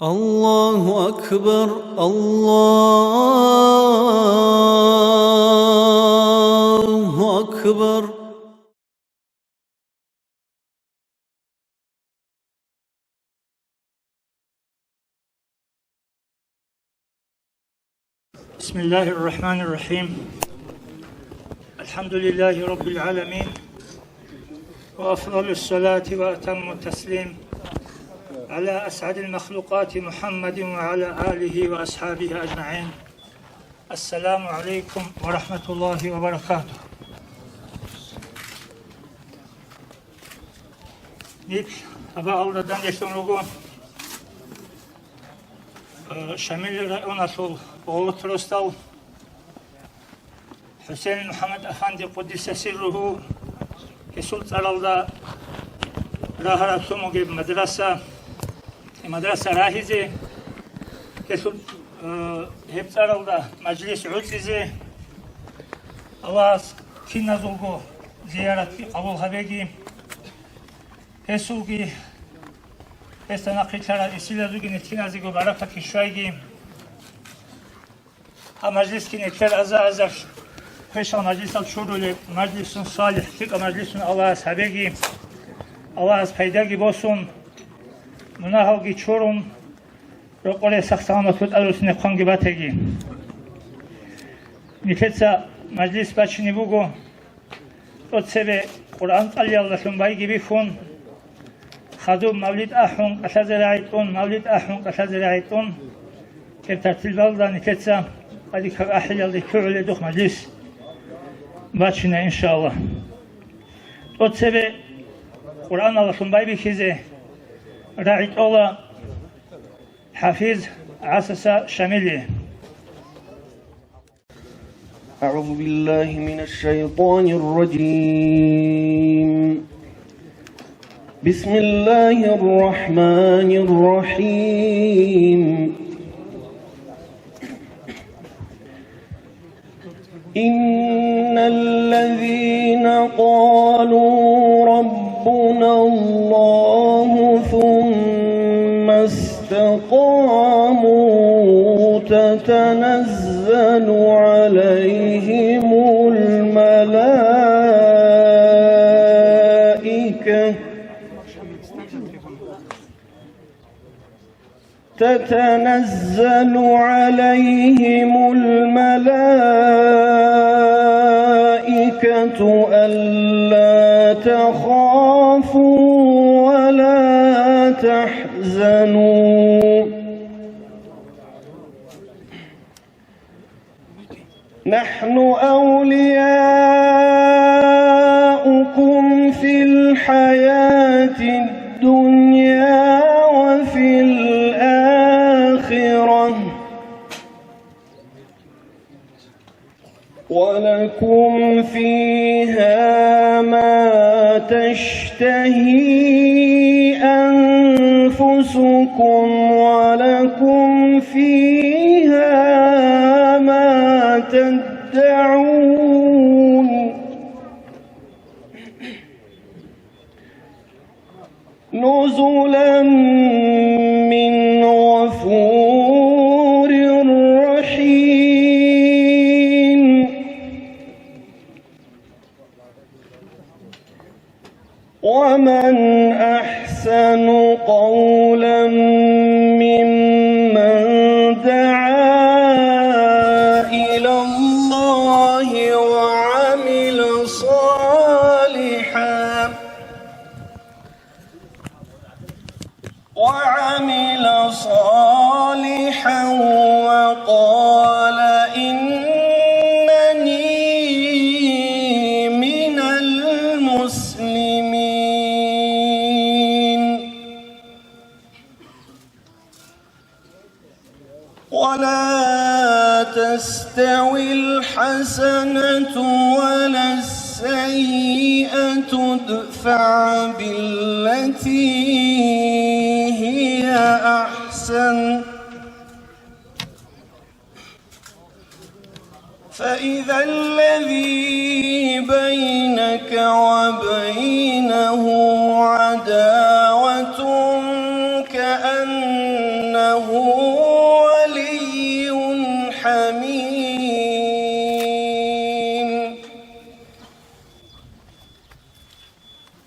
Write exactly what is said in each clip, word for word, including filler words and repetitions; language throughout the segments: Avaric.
الله أكبر، الله أكبر. بسم الله الرحمن الرحيم. الحمد لله رب العالمين. وأفضل الصلاة وأتم التسليم على أسعد المخلوقات محمد وعلى آله وأصحابه أجمعين. السلام عليكم ورحمة الله وبركاته. Нилъ абагьалда данделъун руго, э, Шамил районалъул Гъолот росдал ХӀусейн МухӀаммад Афанди, къуддиса сирругьу, гьесул цӀаралда рагьараб лъун бугеб мадраса, и мадраса рагьизе, гьелъул, э, гьеб цӀаралда мажлис гӀуцӀизе, Аллагьас киназулго зияратги къабул гьабеги, гьесулги, гьесда нахъвилълъарал исилазулги нилъ киназего баракат щвайги. Гьаб мажлисги нилъер аза-азар квешал мажлисал чурулеб мажлисун салихӀ, лъикӀаб мажлисун Аллагьас гьабеги, Аллагьас пайдаги босун, мунагьалги чурун, рокъоре сах-саламат бутӀарусине хъванги батеги. Нилъеца мажлис бачине буго, тӀоцебе Къуръан цӀалиялдалъун байги бихьун, хадуб мавлид ахӀун, кӀалъазе рагӀи тӀун, мавлид ахӀун, кӀалъазе рагӀи тӀун, гьеб тартилбалда нилъеца къадикаб ахӀиялде ккогӀуледухъ мажлис бачина, иншааллагь. ТӀоцебе Къуръаналдалъун байбихьизе рагӀи тӀола ХӀафиз ГӀасаса Шамилие. أعوذ بالله من الشيطان الرجيم. بسم الله الرحمن الرحيم. إن الذين قالوا ربنا الله ثم استقاموا تتنزل عليهم الملائكة، تتنزل عليهم الملائكة ألا تخافوا ولا تحزنوا، نحن أولياؤكم في الحياة الدنيا وفي الآخرة، ولكم فيها ما تشتهي أنفسكم ولكم فيها ما تدعون، نزلا من غفور رحيم. ومن أحسن قولا ممن دعا إلى الله وعمل صالحا، وعمل صالحا وقال إنني من المسلمين. ولا تستوي الحسنة ولا السيئة، ادفع بالتي هي أحسن، فإذا الذي بينك وبينه عداوة كأنما ولي حميم.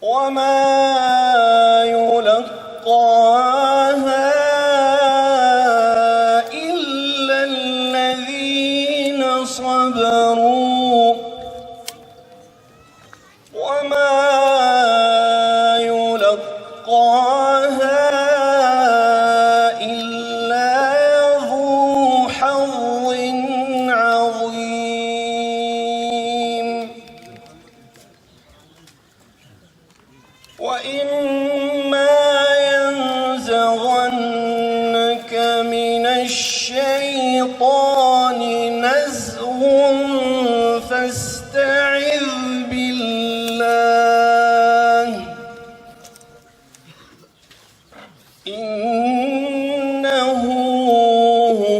وما يلقاها إلا الذين صبروا وما يلقاها إلا ذو حظ عظيم. وإما ينزغنك من الشيطان نزغ فاستعذ بالله، إنه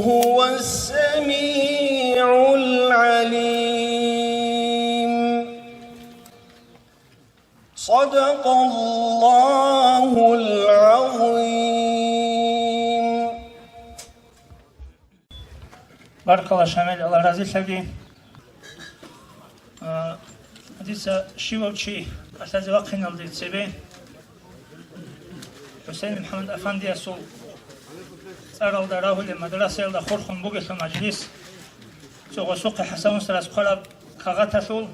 هو السميع العليم. صدق الله العظيم. Баркала, Шамил, Аллагь разилъаги. А, дица щивав чи кӀалъазе вахъиналде цебе ХӀусейн МухӀаммад Афандиясул цӀаралда рагьулеб мадрасаялда хурхун бугелъул мажлис, цо гъосухъе ХӀасан устарас хъвараб кагъаталъул,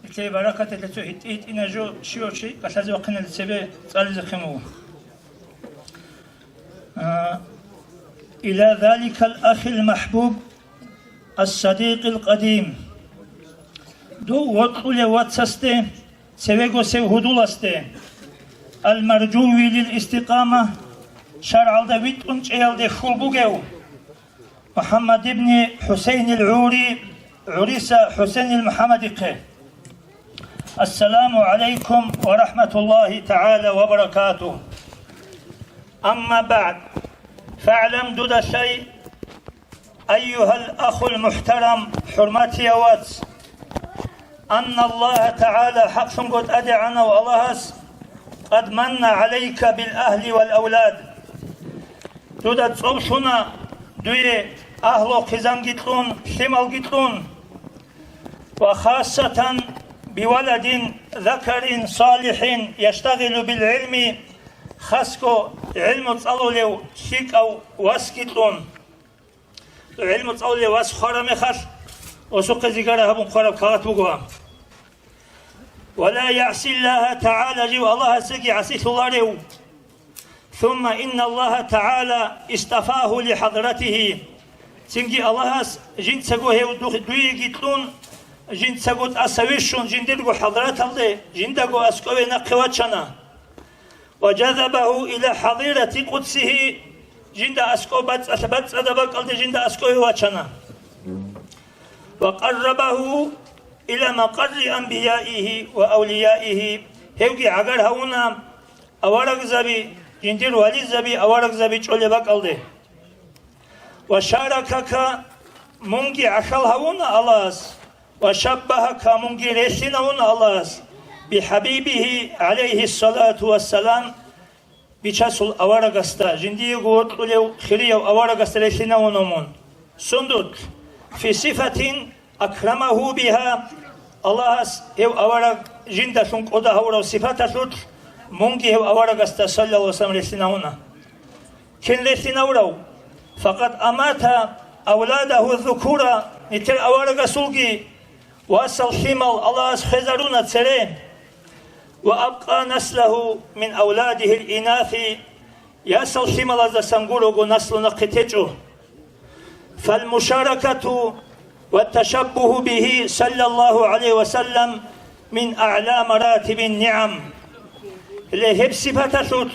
нилъее баракаталъе цо гьитӀи-гьитӀина жо щивав чи кӀалъазе вахъиналде цебе цӀализехъин буго. А, إلى ذلك الأخ المحبوب الصديق القديم. Дов вокьулев вацасде, цевего сев гьудуласде, المرجو للاستقامة, шаргӀалда витӀун чӀеялде хьул бугев, МухӀаммад ибни ХӀусейнил гӀури, гӀуриса ХӀусейнил МухӀаммадихъе. السلام عليكم ورحمة الله تعالى وبركاته. أما بعد، فاعلم, дуда лъай, أيها الأخ المحترم, хӀурматияв вац, أن الله تعالى, хӀакълъунго ТӀадегӀанав Аллагьас, قد من عليك بالأهل والأولاد, дуда цӀолъуна дуе агьлу-хъизанги кьун, лъималги кьун, وخاصة بولد ذكر صالح يشتغل بالعلم, хасго гӀилму цӀалулев лъикӀав васги кьун. ГӀилму цӀалулев вас хвараб мехалъ, осухъе зигара гьабун хъвараб кагъат буго. ولا يعصي الله تعالى, жив Аллагьасеги гӀасилъуларев. ثم إن الله تعالى اصطفاه لحضرته. Цинги Аллагьас жинцаго гьев дух-, дуеги кьун, жинцаго тӀаса вищун, жиндирго хӀадраталде, жиндаго аскӀове нахъе вачана. وجذبه إلى حظيرة قدسه, жинда аскӀов бацӀцӀалъ-, бацӀцӀадаб бакӀалде жинда аскӀове вачана. وقربه إلى مقر أنبيائه وأوليائه, гьевги гӀагар гьавуна аварагзаби, жиндир вализаби, аварагзаби чӀолеб бакӀалде. وشاركك, мунги гӀахьал гьавуна Аллагьас, وشبهك, мунги релълъинавуна Аллагьас, بحبيبه عليه الصلاة والسلام, Бичасул аварагасда, жиндиего вокьулев хирияв аварагасда релълъинавуна мун. Сундулъ, في صفة أكرمه بها, Аллагьас гьев авараг жиндалъун кӀода гьавурав сипаталъулъ, мунги гьев аварагасда, саллаллагьу гӀалайгьи вассалам, релълъинавуна. Кин релълъинавурав? فقد أمات أولاده الذكور, нилъер аварагасулги васал лъимал Аллагьас хвезаруна цере. وأبقى نسله من أولاده الإناث, ясал лъималаздасан гурого наслу нахъе течӀо. فالمشاركة والتشبه به صلى الله عليه وسلم من أعلى مراتب النعم. Гьеле гьеб сипаталъулъ,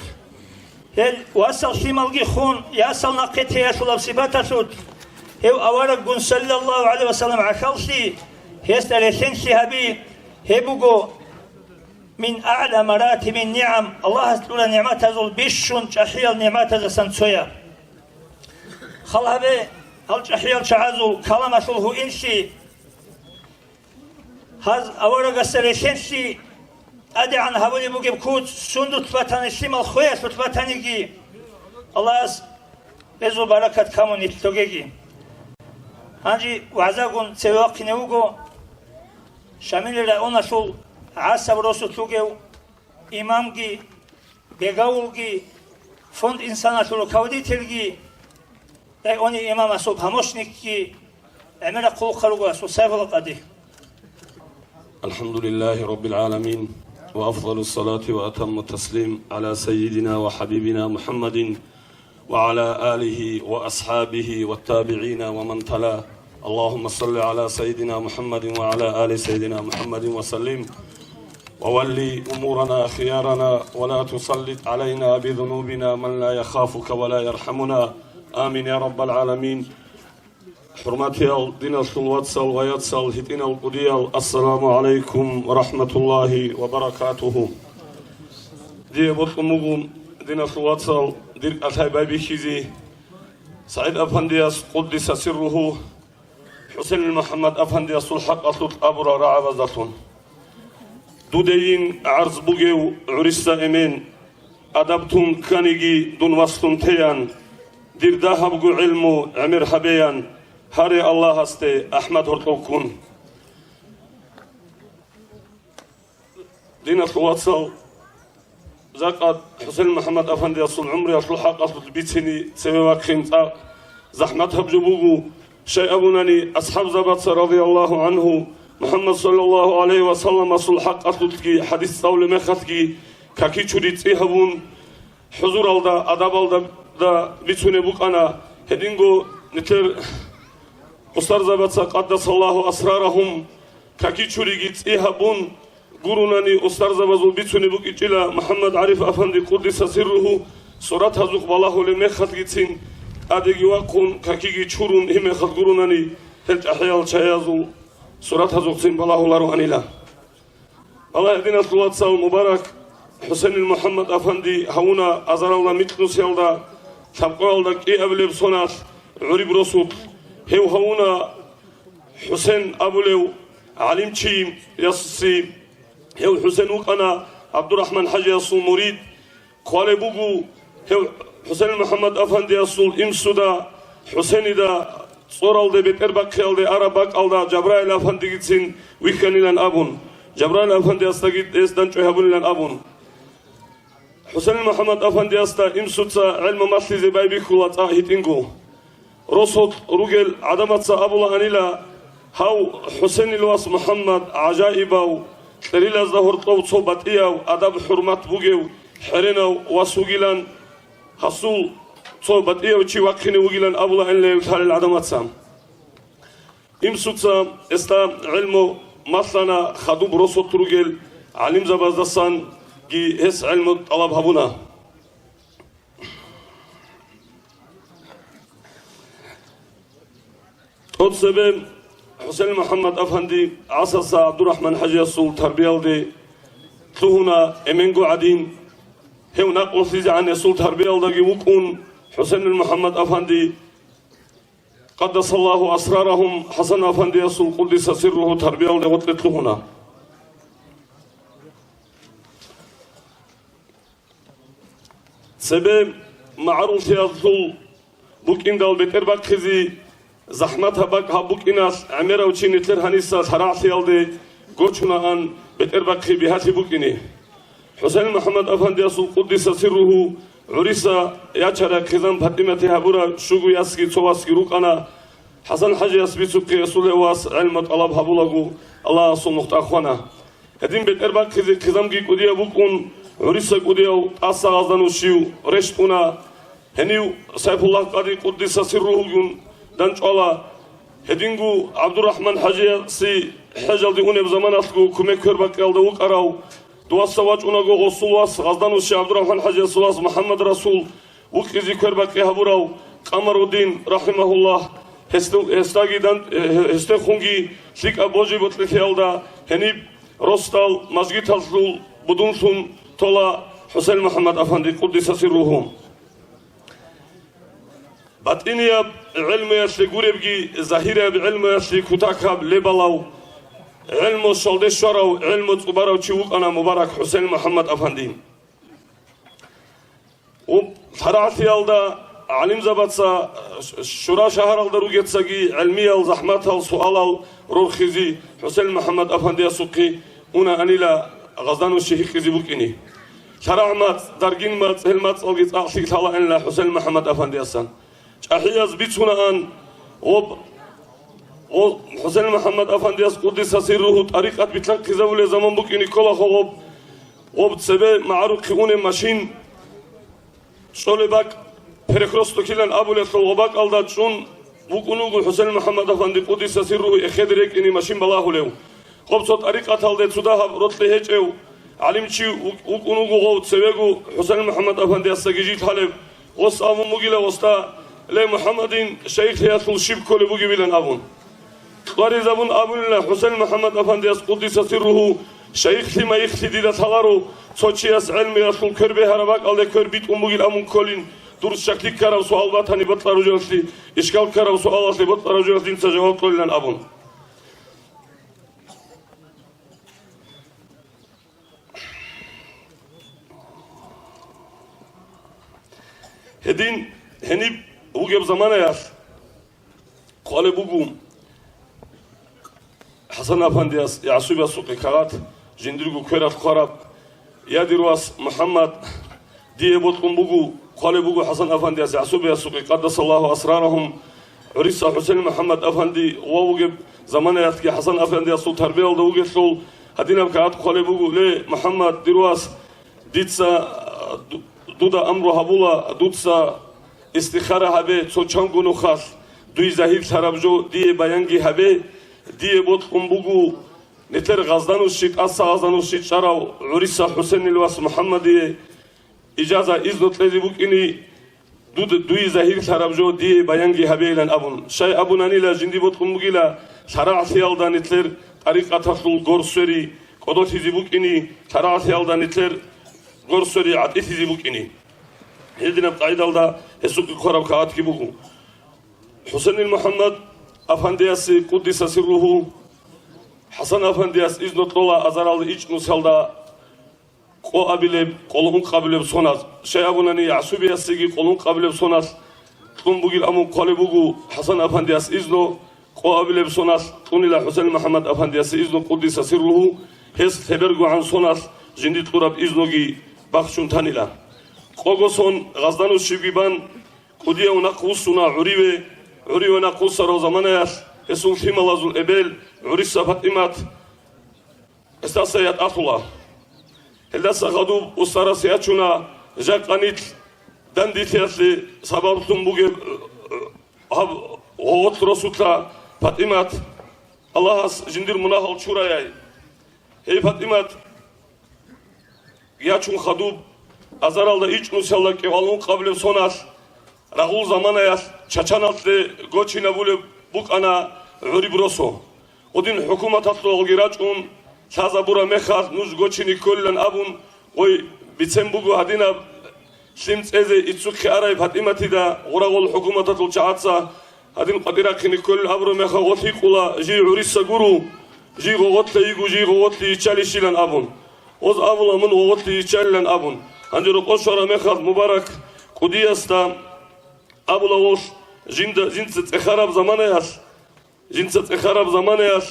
гьел васал лъималги хун, ясал нахъе теялъулаб сипаталъулъ, гьев авараггун, саллаллагьу гӀалайгьи вассалам, гӀахьаллъи, гьесда релълъинлъи гьаби, гьеб буго من أعلى مراتب النعم, Аллагьас кьурал нигӀматазул бищун чӀахӀиял нигӀматаздасан цояб. Хал гьабе, гьал чӀахӀиял чагӀазул каламалъул гьуинлъи, гьаз аварагасда релълъинлъи тӀадегӀан гьабулеб бугеб куц, сундулъ батани, лъимал хвеялъулъ батаниги, Аллагьас Гьезул баракат камун нилъ цогеги. Гьанже вагӀзагун цеве вахъине вуго Шамилил районалъул гӀасаб росулъ вугев имамги, бегавулги, фонд «Инсан»алъул руководительги, райони имамасул помощникги, гӀемерахъулухъа руго асул Сайфулла къади. الحمد لله رب العالمين، وأفضل الصلاة وأتم التسليم على سيدنا وحبيبنا محمد وعلى آله وأصحابه والتابعين ومن تلاه. اللهم صل على سيدنا محمد وعلى آل سيدنا محمد وسلم. وول أمورنا خيارنا ولا تسلط علينا بذنوبنا من لا يخافك ولا يرحمنا. آمين يا رب العالمين. ХӀурматиял диналъул вацал ва яцал, гьитӀинал кӀудиял, ассаламу гӀалайкум ва рахӀматуллагьи ва баракатугьу. Дие бокьун буго, диналъул вацал, дир кӀалъай байбихьизе, СагӀид-афандияс, къуддиса сирругьу, ХӀусейнил МухӀаммад-афандиясул хӀакъалъулъ абурал рагӀабаздалъун. Дудейин гӀарз бугев гӀуриса эмен, адаб тун кканиги дун васлъун теян, дир дагьабго гӀилму гӀемер гьабеян, гьаре Аллагьасде АхӀмад гьоркьов ккун. Диналъул вацал, жакъа ХӀусейн МухӀаммад-афандиясул гӀумруялъул хӀакъалъулъ бицине цеве вахъин цӀакъ захӀмат гьаб жо буго. Щай абунани, асхӀабзабаца, радияллагьу гӀангьу, МухӀаммад саллаллагьу гӀалайгьи ва салламасул хӀакъалъулъги хӀадис цӀалулеб мехалъги какичури цӀи гьабун, хӀузуралда, адабалда бицунеб букӀана. Гьединго нилъер устарзабаца, къаддасаллагьу асрарагьум, какичуриги цӀи гьабун гурунани, устарзабазул бицунеб букӀинчӀила МухӀаммад ГӀариф-афанди, къуддиса сирругьу, суратазухъ балагьулеб мехалъгицин тӀадеги вахъун, какиги чурун, гьеб мехалъ гурунани, гьел чӀахӀиял чагӀазул суратазухъцин балагьулароанила. Балагье, диналъул вацал, мубарак ХӀусейнил МухӀаммад-афанди гьавуна азаралда микьнусиялда лъабкъоялда кӀиабилеб соналъ гӀуриб росулъ. Гьев гьавуна ХӀусен абулев гӀалимчиясе. Гьев ХӀусен вукӀана ГӀабдурахӀман-хӀажиясул мурид. Хъвалеб буго, гьев ХӀусен МухӀаммад-афандиясул имсуда ХӀусенида цӀоралде бетӀербахъиялде араб бакӀалда Жабраил-афандигицин вихьанилан абун, Жабраил-афандиясдаги гьес дандчӀвай гьабунилан абун. ХӀусен МухӀаммад-афандиясда имсуца гӀелму малъизе байбихьула цӀакъ гьитӀинго. Росулъ ругел гӀадамаца абулаанила, гьав ХӀусенил вас МухӀаммад гӀажаибав, кьерилазда гьоркьов цо батӀияв, адаб-хӀурмат бугев, хӀеренав вас вугилан, гьасул цо батӀияв чи вахъине вугилан абулаанила гьев лъалел гӀадамаца. Имсуца гьесда гӀелму малъана, хадуб росулъ ругел гӀалимзабаздасанги гьес гӀелму тӀалаб гьабуна. ТӀоцебе ХӀусен МухӀаммад-афанди гӀасаса ГӀабдурахӀман-хӀажиясул тарбиялде лъугьуна эменго гӀадин. Гьев накълулъизегӀан гьесул тарбиялдаги вукӀун, ХӀусенил МухӀаммад-афанди, къаддасаллагьу асрарагьум, ХӀасан-афандиясул, къуддиса сирругьу, тарбиялде гъоркье лъугьуна. Цебе магӀаруллъиялъул букӀиндал бетӀербахъизе, захӀмат гьаб бакӀ гьаб букӀиналъ гӀемерав чи нилъер гьаниса лъарагӀлъиялде гочунаан бетӀербахъи бигьалъи букӀине. ХӀусейн МухӀаммад-афандиясул, къуддиса сирругьу, гӀуриса ячарай хъизан ПатӀимати гьабураб щуго ясги цо васги рукӀана. ХӀасан-хӀажияс бицухъе гьесул гьев вас гӀелму тӀалаб гьабулаго, Аллагьасул нухда хвана. Гьедин бетӀербахъизе хъизамги кӀудияб букӀун, гӀуриса кӀудияв тӀаса гъазда нушив рещтӀуна. Гьенив Сайфуллагь къади, къуддиса сирругьугун, дандчӀвала. Гьединго ГӀабдурахӀман-хӀажиясе хӀежалде унеб заманалъго кумек квербакъиялда вукӀарав, дуваса вачӀунаго гъосул вас, гъазда нуши ГӀабдурахӀман-хӀажиясул вас МухӀаммад-расул, вукъизе квербакъи гьабурав, Къамаруддин, рахӀимагьуллагь, гьесда-, гьесдаги дан-, гьесдехунги лъикӀаб божи-бокьилъиялда гьениб росдал мажгиталъул будунлъун тола ХӀусейн МухӀаммад-афанди, къуддиса сирругьу. БатӀинияб гӀелмуялъе гуребги, загьирияб гӀелмуялъе кутакаб лебалав, гӀелму щвалде щварав, гӀелму цӀубарав чи вукӀана мубарак ХӀусейн МухӀаммад-афанди. Лъарагълъиялда ГӀалимзабаца Шура шагьаралда ругецаги гӀелмиял захӀматал суалал рорхизе ХӀусен МухӀаммад Афандиясухъе унаанила Гъаздануще гьикъизе букӀине. ЛъарагӀ мацӀ, даргин мацӀ, гьел мацӀалги цӀакъ лъикӀ лъалаанила ХӀусен МухӀаммад Афандиясан. ЧӀахӀияз бицунаан, гъоб, гъо-, ХӀусен МухӀаммад Афандияс, къуддиса сирругьу, тӀарикъат битлъанхъизабулеб заман букӀине кколаха гъоб, гъоб цебе магӀарухъе унеб машин, ЦӀолеб бакӀ, перекрестокилан абулелъул гъобакӀалда чӀун вукӀун вуго ХӀусен МухӀаммад Афанди, къуддиса сирругьу, эхеде рекӀине машин балагьулев. Гъоб цо тӀарикъаталде цо дагьаб рокьи гьечӀев гӀалимчи вукӀ-, вукӀун вуго гъов цевего ХӀусен МухӀаммад Афандиясдаги жил лъалеб. Гъос абун бугила гъосда: «Ле, МухӀаммадин, шайихлъиялъул щиб кколеб бугебилан?» абун. Кьваризабун абунила ХӀусен МухӀаммад Афандияс, къуддиса сирругьу: «Шайихлъи-майихлъи дида лъаларо, цо чияс гӀелмиялъул квер бегьараб бакӀалде квер битӀун бугил абун кколин, дур щаклъи ккараб суал батани бокьараб жоялъе, ишкал ккараб суалалъе бокьараб жоялъе дица жаваб кьолилан», абун. Гьедин гьениб вугеб заманаялъ хъвалеб буго ХӀасан Афандияс ЯгӀсубиясухъе кагъат жиндирго квералъ хъвараб: «Я, дир вас МухӀаммад, дие бокьун буго», хъвалеб буго ХӀасан Афандияс ЯгӀсубиясухъе, къаддасаллагьу асрарагьум, гӀуриса ХӀусен МухӀаммад Афанди ва вугеб заманаялъги ХӀасан Афандиясул тарбиялда вугелъул, гьадинаб кагъат хъвалеб буго: «Ле, МухӀаммад, дир вас, дица, ду-, дуда амру гьабула, дуца истихара гьабе, цо чанго нухалъ дуй загьирлъараб жо дие баянги гьабе, дие бокьун буго нилъер Гъазданущи, тӀаса Гъазданущи чӀарав гӀуриса ХӀусенил вас МухӀаммадие ижаза, изну кьезе букӀине, дуд-, дуе загьирлъараб жо дие баянги гьабейилан», абун. Щай абунанила, жинди бокьун бугила лъарагӀлъиялда нилъер тӀарикъаталъул гор-свери кӀодолъизе букӀине, лъарагӀлъиялда нилъер гор-свери гӀатӀилъизе букӀине. Гьединаб къагӀидалда гьесухъе хъвараб кагъатги буго. ХӀусенил МухӀаммад Афандиясе, къуддиса сирругьу, ХӀасан Афандияс изну кьола азаралда ичӀнусалда къо абилеб, къоло ункъабилеб соназ. Щай абунани, ЯгӀсубиясеги къоло ункъабилеб соналъ кьун бугил абун хъвалеб буго ХӀасан Афандияс изну, къо абилеб соналъ кьунила ХӀусен МухӀаммад Афандиясе изну, къуддиса сирругьу, гьес лъебергогӀан соналъ жинди кьураб изнуги бахчун танила. Къого сон Гъазданущибги бан, кӀудияв нахъ вуссуна гӀуриве, гӀуриве нахъ вуссарав заманаялъ гьесул лъималазул эбел гӀуриса ПатӀимат гьесдаса ятӀалъула. Гьелдаса хадуб устарас ячуна жакъа нилъ данделъиялъе сабаблъун бугеб гьаб гъогъолъ росулъа ПатӀимат, Аллагьас жиндир мунагьал чураяй. Гьей ПатӀимат ячун хадуб, азаралда ичӀнусиялда кӀиго ункъабилеб соналъ, рагъул заманаялъ Чачаналде гочинабулеб букӀана гӀуриб росу. Гъудин хӀукуматалъулги рачӀун лъазабураб мехалъ нуж гочине кколилан абун, гъой бицен буго гьадинаб лъим цӀезе иццухъе арай ПатӀиматида гъурагъул хӀукуматалъул чагӀаца. Гьадин къватӀирахъине кколел абураб мехалъ гъолъ гьикъула: «Жий гӀуриса гуро, жий гъогъолъа йиго, жий гъогъолъи йиччалищилан», абун. Гъоз абула: «Мун гъогъолъи йиччалилан», абун. Гьанже рокъов щвараб мехалъ Мубарак кӀудиясда абула гъолъ: «Жинда, жинца цӀехараб заманаялъ, жинца цӀехараб заманаялъ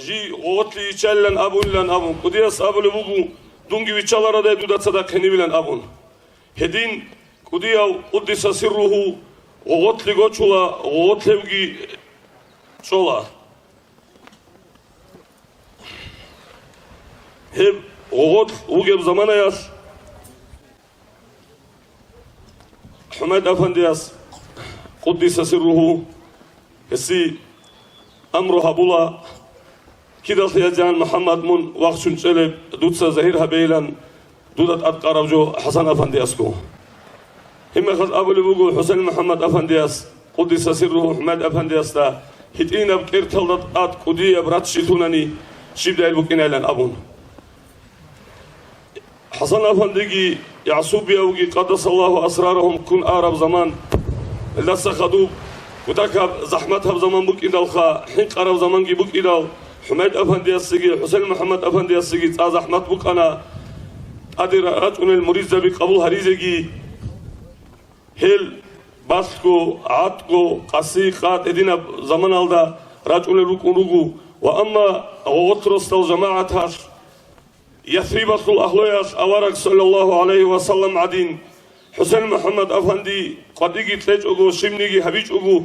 жий гъогъолъи йиччалилан абунилан», абун. КӀудияс абулеб буго: «Дунги виччаларадай дуда цадахъ гьенивилан», абун. Гьедин кӀудияв, къуддиса сирругьу, гъогъолъи гочула, гъогъолъевги чӀола. Гьеб гъогъолъ вугеб заманаялъ ХӀумайд-Афандияс, къуддиса сирругьу, гьесие амру гьабула: «Кидалъ язегӀан, МухӀаммад, мун вахчун чӀелеб, дуца загьир гьабейилан дуда тӀадкъараб жо ХӀасан-Афандиясго». Гьебмехалъ абулеб буго ХӀусен-МухӀаммад-Афандияс, къуддиса сирругьу, ХӀумайд-Афандиясда: «ГьитӀинаб кӀерталда тӀад кӀудияб раччи лъунани, щибдайил букӀинайилан», – абун. ХӀасан-Афандиги ЯгӀсубиявги, къаддасаллагьу асрарагьум, ккун араб заман, гьелдаса хадуб кутакаб захӀматаб заман букӀиндалха, хӀинкъараб заманги букӀидал, ХӀумайд-Афандиясеги ХӀусен-МухӀаммад-Афандиясеги цӀа захӀмат букӀана тӀаде ра-, рачӀунел муридзаби къабул гьаризеги. Гьел балъго, гӀатӀго, къаси, къатӀ гьединаб заманалда рачӀунел рукӀун руго. Ва амма гъотӀ росдал жамагӀаталъ Ясрибалъул агьлуялъ авараг саллаллагьу гӀалайгьи ва саллам гӀадин, ХӀусен МухӀаммад афанди къватӀиги кьечӀого, щибниги гьабичӀого,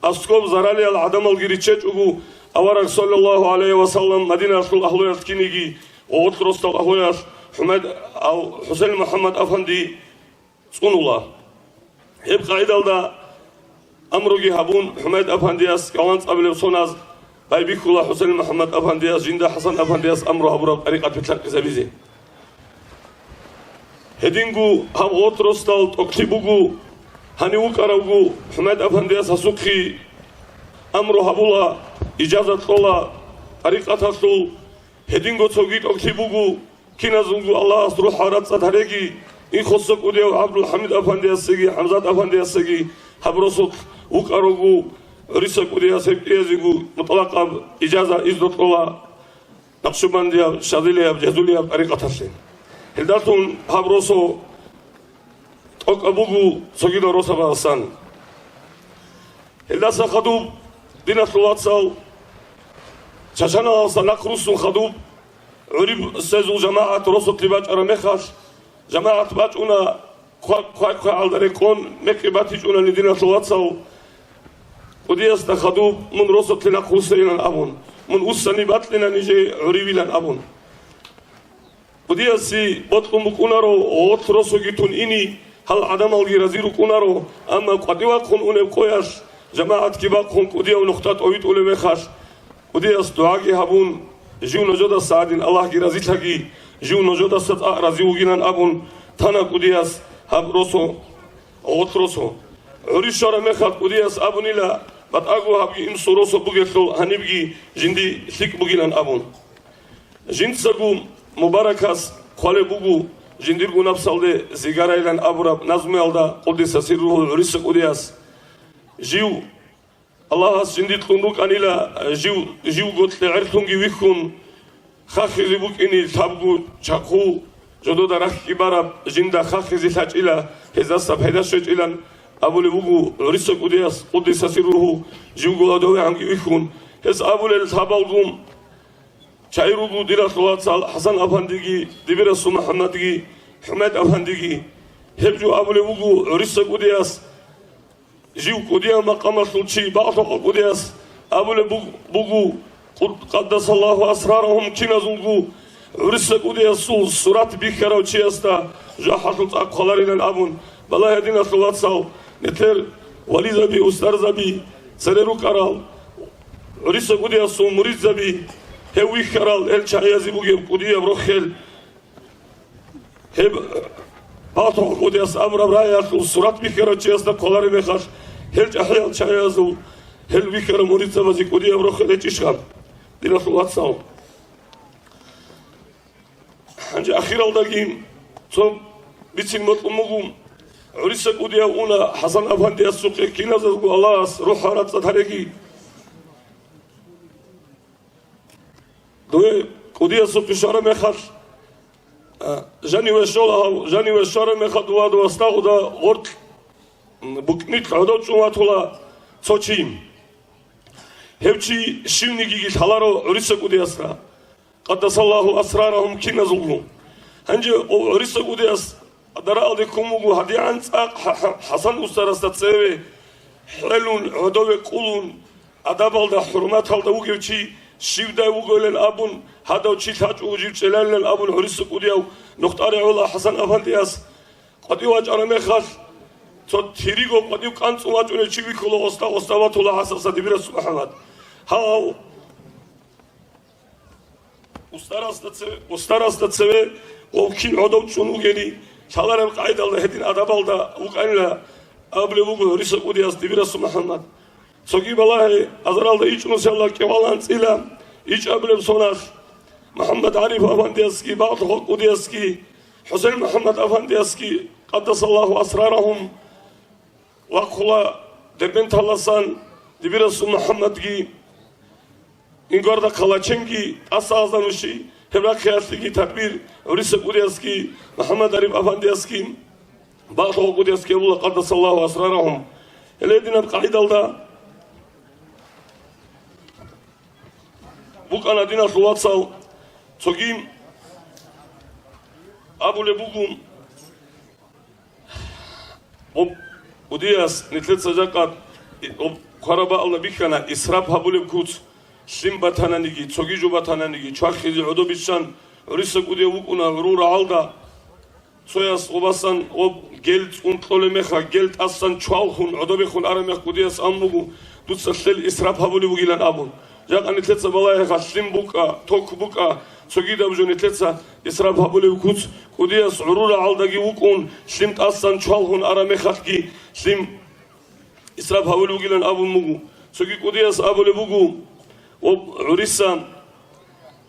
аскӀоб заралиял гӀадамалги риччачӀого, авараг саллаллагьу гӀалайгьи ва саллам Мадиналъул агьлуялъ киниги гъотӀ росдал агьлуялъ ХӀумед ал-, ХӀусен МухӀаммад афанди цӀунула. Гьеб къагӀидалда амруги гьабун, ХӀумед афандияс кӀаланцӀабилеб соназ байбихьула ХӀусен МухӀаммад афандияс жинда ХӀасан афандияс амру гьабураб тӀарикъат бетӀерхизабизе. Гьединго гьаб гъотӀ росдал тӀокӀлъи буго, гьанив вукӀаравго ХӀумед афандияс гьасухъе амру гьабула, ижазат кьола тӀарикъаталъул. Гьединго цоги тӀокӀлъи буго, киназулго Аллагьас рухӀ гьарацӀцӀад гьареги, Инхоса кӀудияв ГӀабдулхӀамид афандиясеги ХӀамзат афандиясеги гьаб росулъ вукӀарого, ГӀуриса кӀудияс гьеб кӀиязего мутӀлакъаб ижаза изну кьола накъшубандияб, шазилияб, жезулияб тӀарикъаталъе. Гьелдалъун гьаб росо тӀокӀаб буго цогидал росабаздасан. Гьелдаса хадуб, диналъул вацал, чачаналдаса нахъ руссун хадуб, гӀуриб сезул жамагӀат росулъе бачӀараб мехалъ, жамагӀат бачӀуна, ква-, квай-квай гӀалда рекъон, мекъи батичӀунани, диналъул вацал, кӀудиясда хадуб, мун росулъе нахъ руссейилан абун, мун уссани бакьина нижее гӀуривилан абун. КӀудиясе бокьун букӀунаро, гъорлъ росоги тун ине, гьал гӀадамалги рази рукӀунаро, амма къватӀив вахъун унеб къоялъ, жамагӀатги бахъун кӀудияв нухда тӀовитӀулеб мехалъ, кӀудияс дугӀаги гьабун, жив нужедаса гӀадин Аллагьги разилъаги, жив нужедаса цӀакъ рази вугилан абун, тана кӀудияс гьаб росо, гъорлъ росо. ГӀури щвараб мехалъ кӀудияс абунила, батӀаго гьабги инсул росо бугелъул гьанибги жинди лъикӀ бугилан абун. Жинцаго мубаракас хъвалеб буго жиндирго напсалде Зигарайилан абураб назмуялда, къуддиса сирругьу, ГӀуриса кӀудияс. Жив Аллагьас жинди кьун рукӀанила, жив, живго кьегӀерлъунги вихьун, хахизе букӀине лъабго чахъу жодода рахьги бараб, жинда хахизе лъачӀила, гьездаса пайда щвечӀилан абулеб буго ГӀуриса кӀудияс, къуддиса сирругьу, живго гьадовегӀанги вихьун. Гьес абулел лъабалгун, чагӀи руго диналъул вацал ХӀасан афандиги, Дибирасул МухӀаммадги, ХӀумед афандиги. Гьеб жо абулеб буго ГӀуриса кӀудияс, жив кӀудияв макъамалъул чи, бакълъухъа кӀудияс абулеб буг-, буго, къуд-, къаддасаллагьу асрарагьум киназулго ГӀуриса кӀудиясул сурат бихьарав чиясда жужахӀалъул цӀакъ хъваларилан абун. Балагье, диналъул вацал, нилъер вализаби, устарзаби, цере рукӀарал ГӀуриса кӀудиясул муридзаби, гьев вихьарал гьел чагӀиязе бугеб кӀудияб рохел, гьеб бакълъухъа кӀудияс абураб рагӀиялъул сурат бихьарав чиясда кколареб мехалъ, гьел чӀахӀиял чагӀиязул, гьел вихьарав муридзабазе кӀудияб рохел гьечӀищха, диналъул вацал? Гьанже ахиралдаги цо бицин бокьун буго, ГӀуриса кӀудияв уна ХӀасан афандиясухъе, киназего Аллагьас рухӀ гьарацӀцӀад гьареги. Дове кӀудиясухъе щвараб мехалъ, а, жаниве щола гьав, жаниве щвараб мехалъ дова, дова стагъуда гъоркь, м, букӀнилъ гӀодов чӀун ватула цо чи. Гьев чи щивнигиги лъаларо ГӀуриса кӀудиясда, къаддасаллагьу асрарагьум киназулго. Гьанже ГӀуриса кӀудияс дараалде ккун буго, гьадигӀан цӀакъ ХӀа-, ХӀа-, ХӀасан устарасда цеве хӀелун, гӀодове кьулун, адабалда, хӀурматалда вугев чи щивдай вугевилан абун, гьадав чи лъачӀого жив чӀеларилан абун, ГӀуриса кӀудияв нухда регӀула ХӀасан афандияс къватӀив вачӀараб мехалъ, цо тириго къватӀив кӀанцӀун вачӀунев чи вихьула, гъоста-гъоста ватула ХӀасаса Дибирасул МухӀаммад. Гьав Устарасда цеве, устарасда цеве гъов кин гӀодов чӀун вугени, лъалареб къайдалда гьедин адабалда вукӀанила абулеб буго ГӀуриса кӀудияс Дибирасул МухӀаммад. Цоги балагье, азаралда ичӀнусиялда кӀивал анцӀила ичӀабилеб соналъ МухӀаммад ГӀариф афандиясги, бакълъухъа кӀудиясги, ХӀусен МухӀаммад афандиясги, къаддасаллагьу асрарагьум, вахъула Дербенталасан Дибирасул МухӀаммадги, Ингварда Калаченги, тӀаса азанущий, гьеб рахъиялъеги тадбир ГӀуриса кӀудиясги, МухӀаммад ГӀариф афандиясги. Бакълъун кӀудияс ккерула, къаддасаллагьу асрарагьум. Гьеле гьединаб къагӀидалда букӀана, диналъул вацал, цоги абулеб буго, гъоб кӀудияс нилъеца жакъа, гъоб хварабаалда бихьана, исраф гьабулеб куц, лъим батананиги, цоги жо батананиги, чвахизе гӀодобиччан гӀуриса кӀудияв вукӀуна гӀурул рагӀалда. Цояс гъобасан гъоб гел цӀун кьолеб мехалъ, гел тӀасан чвалхун, гӀодобехун араб мех кӀудияс ан буго, дуца лъел исраф гьабулеб бугилан абун. Жакъа нилъеца балагьеха, лъим букӀа, ток букӀа, цогидаб жо нилъеца исраф гьабулеб куц, кӀудияс гӀурул рагӀалдаги вукӀун, лъим тӀасан чвалхун араб мехалъги лъим исраф гьабулеб бугилан абун буго. Цоги кӀудияс абулеб буго, гъоб гӀуриса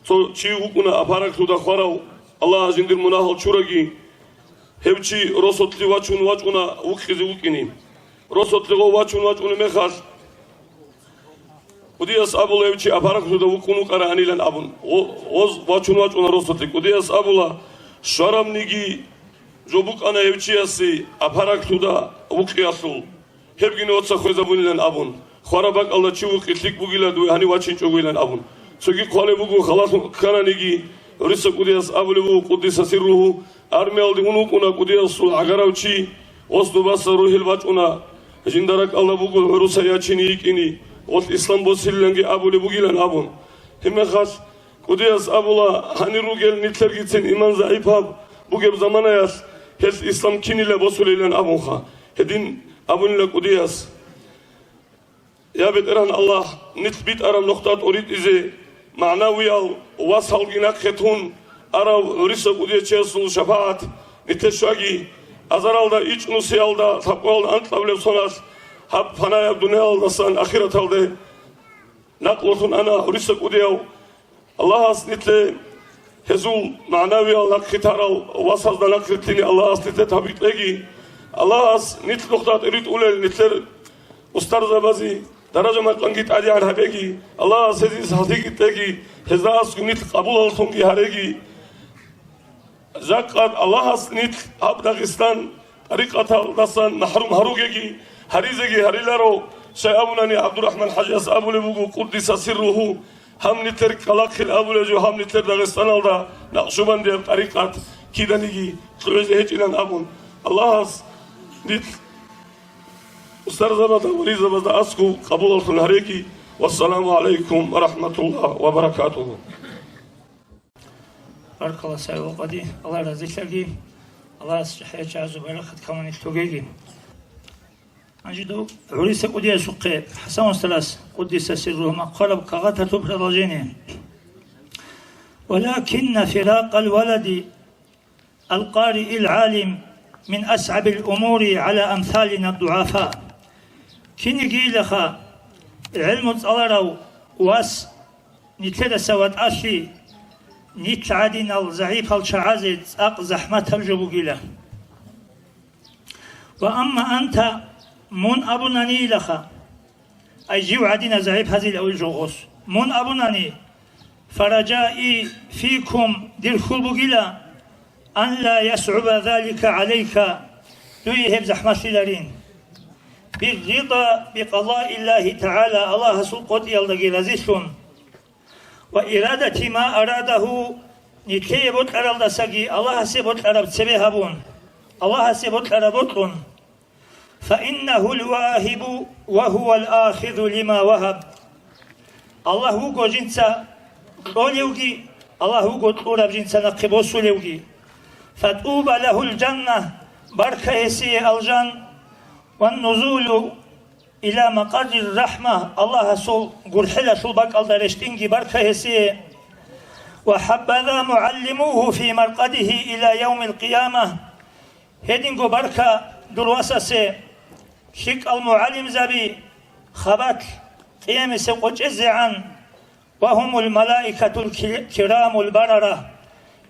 цо чи вукӀуна апараглъуда хварав, Аллагьас жиндир мунагьал чураги, гьев чи росулъе вачун вачӀуна вукъизе вукӀине. Росулъе гъов вачун вачӀунеб мехалъ, кӀудияс абула гьев чи апараглъуда вукӀун вукӀараанилан абун, гъо-, гъоз вачун вачӀуна росулъе. КӀудияс абула, щваравниги жо букӀана гьев чиясе апараглъуда вукъиялъул. Гьебгине оца хвезабунилан абун, хвараб бакӀалда чи вукъи лъикӀ бугила дуе гьанив вачинчӀогойилан абун. Цоги хъвалеб буго, халалъун ккананиги, гӀуриса кӀудияс абулеб буго, къуддиса сирругьу, армиялде ун вукӀуна кӀудиясул гӀагарав чи, гъос нубаса рухӀил бачӀуна, жинда ракӀалда буго гӀуруса ячине йикӀине, гъолъ ислам босилиланги абулеб бугилан абун. Гьебмехалъ, кӀудияс абула, гьанир ругел нилъергицин иман загӀипаб бугеб заманаялъ гьелъ ислам кинила босулилан абунха. Гьедин абунила кӀудияс: «Я БетӀергьан Аллагь, нилъ битӀараб нухда тӀоритӀизе, магӀнавиял васалги нахъе тун арав гӀуриса кӀудияв чиясул шапагӀат нилъе щваги, азаралда ичӀнусиялда лъабкъоялда анкьабилеб соналъ гьаб панаяб дуниялалдасан ахираталде накълулъун ана гӀуриса кӀудияв». Аллагьас нилъе гьезул магӀнавиял нахъе тарал васазда нахъе лъине Аллагьас нилъе тавфикъ кьеги. Аллагьас нилъ нухда тӀоритӀулел нилъер устарзабазе даража-макъамги тӀадегӀан гьабеги. Аллагьас гьезие сахлъиги кьеги, гьезда аскӀоб нилъ къабулаллъунги гьареги. Жакъа Аллагьас нилъ гьаб Дагъистан тӀарикъаталдасан махӀрум гьаругеги, гьаризеги гьариларо, щай абунани ГӀабдурахӀман ХӀажияс абулеб буго, къуддиса сирругьу, гьаб нилъер кӀкӀалахъил абулеб жо, гьаб нилъер Дагъистаналда накъшубандияб тӀарикъат киданиги лъугӀизе гьечӀилан абун. Аллагьас нилъ устарзабазда, вализабазда аскӀоб къабулаллъун гьареги. Вассаламу гӀалайкум ва рахӀматуллагьи ва баракатугьу. Баркалла, Саилул Къади, Аллагь разилъаги, Аллагьас хӀечӀазу баракат камунилъ лъугеги. Гьанже дов гӀуриса кӀудиясухъе, ХӀасан устарас, къуддиса сирругьу, макъ хъвараб кагъаталъул продолжение. «ولكن فراق الولد القارئ العالم من أصعب الأمور على أمثالنا الضعفاء». Кинигиилаха гӀелму цӀаларав вас нилъедаса ватӀалъи, нилъ гӀадинал загӀипал чагӀазе цӀакъ захӀматаб жо бугила. «وأما أنت», мун абунаниилаха, ай жив гӀадинал загӀип гьазил авил жо гъос, мун абунани, «فرجائي فيكم», дир хьул бугила, «أن لا يصعب ذلك عليك», дуе гьеб захӀмалъиларин. «بالرضا بقضاء الله تعالى», Аллагьасул къотӀиялдаги разилъун. «وإرادة ما أراده», нилъее бокьаралдасаги Аллагьасе бокьараб цебе гьабун, Аллагьасе бокьараб бокьун. «فإنه الواهب وهو الآخذ لما وهب». Аллагь вуго жинца кьолевги, Аллагь вуго кьураб жинца нахъе босулевги. «فطوبى له الجنة», барка гьесие алжан, «والنزول إلى مقر الرحمة», Аллагьасул гурхӀелалъул бакӀалда рещтӀинги барка гьесие. «وحبذا معلموه في مرقده إلى يوم القيامة». Гьединго барка дур васасе лъикӀал мугӀалимзаби хабалъ къиямасеб къо чӀезегӀан, «وهم الملائكة الكرام البررة».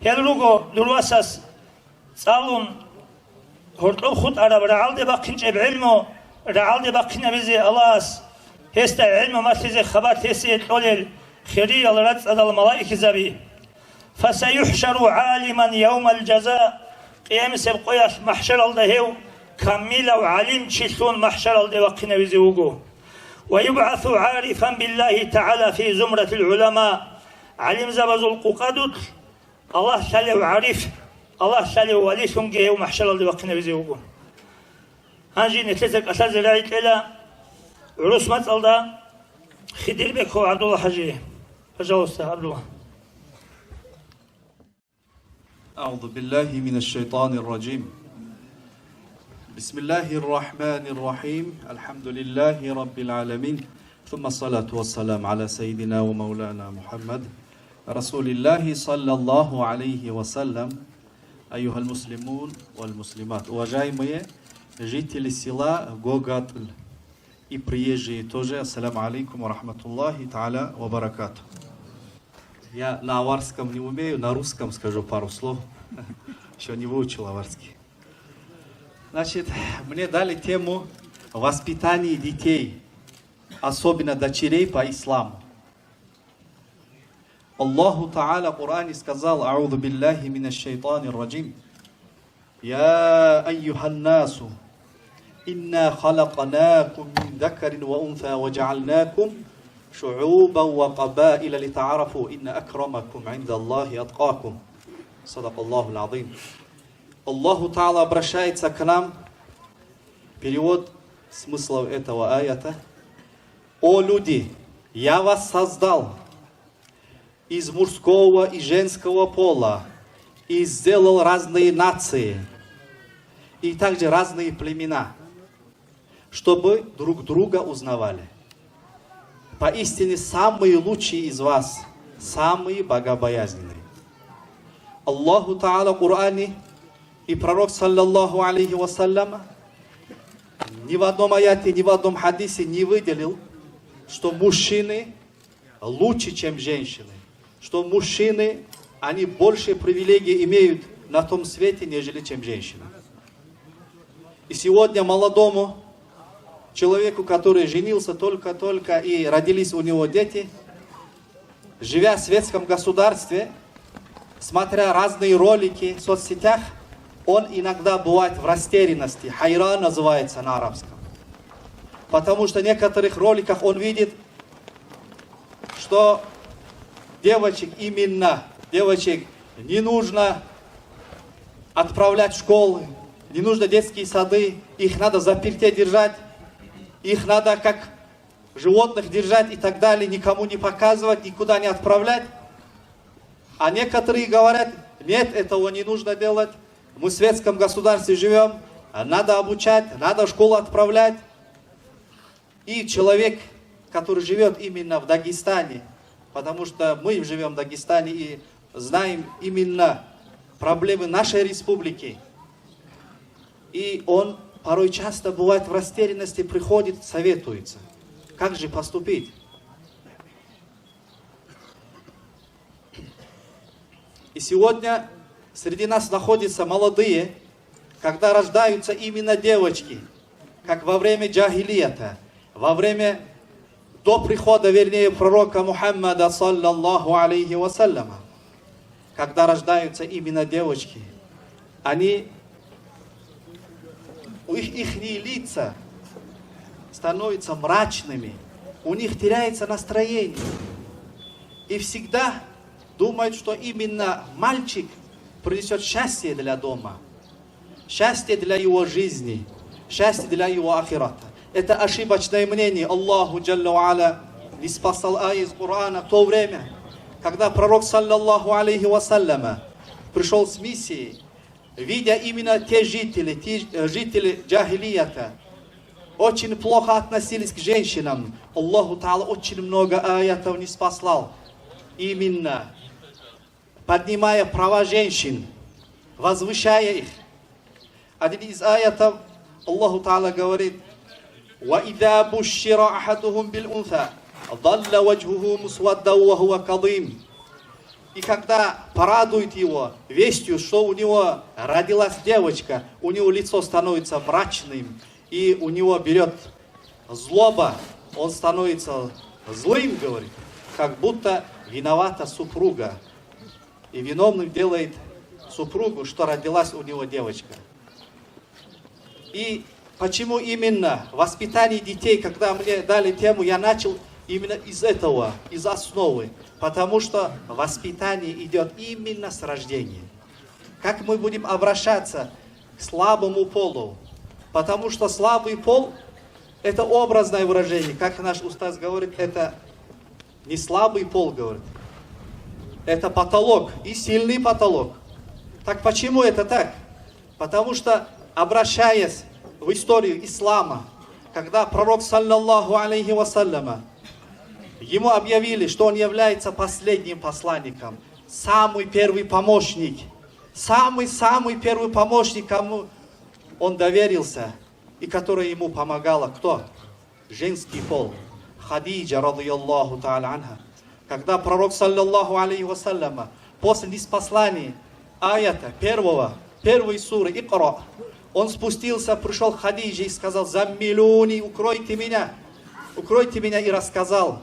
Гьел руго дур васас цӀалун гьоркьоб хутӀараб рагӀалде бахъинчӀеб гӀелму, рагӀалде бахъинабизе Аллагьас гьесда гӀелму малъизе хабалъ гьесие кьолел хириял рацӀцӀадал малаикзаби. «فسيحشر عالما يوم الجزاء», Къиямасеб къоялъ махӀшаралда гьев камилав гӀалимчилъун махӀшаралде вахъинавизе вуго. «Ва юбгӀасу гӀарифан биллагьи тагӀала фи зумратил гӀулама», гӀалимзабазул къукъадулъ Аллагь лъалев гӀариф, Аллагь лъалев валилъунги гьев махӀшаралде вахъинавизе вуго. Гьанже нилъеца кӀалъазе рагӀи кьела гӀурус мацӀалда Хидирбеков ГӀабдулла-хӀажи. Пожалуйста, ГӀабдулла. أعوذ بالله من الشيطان الرجيم. بسم الله الرحمن الرحيم. الحمد لله رب العالمين. ثم الصلاة والسلام على سيدنا ومولانا محمد رسول الله صلى الله عليه وسلم. أيها المسلمون والمسلمات. Уважаемые жители села Гогатл и приезжие тоже, ассаламу алейкум ва рахматуллахи тааля ва баракатух. Я на аварском не умею, на русском скажу пару слов. Еще не выучил аварский. Значит, мне дали тему воспитания детей, особенно дочерей, по исламу. Аллаху Тааля в Коране сказал: «Аузу биллахи минаш шайтанир раджим. Я айюхан насу, инна халакнакум мин закарин ва унса ва джаалнакум шуубан ва кабаила литаарафу, инна акрамакум индаллахи аткакум». Садакаллахул азим. Аллаху Тааля обращается к нам. Перевод смыслов этого аята. «О люди, я вас создал из мужского и женского пола, и сделал разные нации, и также разные племена, чтобы друг друга узнавали. Поистине самые лучшие из вас, самые богобоязненные». Аллаху Тааля в Коране и Пророк, саллаллаху алейхи ва саллям, ни в одном аяте, ни в одном хадисе не выделил, что мужчины лучше, чем женщины, что мужчины, они больше привилегий имеют на том свете, нежели чем женщины. И сегодня молодому человеку, который женился только-только и родились у него дети, живя в светском государстве, смотря разные ролики в соцсетях, он иногда бывает в растерянности. Хайран называется на арабском. Потому что в некоторых роликах он видит, что девочек, именно девочек, не нужно отправлять в школы, не нужно детские сады, их надо заперте держать, их надо как животных держать и так далее, никому не показывать, никуда не отправлять. А некоторые говорят: «Нет, этого не нужно делать, мы в светском государстве живем, надо обучать, надо в школу отправлять». И человек, который живет именно в Дагестане, потому что мы живем в Дагестане и знаем именно проблемы нашей республики, и он порой часто бывает в растерянности, приходит, советуется, как же поступить. И сегодня среди нас находятся молодые, когда рождаются именно девочки, как во время джахилията, во время, до прихода, вернее, пророка Мухаммада, саллаллаху алейхи ва саллама, когда рождаются именно девочки, они, у их, ихние лица становятся мрачными, у них теряется настроение. И всегда думают, что именно мальчик принесет счастье для дома, счастье для его жизни, счастье для его ахирата. Это ошибочное мнение. Аллаху Джалла ва Аля не спасал ая из Корана в то время, когда пророк, саллаллаху алейхи ва саллама, пришел с миссией, видя именно те жители, те, э, жители джахилията, очень плохо относились к женщинам. Аллаху Тааля очень много аятов не спасал. Именно поднимая права женщин, возвышая их. Один из аятов, Аллаху Тааля говорит: «Ва иза бушшира ахадухум бил унса, залла ваджхуху мусваддан ва хува кадим». И когда порадует его вестью, что у него родилась девочка, у него лицо становится мрачным, и у него берет злоба, он становится злым, говорит, как будто виновата супруга, и виновным делает супругу, что родилась у него девочка. И почему именно воспитание детей, когда мне дали тему, я начал именно из этого, из основы. Потому что воспитание идет именно с рождения. Как мы будем обращаться к слабому полу? Потому что слабый пол — это образное выражение, как наш устаз говорит, это не слабый пол, говорит. Это потолок, и сильный потолок. Так почему это так? Потому что, обращаясь в историю ислама, когда пророк, саллаллаху алейхи вассаляма, ему объявили, что он является последним посланником, самый первый помощник, самый-самый первый помощник, кому он доверился и который ему помогала, кто? Женский пол. Хадиджа, радияллаху та'аля анха. Когда пророк, саллаллаху алейхи вассаляма, после ниспослания аята первого, первой суры Икра, он спустился, пришел к Хадидже и сказал: «Заммилюни, укройте меня, укройте меня», и рассказал.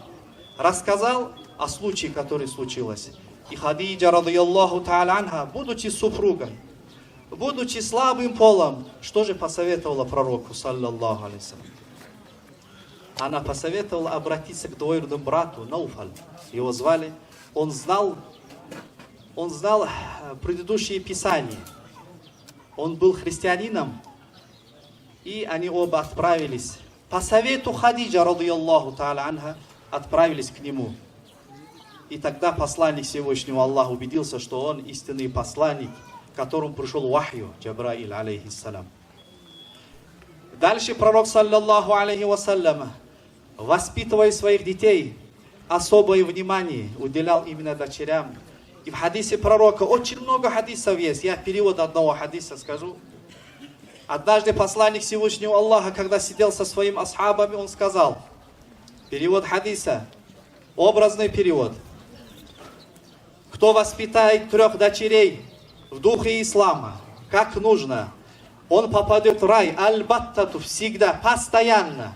Рассказал о случае, который случилось. И Хадиджа, радияллаху та'аля анха, будучи супругой, будучи слабым полом, что же посоветовала пророку, саллаллаху алейхи ва саллям? Она посоветовала обратиться к двоюродному брату Науфаль. Его звали. Он знал, он знал э, предыдущие писания. Он был христианином, и они оба отправились. По совету Хадиджа, радияллаху та'аля анха, отправились к нему. И тогда посланник Всевышнего Аллаха убедился, что он истинный посланник, которому пришел вахью, Джабраиль, алейхиссалям. Дальше пророк, саллаллаху алейхи вассалям, воспитывая своих детей, особое внимание уделял именно дочерям. И в хадисе пророка, очень много хадисов есть, я перевод одного хадиса скажу. Однажды посланник Всевышнего Аллаха, когда сидел со своими асхабами, он сказал, перевод хадиса, образный перевод: «Кто воспитает трех дочерей в духе ислама, как нужно, он попадет в рай, аль-баттату, всегда, постоянно».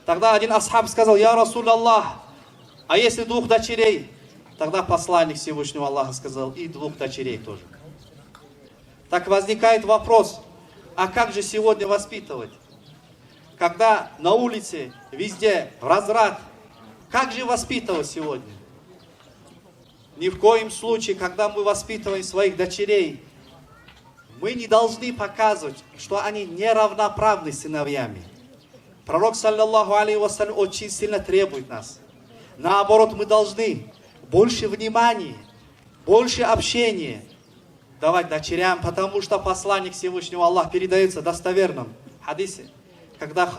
Тогда один асхаб сказал: «Я Расул Аллах, а если двух дочерей?» Тогда посланник Всевышнего Аллаха сказал: «И двух дочерей тоже». Так возникает вопрос, а как же сегодня воспитывать? Когда на улице везде разврат, как же воспитывать сегодня? Ни в коем случае, когда мы воспитываем своих дочерей, мы не должны показывать, что они неравноправны с сыновьями. Пророк, саллаллаху алейхи вассалям, очень сильно требует нас. Наоборот, мы должны больше внимания, больше общения давать дочерям, потому что посланник Всевышнего Аллаха передается в достоверном хадисе, когда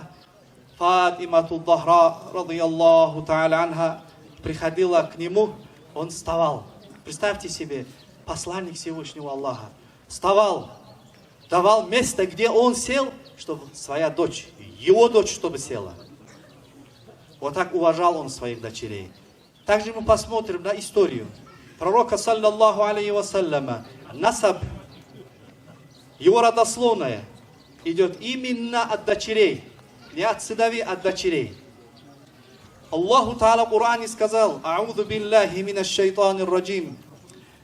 Фатимату Захра, радияллаху та'аля анха, приходила к нему, он вставал. Представьте себе, посланник Всевышнего Аллаха вставал, давал место, где он сел, чтобы своя дочь, его дочь, чтобы села. Вот так уважал он своих дочерей. Также мы посмотрим на историю пророка, саллаллаху алейхи вассаляма, насаб, его родословная идет именно от дочерей, не от сыновей, от дочерей. Аллаху Та'аля в Коране сказал: «Аузу биллахи минаш шайтанир раджим.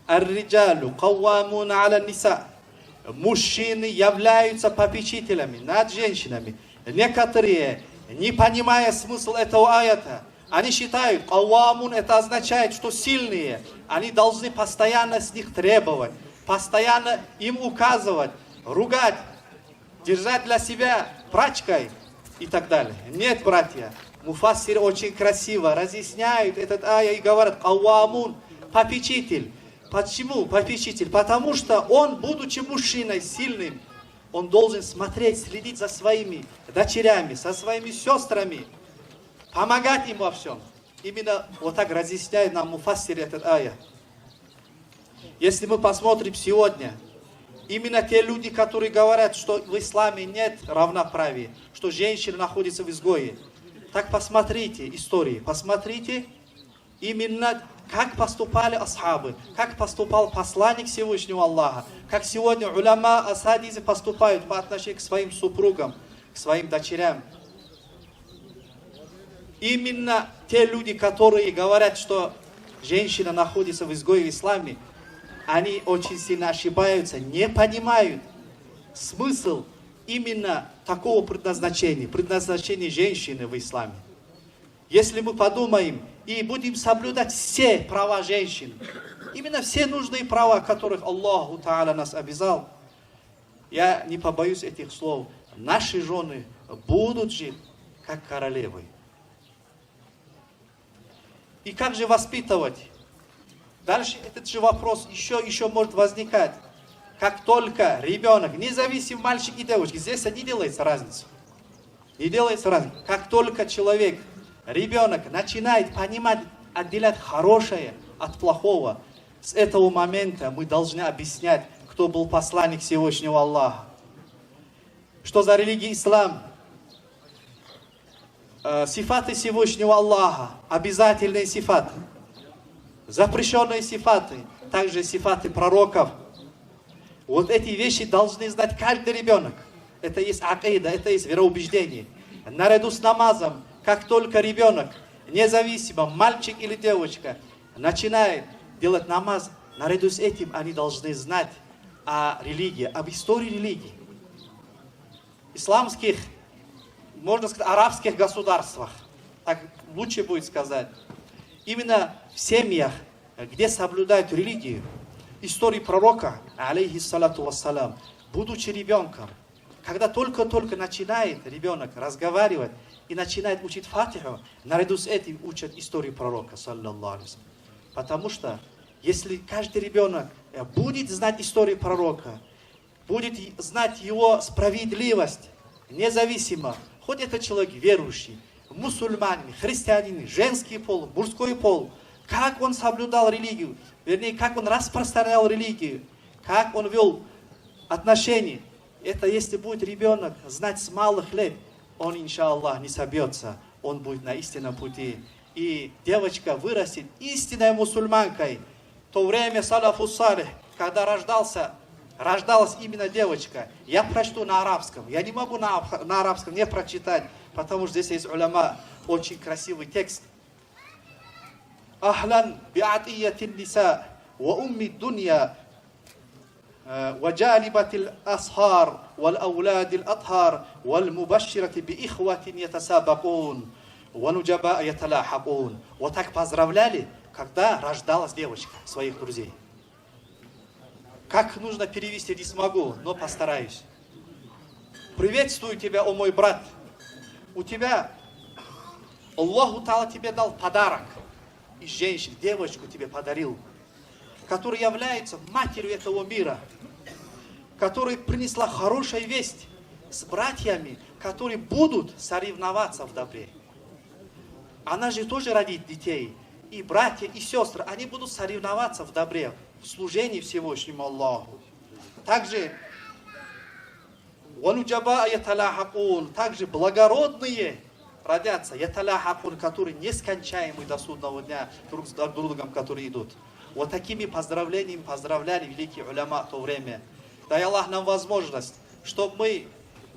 Ар-риджалу каввамуна аля ниса». Мужчины являются попечителями над женщинами. Некоторые, не понимая смысл этого аята, они считают, каввамун это означает, что сильные, они должны постоянно с них требовать, постоянно им указывать, ругать, держать для себя прачкой и так далее. Нет, братья, муфассиры очень красиво разъясняют этот аят и говорят: «Каввамун, попечитель». Почему попечитель? Потому что он, будучи мужчиной сильным, он должен смотреть, следить за своими дочерями, со своими сестрами, помогать им во всем. Именно вот так разъясняет нам муфассир этот аят. Если мы посмотрим сегодня, именно те люди, которые говорят, что в исламе нет равноправия, что женщина находится в изгое, так посмотрите истории, посмотрите именно, как поступали асхабы, как поступал посланник Всевышнего Аллаха, как сегодня уляма, асадизы поступают по отношению к своим супругам, к своим дочерям. Именно те люди, которые говорят, что женщина находится в изгое в исламе, Они очень сильно ошибаются, не понимают смысл именно такого предназначения, предназначения женщины в исламе. Если мы подумаем и будем соблюдать все права женщин, именно все нужные права, которых Аллаху Тааля нас обязал, я не побоюсь этих слов, наши жены будут жить как королевы. И как же воспитывать? Дальше этот же вопрос еще, еще может возникать. Как только ребенок, независимо мальчик и девочка, здесь не делается разница. Не делается разница. Как только человек, ребенок начинает понимать, отделять хорошее от плохого, с этого момента мы должны объяснять, кто был посланник Всевышнего Аллаха. Что за религия ислам? Э, сифаты Всевышнего Аллаха, обязательные сифаты, запрещенные сифаты, также сифаты пророков. Вот эти вещи должны знать каждый ребенок. Это есть акида, это есть вероубеждение. Наряду с намазом, как только ребенок, независимо, мальчик или девочка, начинает делать намаз, наряду с этим они должны знать о религии, об истории религии. Исламских, можно сказать, арабских государствах, так лучше будет сказать, именно в семьях, где соблюдают религию, истории пророка, алейхиссалату вассалам, будучи ребенком, когда только-только начинает ребенок разговаривать и начинает учить Фатиху, наряду с этим учат историю пророка, саллаллаху алейхи ва саллям. Потому что если каждый ребенок э, будет знать историю пророка, будет знать его справедливость, независимо, хоть это человек верующий, мусульманин, христианин, женский пол, мужской пол, как он соблюдал религию, вернее, как он распространял религию, как он вел отношения. Это если будет ребенок знать с малых лет, он, иншаллах, не собьется, он будет на истинном пути. И девочка вырастет истинной мусульманкой. То время салафу салих, когда рождался, рождалась именно девочка. Я прочту на арабском. Я не могу на, абх- на арабском не прочитать, потому что здесь есть уляма, очень красивый текст. أهلا بعطية النساء وأم الدنيا وجالبة الأسهار والأولاد الأطهار والمبشرة بإخوة يتسابقون ونجباء يتلاحقون. Вот так поздравляли, когда рождалась девочка своих друзей. Как нужно перевести, не смогу, но постараюсь. Приветствую тебя, о мой брат. У тебя, Аллаху Таала тебе дал подарок. И женщину, девочку тебе подарил, которая является матерью этого мира, которая принесла хорошую весть с братьями, которые будут соревноваться в добре. Она же тоже родит детей. И братья, и сестры, они будут соревноваться в добре, в служении Всевышнему Аллаху. Также ونجباء يتلاحقون, также благородные родятся, يتلاحقون, которые нескончаемы до судного дня, друг с друг другом, которые идут. Вот такими поздравлениями поздравляли великие уляма в то время. Дай Аллах нам возможность, чтобы мы,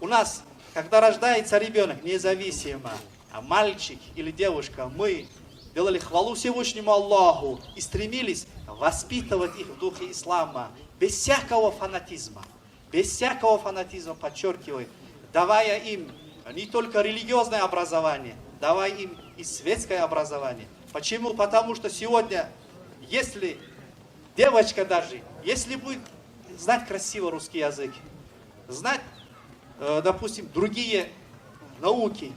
у нас, когда рождается ребенок, независимо, а мальчик или девушка, мы делали хвалу Всевышнему Аллаху и стремились воспитывать их в духе ислама, без всякого фанатизма. Без всякого фанатизма, подчеркиваю, давая им не только религиозное образование, давая им и светское образование. Почему? Потому что сегодня, если девочка даже, если будет знать красиво русский язык, знать, э, допустим, другие науки,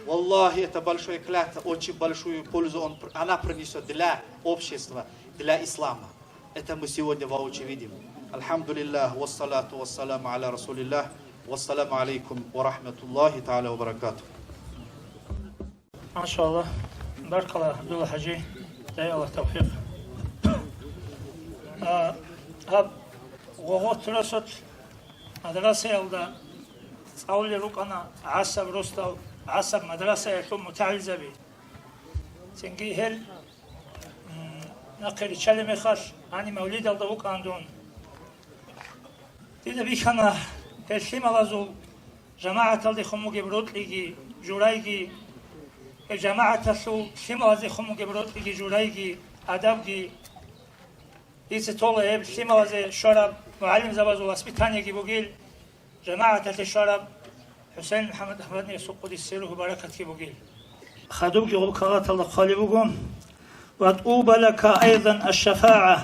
валлахи, это большое клятва, очень большую пользу он, она принесет для общества, для ислама. Это мы сегодня воочию видим. Альхамдулиллах, вассалату вассаламу аля расулиллах, вассаламу алейкум ва рахматуллахи тааля ва баракатух. Машалла. Баркала, Абдулла Хаджи. Дай Аллах тавфикъ. А, гьаб гъогъо Турасот мадрасаялда цӀалулел рукӀана гӀасаб росдал, гӀасаб мадрасаялъул мутагӀилзаби. Цинги гьел, м, нахъе риччалеб мехалъ, гьаниб мавлидалда вукӀана дун. Дида бихьана, гьел лъималазул жамагӀаталдехун бугеб рокьиги, журайги, гьеб жамагӀаталъул лъималаздехун бугеб рокьиги, журайги, адабги, Дица тола гьеб лъималазе щвараб мугӀалимзабазул воспитаниеги бугил, жамагӀаталъе щвараб ХӀусейн МухӀаммад АхӀмадиясул къуддиса сирругьу баракатги бугил. Хадубги гъуб кагъаталда хъвалеб буго: «Ва тӀуба лака айзан аш-шафагӀа».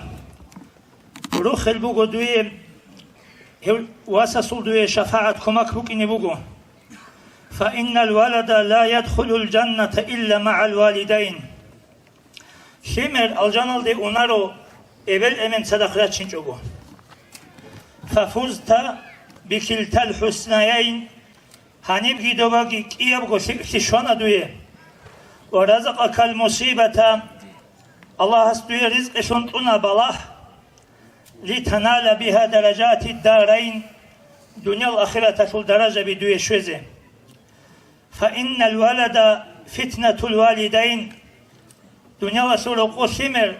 Рохел буго дуе, гьев васасул дуе шафагӀат, кумак букӀине буго. «Фа иннал валада ла ядхулул жанната илла магӀал валидайн». Лъимер алжаналде унаро эбел-эмен цадахъ рачинчӀого. «Фа фузта бикилтал хӀуснаяйн», гьанибги добаги кӀиябго лъикӀлъи щвана дуе. «Ва разакъакал мусибата», Аллагьас дуе ризкъилъун кьуна балагь, «литанала биха даражати дарайн», дуниял ахираталъул даражаби дуе щвезе. «Фа иннал валада фитнатул валидайн», дуниялалъул рокъо лъимер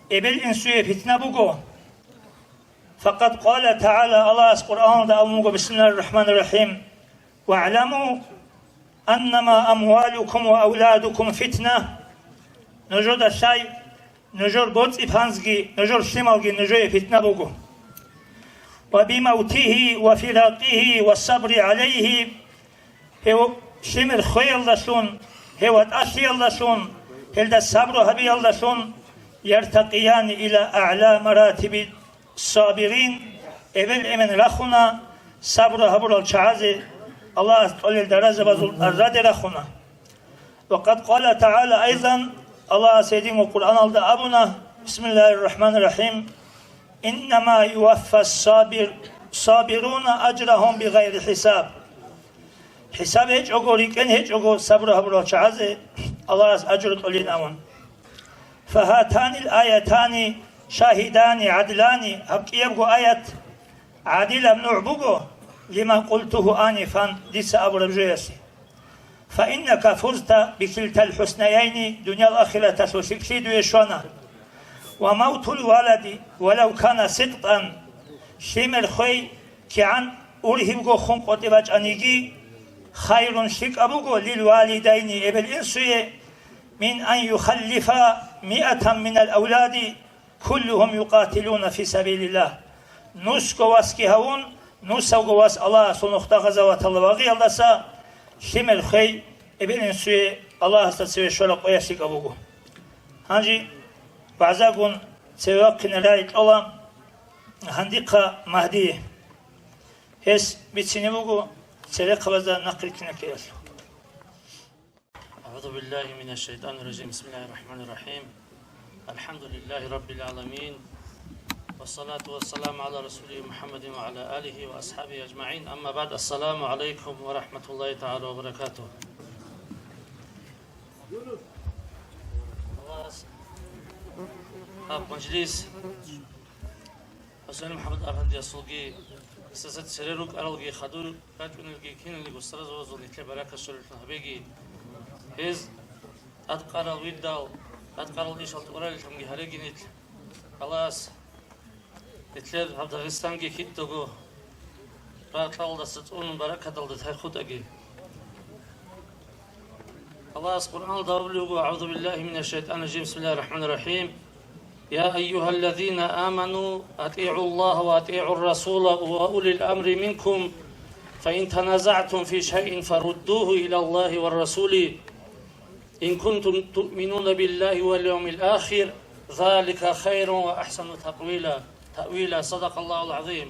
эбел-инсуе питна буго. «Факъад къала тагӀала», Аллагьас Къуръаналда абун буго: «Бисмиллагьир рахӀманир рахӀим. ВагӀламу аннама амвалукум ва авладукум фитна». Нужеда лъай, нужер боцӀи-панзги, нужер лъималги нужее питна буго. «Ва бимавтихи ва фиракъихи ва сабри гӀалайхи», гьев лъимер хвеялдалъун, гьев ватӀалъиялдалъун, гьелда сабру гьабиялдалъун, «яртакъияни ила агӀла маратиби сабирин», эбел-эмен рахуна, сабру гьабурал чагӀазе Аллагьас тӀолел даражабазул тӀад раде рахуна. «Ва къад къала тагӀала айзан», Аллагьас гьединго Къуръаналда абуна: «Бисмиллагьир рахӀманир рахӀим. Иннама юваффас сабир-, сабируна ажрагьум бигъайри хӀисаб». ХӀисаб гьечӀого, рикӀкӀен гьечӀого сабру гьабурал чагӀазе Аллагьас ажру кьолин абун. «Фагьатанил аятани шагьидани гӀадлани», гьаб кӀиябго аят гӀадилаб нугӀ буго, «лима къултугьу анифан», дица абураб жоялъе. «Фа иннака фузта бикилтал хӀуснаяйни», дуниял ахираталъул лъикӀлъи дуе щвана. «Ва мавтул валади валав кана сидкъан», лъимер хвей кигӀан ургьибго хун къотӀи бачӀаниги, «хайрун», лъикӀаб буго, «лил валидайни», эбел-инсуе, «мин ан юхаллифа миатан минал авлади, куллугьум юкъатилуна фи сабилиллагь». Нусго васги гьавун, нусавго вас Аллагьасул нухда гъазаваталда вагъиялдаса лъимер хвей эбел-инсуе Аллагьасда цеве щвараб къоялъ лъикӀаб буго. Гьанже вагӀзагун цеве вахъине рагӀи кьола гьандихъа Магьдие. Гьес бицине буго церехъабазда нахъ рилълъине ккеялъул. أعوذ بالله من الشيطان الرجيم. بسم الله الرحمن الرحيم. الحمد لله رب العالمين. والصلاة والسلام على رسوله محمد وعلى آله وأصحابه أجمعين. أما بعد. السلام عليكم ورحمة الله تعالى وبركاته. Гьаб мажлис ХӀусейн МухӀаммад Афандиясулги, гьесда цере рукӀаралги, хадур рачӀунелги, киналниги устарзабазул нилъер баракат щолеллъун гьабеги. Гьез тӀадкъарал вирдал, тӀадкъарал ишал тӀуралеллъунги гьареги нилъ. Аллагьас нилъер гьаб Дагъистанги кидаго ракьалдаса цӀунун баракаталда тайхутӀаги. Аллагьас Къуръаналда абулеб буго: أعوذ بالله من الشيطان الرجيم. بسم الله الرحمن الرحيم. يا أيها الذين آمنوا أطيعوا الله وأطيعوا الرسول وأولي الأمر منكم. فإن تنازعتم في شيء فردوه إلى الله والرسول إن كنتم تؤمنون بالله واليوم الآخر. ذلك خير وأحسن تأويلا. تأويلا. صدق الله العظيم.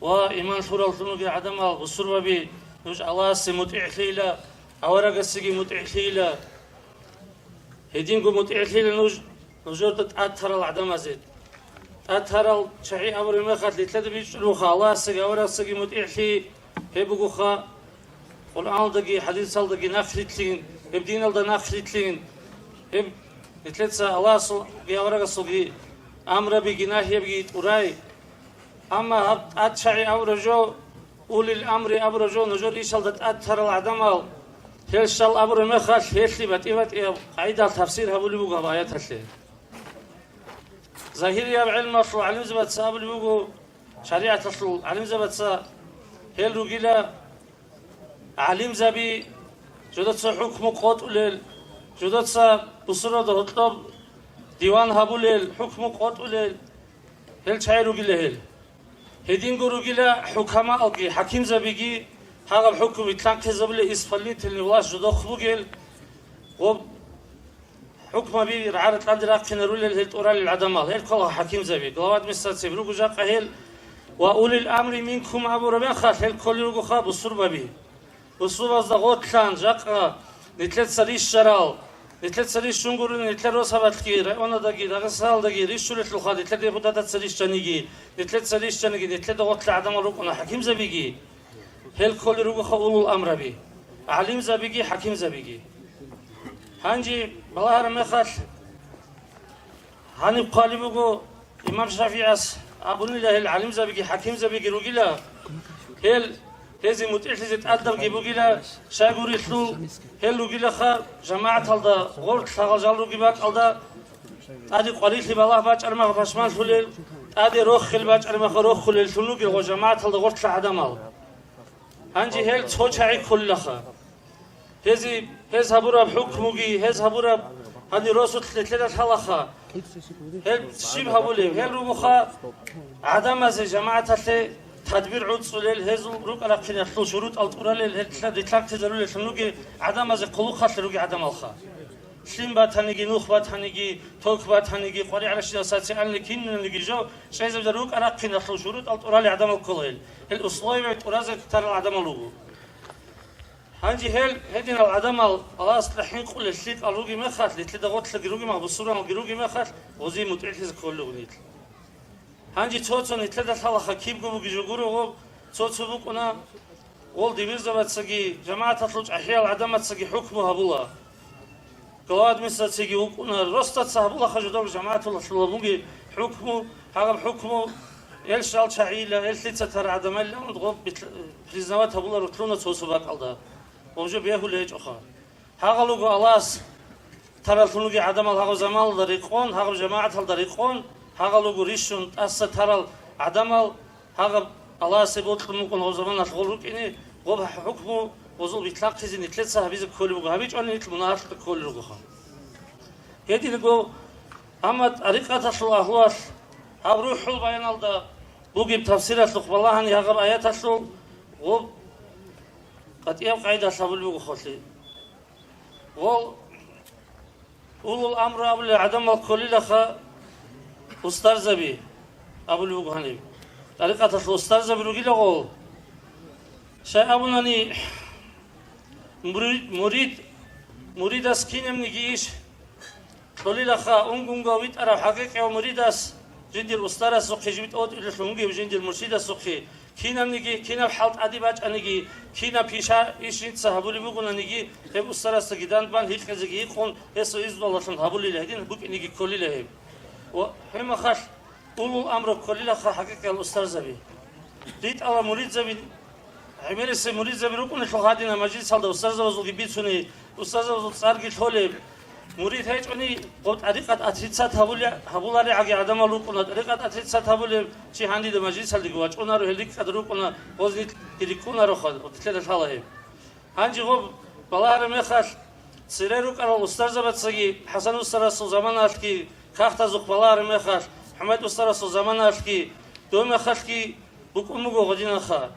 Ва иман лъураллъун ругел гӀадамал, бусурбаби, нуж Аллагьасе мутӀигӀлъийила, аварагасеги мутӀигӀлъийила. Гьединго мутӀигӀлъийила нуж нужерда тӀад тарал гӀадамазе. ТӀад тарал чагӀи абураб мехалъ, нилъеда бичӀчӀулебха Аллагьасеги аварагасеги мутӀигӀлъи, гьеб бугоха Къуръаналдаги хӀадисалдаги нахърилълъин, гьеб диналда нахърилълъин, гьеб нилъеца Аллагьасулги аварагасулги амрабиги нагьиябги тӀурай. Амма гьаб тӀад чагӀи абураб жо, улил амри абураб жо, нужер ишалда тӀад тарал гӀадамал, гьел щал абураб мехалъ, гьелъие батӀи-батӀияб къагӀидал тафсир гьабулеб буго гьаб аяталъе. Загьирияб гӀелмалъул гӀалимзабаца абулеб буго, шаригӀаталъул гӀалимзабаца, гьел ругила гӀалимзаби, жудаца хӀукму къотӀулел, жудаца бусурбабазда гьоркьоб Диван гьабулел, хӀукму къотӀулел, гьел чагӀи ругила гьел. Гьединго ругила хӀукамаалги, хӀакимзабиги, гьагъаб хӀукму витлъанхъизабулел исполнительный власть жидехъ бугел, гъоб хӀукмаби рагӀара-кьанде рахъинарулел гьел тӀуралел гӀадамал, гьел ккола хӀакимзаби, глава администрацияби руго жакъа гьел, ва улил амри минкум абураб мехалъ гьел кколел ругоха бусурбаби. Бусурбазда гъорлъан жакъа нилъеца рищарал, нилъеца рищун гурони нилъер росабалъги, районадаги, Дагъистаналдаги рищулелъулха, нилъер депутатаца рищаниги, нилъеца рищаниги, нилъеда гъорлъа гӀадамал рукӀуна хӀакимзабиги, гьел кколел ругоха улул амраби, гӀалимзабиги, хӀакимзабиги. Гьанже балагьараб мехалъ, гьаниб хъвалеб буго, имам ШафигӀас абунила гьел гӀалимзабиги хӀакимзабиги ругила, гьел гьезие мутӀигӀлъизе тӀадабги бугила, щайгурелъул гьел ругилаха, жамагӀаталда гъорлъ лъагъал жал ругеб бакӀалда, тӀаде къварилъи балагь бачӀараб мехалъ пашманлъулел, тӀаде рохел бачӀараб мехалъ рохулеллъун ругел гъо жамагӀаталда гъорлъа гӀадамал. Гьанже гьел цо чагӀи кколилаха. Гьези, гьез гьабураб хӀукмуги, гьез гьабураб гьанир росулъ нилъеда лъалаха. Гьел щиб гьабулеб? Гьел ругоха гӀадамазе жамагӀаталъе тадбир гӀуцӀулел, гьезул рукӀа-рахъиналъул шурутӀал тӀуралел, гьел рилълъанхъизарулеллъун ругел гӀадамазе хъулухъалъе ругел гӀадамалха. Лъим батаниги, нух батаниги, ток батаниги, къваригӀаращинал социальный кинаниги жо чӀезабизе рукӀа-рахъиналъул шурутӀал тӀуралел гӀадамал ккола гьел. Гьел условия тӀуразе тарал гӀадамал руго. Гьанже гьел гьединал гӀадамал Аллагьасда хӀинкъулел лъикӀал ругеб мехалъ, нилъеда гъорлъаги ругеб мехалъ, бусурбаналги ругеб мехалъ, гъозие мутӀигӀлъизе кколел руго нилъ. Гьанже цо-цо нилъеда лъалаха кибго бугеб жо гурого, цо-цо букӀуна, гъол дибирзабацаги, жамагӀаталъул чӀахӀиял гӀадамацаги хӀукму гьабула. Глава администрацияги вукӀуна, росдаца гьабулаха жодор жамагӀаталъула бугеб хӀукму, гьагъаб хӀукму, эл щал чагӀийила, эл лъица тар гӀадамайилан гъоб битл-, признавать гьабуларо лъуна цо-цо бакӀалда. Гъоб жо бегьулеб гьечӀоха. Гьагъал руго Аллагьас тараллъун ругел гӀадамал гьагъаб заманалда рекъон, гьагъаб жамагӀаталда рекъон, гьагъал руго рищун тӀаса тарал гӀадамал, гьагъаб Аллагьасе бокьун букӀун гъаб заманалъ гъол рукӀине, гъоб хӀукму гъозул битлъахъизе нилъеца гьабизе кколеб буго, гьабичӀони нилъ мунагьалъукьа кколел ругоха. Гьединго, амма тӀарикъаталъул агьлуялъ гьаб РухӀул Баяналда бугеб тафсиралъухъ балагьани гьагъаб аяталъул гъоб къатӀияб къайдалъ гьабулеб буго холли. Гъол улул амру абулел гӀадамал кколилаха устарзаби абулеб буго гьаниб. ТӀарикъаталъул устарзаби ругила гъол. Щай абунани, мури-, мурид, муридас кинабниги иш кьолилаха, унгунго витӀарав хӀакъикъияв муридас жиндир устарасухъе жиб тӀотӀилелъун вугев жиндир муршидасухъе, кинабниги, кинаб хӀал тӀаде бачӀаниги, кинаб пиша иш жинца гьабулеб бугонаниги, гьеб устарасдаги данбан гьикъизеги гьикъун, гьесул изнуялдалъун гьабулила гьедин букӀиниги кколила гьеб. Ва гьеб мехалъ улул амру кколилаха хӀакъикъиял устарзаби. РитӀала муридзаби, гӀемерисеб муридзаби рукӀунелъул гьадинаб мажлисалда устарзабазулги бицуней, устарзабазул цӀарги лъолеб. Мурид гьечӀони, гъоб тӀарикъат отрицать гьабули-, гьабуларигӀаги гӀадамал рукӀуна, тӀарикъат отрицать гьабулеб чи гьанидаб мажлисалдеги вачӀунаро, гьел рикӀкӀад рукӀуна, гъоз нилъ рикӀкӀунароха, нилъеда лъала гьеб. Гьанже гъоб балагьараб мехалъ, цере рукӀарал устарзабацаги, ХӀасан устарасул заманалъги, кагътазухъ балагьараб мехалъ, ХӀумайд устарасул заманалъги, доб мехалъги букӀун буго гъодинанха.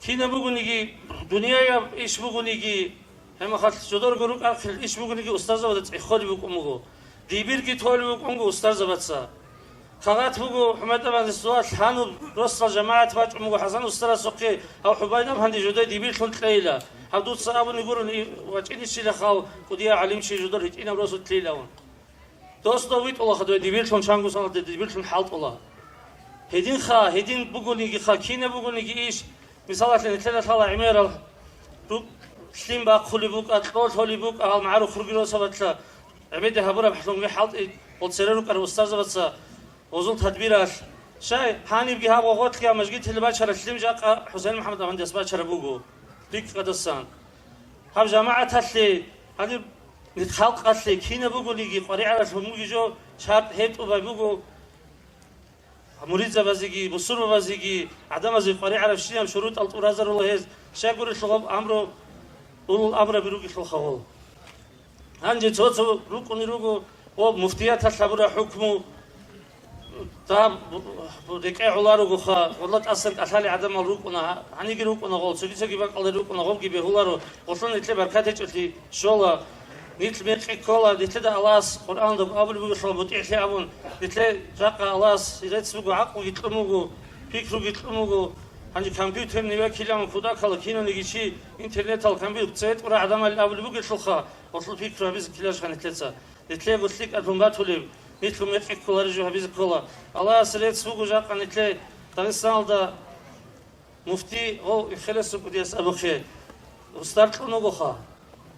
Кинаб бугониги, дунияб иш бугониги, гьеб мехалъ жодорго рукӀарахъел иш бугониги устарзабазда цӀехолеб букӀун буго. Дибирги толеб букӀун буго устарзабаца. Кагъат буго, ХӀумайд абанде суал, гьаниб росдал жамагӀат бачӀун буго ХӀасан устарасухъе, гьав ХӀумайд абанде жодой дибирлъун кьейила. Гьаб дуца абуни гурони вачӀинищилахъав кӀудияв гӀалимчи жодор гьитӀинаб росулъ лъилавун. Дос дов витӀулаха дой дибирлъун, чангу саналде дибирлъун хӀалтӀула. Гьединха, гьедин бугонигиха, кинаб бугониги иш, мисалалъе, нилъеда лъала гӀемерал ру-, лъим бахъулеб букӀа, кьо лъолеб букӀа, гьал магӀарухъ ругел росабалъа гӀебеде гьабураб лъунги хӀалтӀи, гъол цере рукӀарал устарзабаца гъозул тадбиралъ. Щай, гьанибги гьаб гъогъолъги гьаб мажгиталде бачараб лъим жакъа ХӀусейн МухӀаммад Афандияс бачараб буго, рикӀкӀадасан. Гьаб жамагӀаталъе, гьаниб халкъалъе кинаб бугониги къваригӀаралъун бугеб жо шартӀ гьеб тӀубай буго. Муридзабазеги, бусурбабазеги, гӀадамазе къваригӀарабщинаб шурутӀал тӀуразарула гьез, щайгурелъул гьаб амру, улул амраби ругелъулха гъол. Гьанже цо-цо рукӀунел руго, Гъоб муфтияталъ гьабураб хӀукму дагьаб рекӀе гӀоларогоха, гъолла тӀасан кӀалъалел гӀадамал рукӀуна, гьаниги рукӀуна гъол, цоги-цоги бакӀалде рукӀуна, гъобги бегьуларо, гъолъун нилъе баркат гьечӀолъи щола. Нилъ мекъи ккола, нилъеда Аллагьас Къуръаналда абулеб бугелъул мутӀигӀлъи абун, нилъе жакъа Аллагьас рецц буго, гӀакълуги кьун буго, пикруги кьун буго. Гьанже компьютерный векилан кутакалда кинаниги чи интернетал компьютер цӀетӀура гӀадамал абулеб бугелъулха, гъолъул пикру гьабизе ккеларищха нилъеца? Нилъего лъикӀаблъун батулеб, нилъго мекъи кколареб жо гьабизе ккола. Аллагьас рецц буго жакъа нилъе Дагъистаналда муфти гъов Ихелесул кӀудияс абухъе, устар кьун вугоха.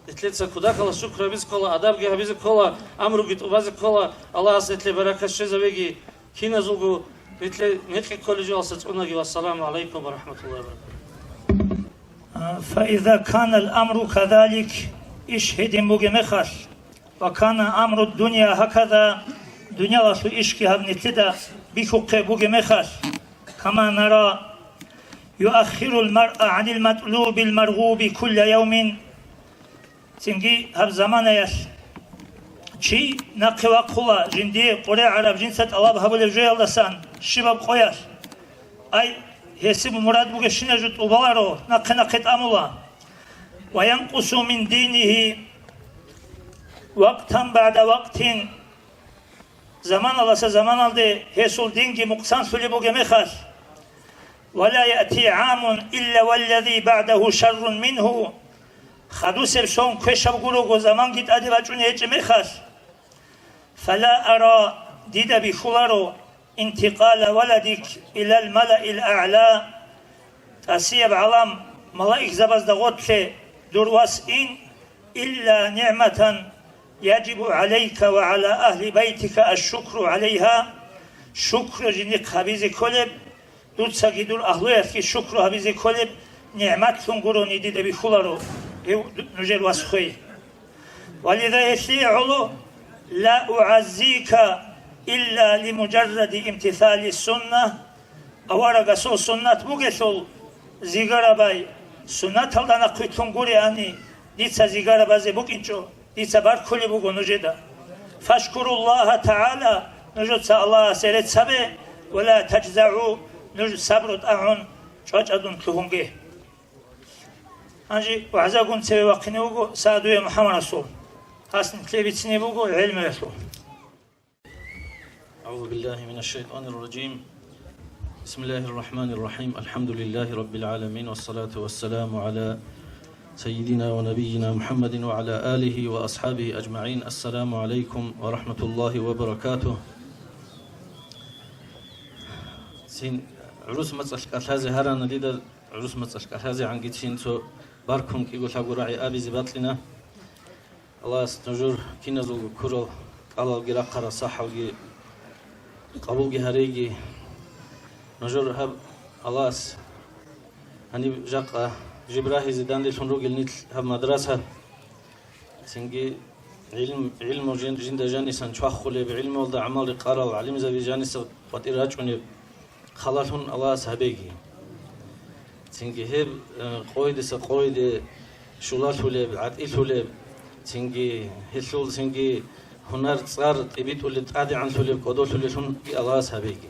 Нилъеца кутакалда шукр гьабизе ккола, адабги гьабизе ккола, амруги тӀубазе ккола, Аллагьас нилъе баракат щвезавеги, киназулго нилъе мекъи кколеб жоялдаса цӀунаги. Вассаламу гӀалайкум ва рахӀматуллагьи ва баракатугь. فإذا كان الأمر كذلك, иш гьедин бугеб мехалъ, وكان أمر الدنيا هكذا, дуниялалъул ишги гьаб нилъеда бихьухъе бугеб мехалъ, كما نرى يؤخر المرء عن المطلوب المرغوب كل يوم, цинги гьаб заманаялъ чи нахъе вахъула жиндие къваригӀараб, жинца тӀалаб гьабулеб жоялдасан щибаб къоялъ. Ай, гьесиб мурад бугебщинаб жо тӀубаларо, нахъе-нахъе тӀамула. وينقص من دينه وقتا بعد وقت, заманалдаса заманалде гьесул динги мукъсанлъулеб бугеб мехалъ. ولا يأتي عام إلا والذي بعده شر منه, хадусеб сон квешаб гурого заманги тӀаде бачӀуней гьечӀеб мехалъ. فلا أرى, дида бихьуларо, انتقال ولدك إلى الملأ الأعلى, тӀасияб гӀалам малаикзабазда гъорлъе дур вас ин, إلا نعمة يجب عليك وعلى أهل بيتك الشكر عليها, шукру жиндихъ гьабизе кколеб, дуцаги дур агьлуялъги шукру гьабизе кколеб нигӀматлъун гурони дида бихьуларо гьев нужер вас хвей. ولذا, гьелъие гӀоло, لا أعزيك إلا لمجرد امتثال السنة, аварагасул суннат бугелъул зигарабай, суннаталда нахъвилълъун гуриани, дица зигарабазе букӀинчӀо, дица баркулеб буго нужеда. فاشكروا الله تعالى, нужеца Аллагьасе рецц гьабе, ولا تجزعوا, нуж сабру тӀагӀун чӀвачӀадун лъугьунге. Гьанже вагӀзагун цеве вахъине вуго Саадуя МухӀаммад Расул. Гьас нилъее бицине буго гӀелмуялъул. أعوذ بالله من الشيطان الرجيم. بسم الله الرحمن الرحيم. الحمد لله رب العالمين، والصلاة والسلام على سيدنا ونبينا محمد وعلى آله وأصحابه أجمعين. السلام عليكم ورحمة الله وبركاته. Цин гӀурус мацӀалъ кӀалъазе гьарана дида, гӀурус мацӀалъ кӀалъазегӀанги цин цо баркун кӀиго лъабго рагӀи абизе бакьина. Аллагьас нужер киназулго ккурал кӀалалги рахъарал сахӀалги къабулги гьареги. Нужер гьаб Аллагьас гьаниб жакъа жиб рагьизе данделъун ругел нилъ гьаб мадраса. Цинги гӀилм-, гӀилму жин-, жинда жанисан чвахулеб, гӀилмуялда гӀамал рекъарал гӀалимзаби жаниса къватӀир рачӀунеб халалъун Аллагьас гьабеги. Цинги гьеб, э, къойдаса къойде щулалъулеб, гӀатӀилъулеб, цинги гьелъул цинги гьунар-цӀар тӀибитӀулеб, тӀадегӀанлъулеб, кӀодолъулелъунги Аллагьас гьабеги.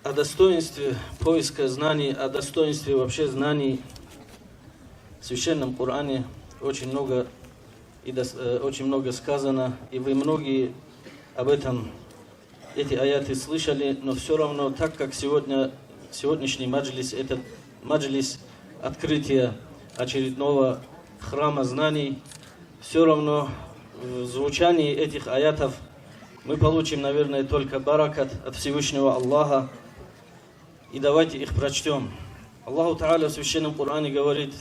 О достоинстве поиска знаний, о достоинстве вообще знаний в Священном Коране очень много и дос-, э, очень много сказано, и вы многие об этом, эти аяты слышали, но всё равно, так как сегодня, сегодняшний маджлис, этот маджлис открытия очередного храма знаний, всё равно в звучании этих аятов мы получим, наверное, только баракат от Всевышнего Аллаха. И давайте их прочтём. Аллаху Тааля в Священном Коране говорит: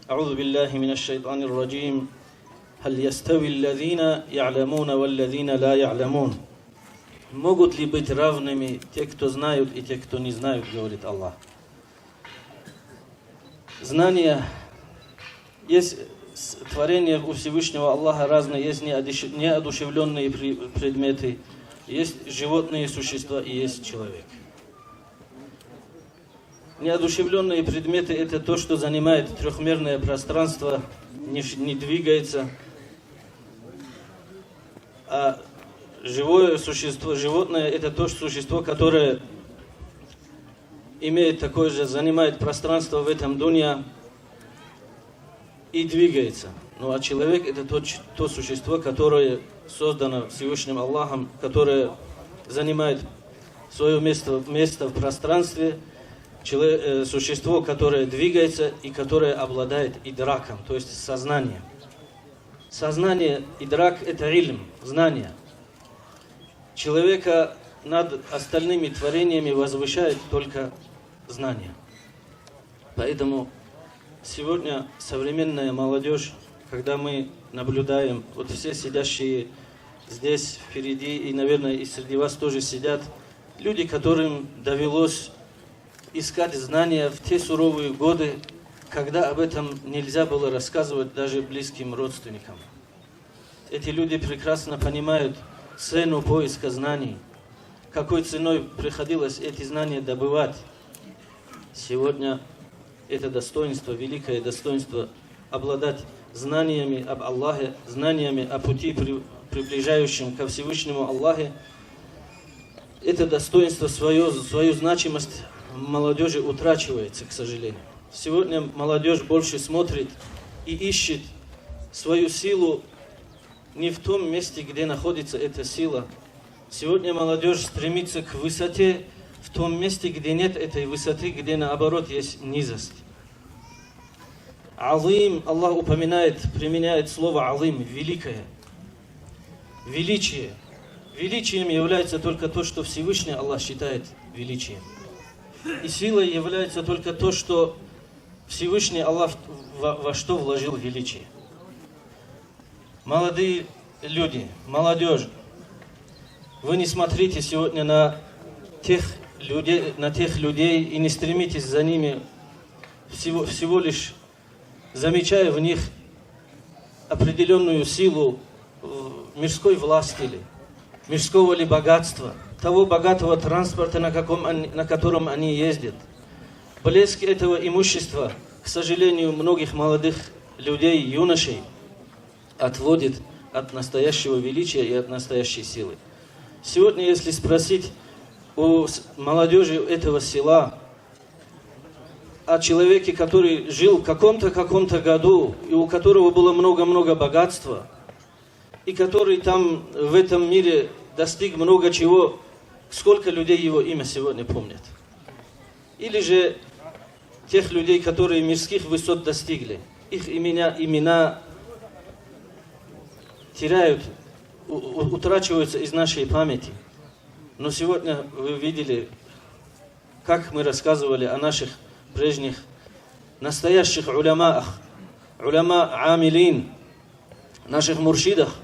أعوذ بالله من الشيطان الرجيم. هل يستوي الذين يعلمون والذين لا يعلمون؟ Могут ли быть равными те, кто знают, и те, кто не знают, говорит Аллах. Знания. Есть с-, творения у Всевышнего Аллаха разные, есть неодуш-, неодушевлённые при-, предметы, есть животные существа и есть человек. Неодушевлённые предметы — это то, что занимает трёхмерное пространство, не ш-, не двигается. Живое существо, животное — это то существо, которое имеет такое же, занимает пространство в этом дунья и двигается. Ну а человек — это то, ч- то существо, которое создано Всевышним Аллахом, которое занимает свое место, место в пространстве, челове- э, существо, которое двигается и которое обладает идраком, то есть сознанием. Сознание, идрак — это ильм, знание. Человека над остальными творениями возвышает только знание. Поэтому сегодня современная молодежь, когда мы наблюдаем, вот все сидящие здесь впереди и, наверное, и среди вас тоже сидят люди, которым довелось искать знания в те суровые годы, когда об этом нельзя было рассказывать даже близким родственникам. Эти люди прекрасно понимают цену поиска знаний, какой ценой приходилось эти знания добывать. Сегодня это достоинство, великое достоинство обладать знаниями об Аллахе, знаниями о пути, при- приближающем ко Всевышнему Аллахе, это достоинство, свою, свою значимость молодежи утрачивается, к сожалению. Сегодня молодежь больше смотрит и ищет свою силу не в том месте, где находится эта сила. Сегодня молодежь стремится к высоте в том месте, где нет этой высоты, где наоборот есть низость. Алим, Аллах упоминает, применяет слово алим, великое. Величие. Величием является только то, что Всевышний Аллах считает величием. И силой является только то, что Всевышний Аллах во, во что вложил величие. Молодые люди, молодежь, вы не смотрите сегодня на тех людей, на тех людей и не стремитесь за ними, всего, всего лишь замечая в них определённую силу, э, мирской власти ли, мирского ли богатства, того богатого транспорта, на каком они, на котором они ездят. Блеск этого имущества, к сожалению, многих молодых людей, юношей отводит от настоящего величия и от настоящей силы. Сегодня, если спросить у с- молодёжи этого села, о человеке, который жил в каком-то, каком-то году, и у которого было много-много богатства, и который там, в этом мире, достиг много чего, сколько людей его имя сегодня помнят? Или же тех людей, которые мирских высот достигли, их имена, имена теряют, у- у- утрачиваются из нашей памяти. Но сегодня вы видели, как мы рассказывали о наших прежних настоящих уламаах, уляма амилин, наших муршидах,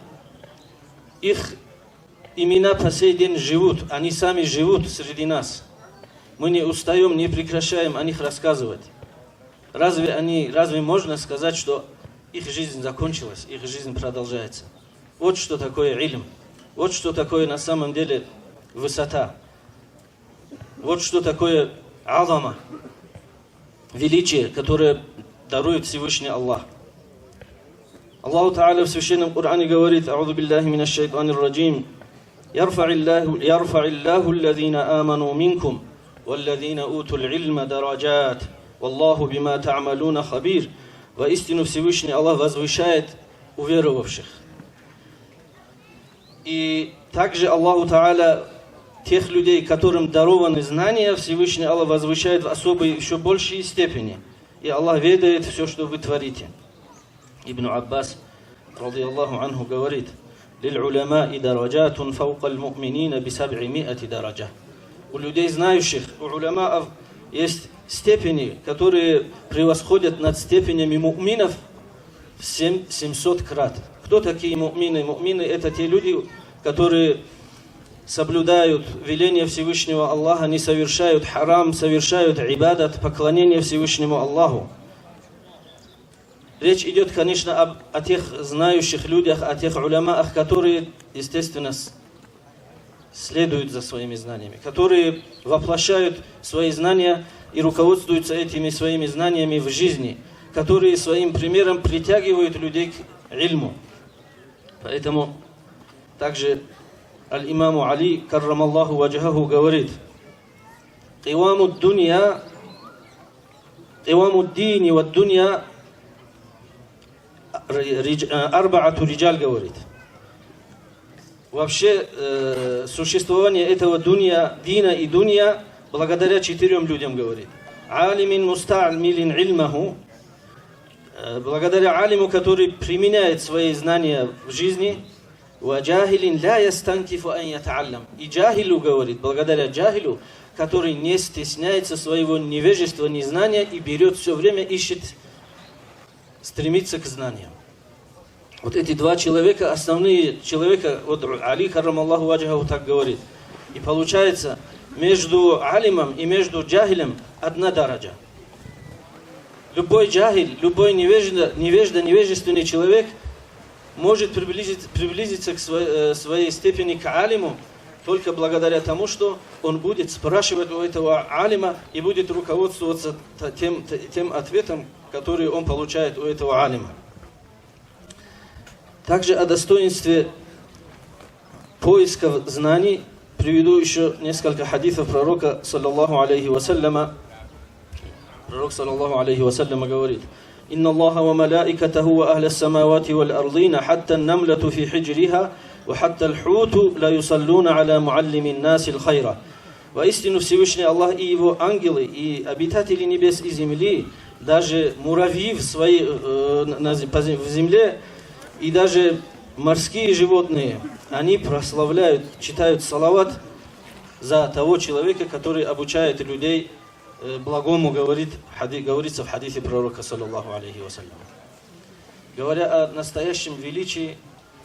их имена по сей день живут, они сами живут среди нас. Мы не устаём, не прекращаем о них рассказывать. Разве они, разве можно сказать, что их жизнь закончилась, их жизнь продолжается? Вот что такое ильм. Вот что такое на самом деле высота. Вот что такое азама, величие, которое дарует Всевышний Аллах. Аллаху Тааля в Священном Коране говорит: «Аузу биллахи минаш шайтанир раджим. Ярфаиллаху, ярфаиллаху аллазина аману минкум, валлазина утул ильма дараджат, валлаху бима таамалуна хабир». Воистину Всевышний Аллах возвышает уверовавших. И также Аллаху Тааля тех людей, которым дарованы знания, Всевышний Аллах возвышает в особой, ещё большей степени. И Аллах ведает всё, что вы творите. Ибн Аббас, радияллаху анху, говорит: «Лил уляма и дараджатун фаукал муъминина би саб'и миати дараджа». У людей знающих, у уляма есть степени, которые превосходят над степенями муъминов в семь, семьсот крат. Кто такие муъмины? Муъмины — это те люди, которые соблюдают веления Всевышнего Аллаха, не совершают харам, совершают ибадат, поклонение Всевышнему Аллаху. Речь идёт, конечно, об, о тех знающих людях, о тех уляма, которые, естественно, с- следуют за своими знаниями, которые воплощают свои знания и руководствуются этими своими знаниями в жизни, которые своим примером притягивают людей к ильму. Поэтому также аль-имаму Али, каррамаллаху ваджгьаху, говорит: «Киваму дунья, киваму дини ва дунья ри-, ридж-, э, арбаату риджал», говорит. Вообще, э, существование этого дунья, дина и дунья благодаря четырем людям, говорит. «Алимин муста'милин илмаху», э, благодаря алиму, который применяет свои знания в жизни, «ва джахилин ла ястанкифу ан ята'аллам». И джахилу, говорит, благодаря джахилу, который не стесняется своего невежества, незнания и берёт всё время, ищет, стремится к знаниям. Вот эти два человека, основные человека, вот Али, каррамаллаху ваджгьаху, так говорит. И получается, между алимом и между джахилем одна дараджа. Любой джахиль, любой невежда, невежда, невежественный человек может приблизить, приблизиться к сво-, э, своей степени к алиму только благодаря тому, что он будет спрашивать у этого алима и будет руководствоваться та-, тем, т-, тем ответом, который он получает у этого алима. Также о достоинстве поисков знаний приведу ещё несколько хадисов пророка, саллаллаху алейхи вассаляма. Пророк, саллаллаху алейхи вассаляма, говорит: «Инна Аллаха ва малаикатаху ва ахля самавати валь ардина, хатта намлату фи хиджриха, ва хатта аль-хуту ла юсаллуна аля муаллимин насил хайра». Воистину, Всевышний Аллах и его ангелы, и обитатели небес и земли, даже муравьи в своей, э, на, на зе-, по зе-, в земле, и даже морские животные, они прославляют, читают салават за того человека, который обучает людей, э, благому, говорит, хади-, говорится в хадисе пророка, саллаллаху алейхи вассалям. Говоря о настоящем величии,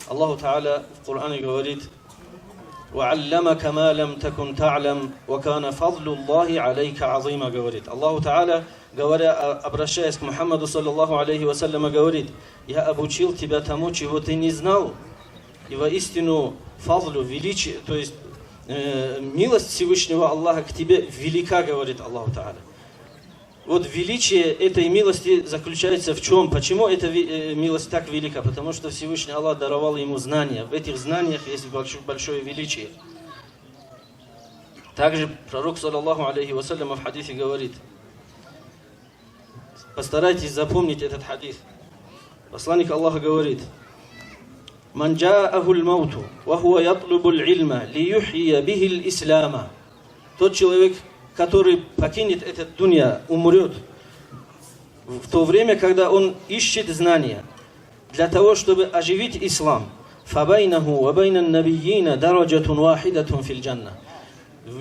Аллаху Тааля в Коране говорит: «Ва алламака ма лам такун та'лам, ва кана фадлуллахи алейка азима», говорит. Аллаху Тааля, говоря, а, обращаясь к Мухаммаду, саллаллаху алейхи вассаляма, говорит: «Я обучил тебя тому, чего ты не знал». И воистину фадлу, величие, то есть, э, милость Всевышнего Аллаха к тебе велика, говорит Аллаху Тааля. Вот величие этой милости заключается в чём? Почему эта ви-, э, милость так велика? Потому что Всевышний Аллах даровал ему знания. В этих знаниях есть большо-, большое величие. Также пророк, саллаллаху алейхи вассаляма, в хадисе говорит, постарайтесь запомнить этот хадис. Посланник Аллаха говорит: «Ман джаахул мауту, ва хуа ятлубул илма, лиюхьия бихил ислама». Тот человек, который покинет этот дунья, умрёт, в то время, когда он ищет знания для того, чтобы оживить ислам, «фабайнаху ва байнан набийина дараджатун вахидатун фил джанна».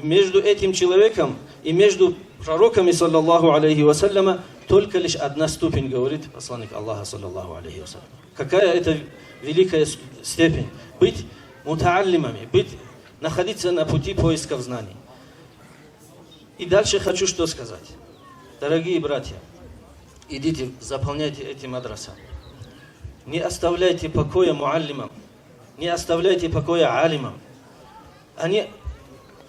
Между этим человеком и между пророками, саллаллаху алейхи вассаляма, только лишь одна ступень, говорит посланник Аллаха, саллаллаху алейхи вассалям. Какая это великая с-, степень! Быть мутааллимами, быть, находиться на пути поисков знаний. И дальше хочу что сказать. Дорогие братья, идите, заполняйте эти мадраса. Не оставляйте покоя муаллимам, не оставляйте покоя алимам. Они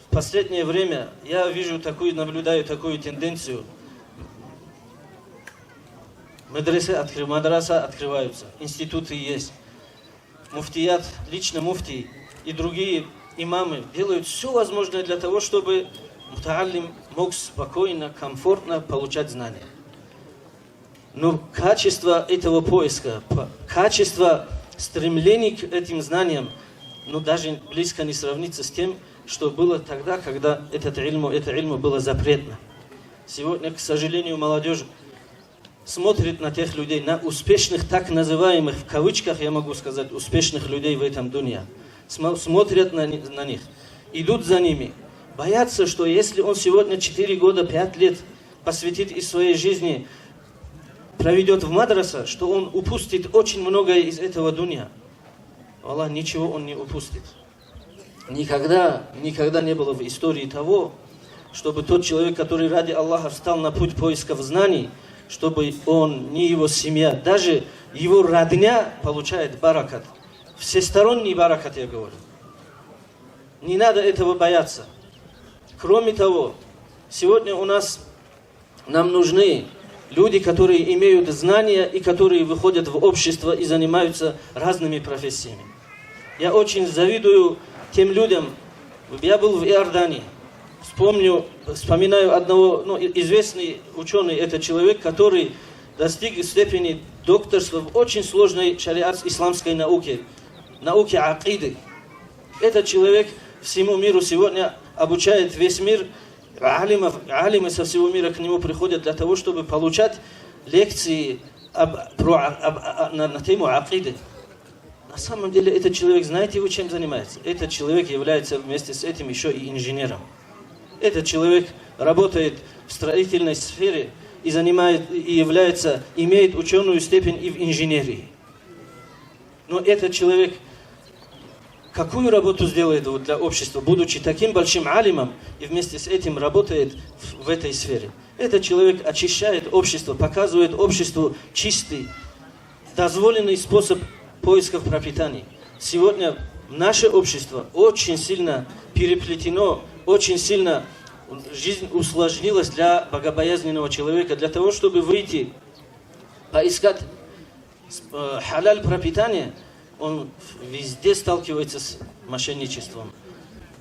в последнее время, я вижу такую, наблюдаю такую тенденцию. Медресе откры-, мадраса открываются, институты есть. Муфтият, лично муфтий и другие имамы делают всё возможное для того, чтобы мутааллим мог спокойно, комфортно получать знания. Но качество этого поиска, п-, качество стремлений к этим знаниям, ну, даже близко не сравнится с тем, что было тогда, когда этот ильму, это ильму было запретно. Сегодня, к сожалению, молодёжь смотрит на тех людей, на успешных, так называемых, в кавычках я могу сказать, успешных людей в этом дунья. Смо-, смотрят на ни-, на них, идут за ними, боятся, что если он сегодня четыре года, пять лет посвятит из своей жизни, проведёт в мадраса, что он упустит очень многое из этого дунья. Аллах, ничего он не упустит. Никогда, никогда не было в истории того, чтобы тот человек, который ради Аллаха встал на путь поисков знаний, чтобы он, ни его семья, даже его родня получает баракат. Всесторонний баракат, я говорю. Не надо этого бояться. Кроме того, сегодня у нас Нам нужны люди, которые имеют знания и которые выходят в общество и занимаются разными профессиями. Я очень завидую тем людям. Я был в Иордании. Вспомню, вспоминаю одного, ну, и- известный ученый, это человек, который достиг степени докторства в очень сложной шариат исламской науке, науке акиды. Этот человек всему миру сегодня обучает весь мир. Алимов, алимы со всего мира к нему приходят для того, чтобы получать лекции об, про, об- о- на, на тему акиды. На самом деле этот человек, знаете, вы чем занимается? Этот человек является вместе с этим еще и инженером. Этот человек работает в строительной сфере и занимает, и является, имеет ученую степень и в инженерии. Но этот человек какую работу сделает вот для общества, будучи таким большим алимом и вместе с этим работает в, в этой сфере? Этот человек очищает общество, показывает обществу чистый, дозволенный способ поисков пропитания. Сегодня наше общество очень сильно переплетено, очень сильно жизнь усложнилась для богобоязненного человека. Для того, чтобы выйти, поискать с- э, халяль пропитание, он везде сталкивается с мошенничеством,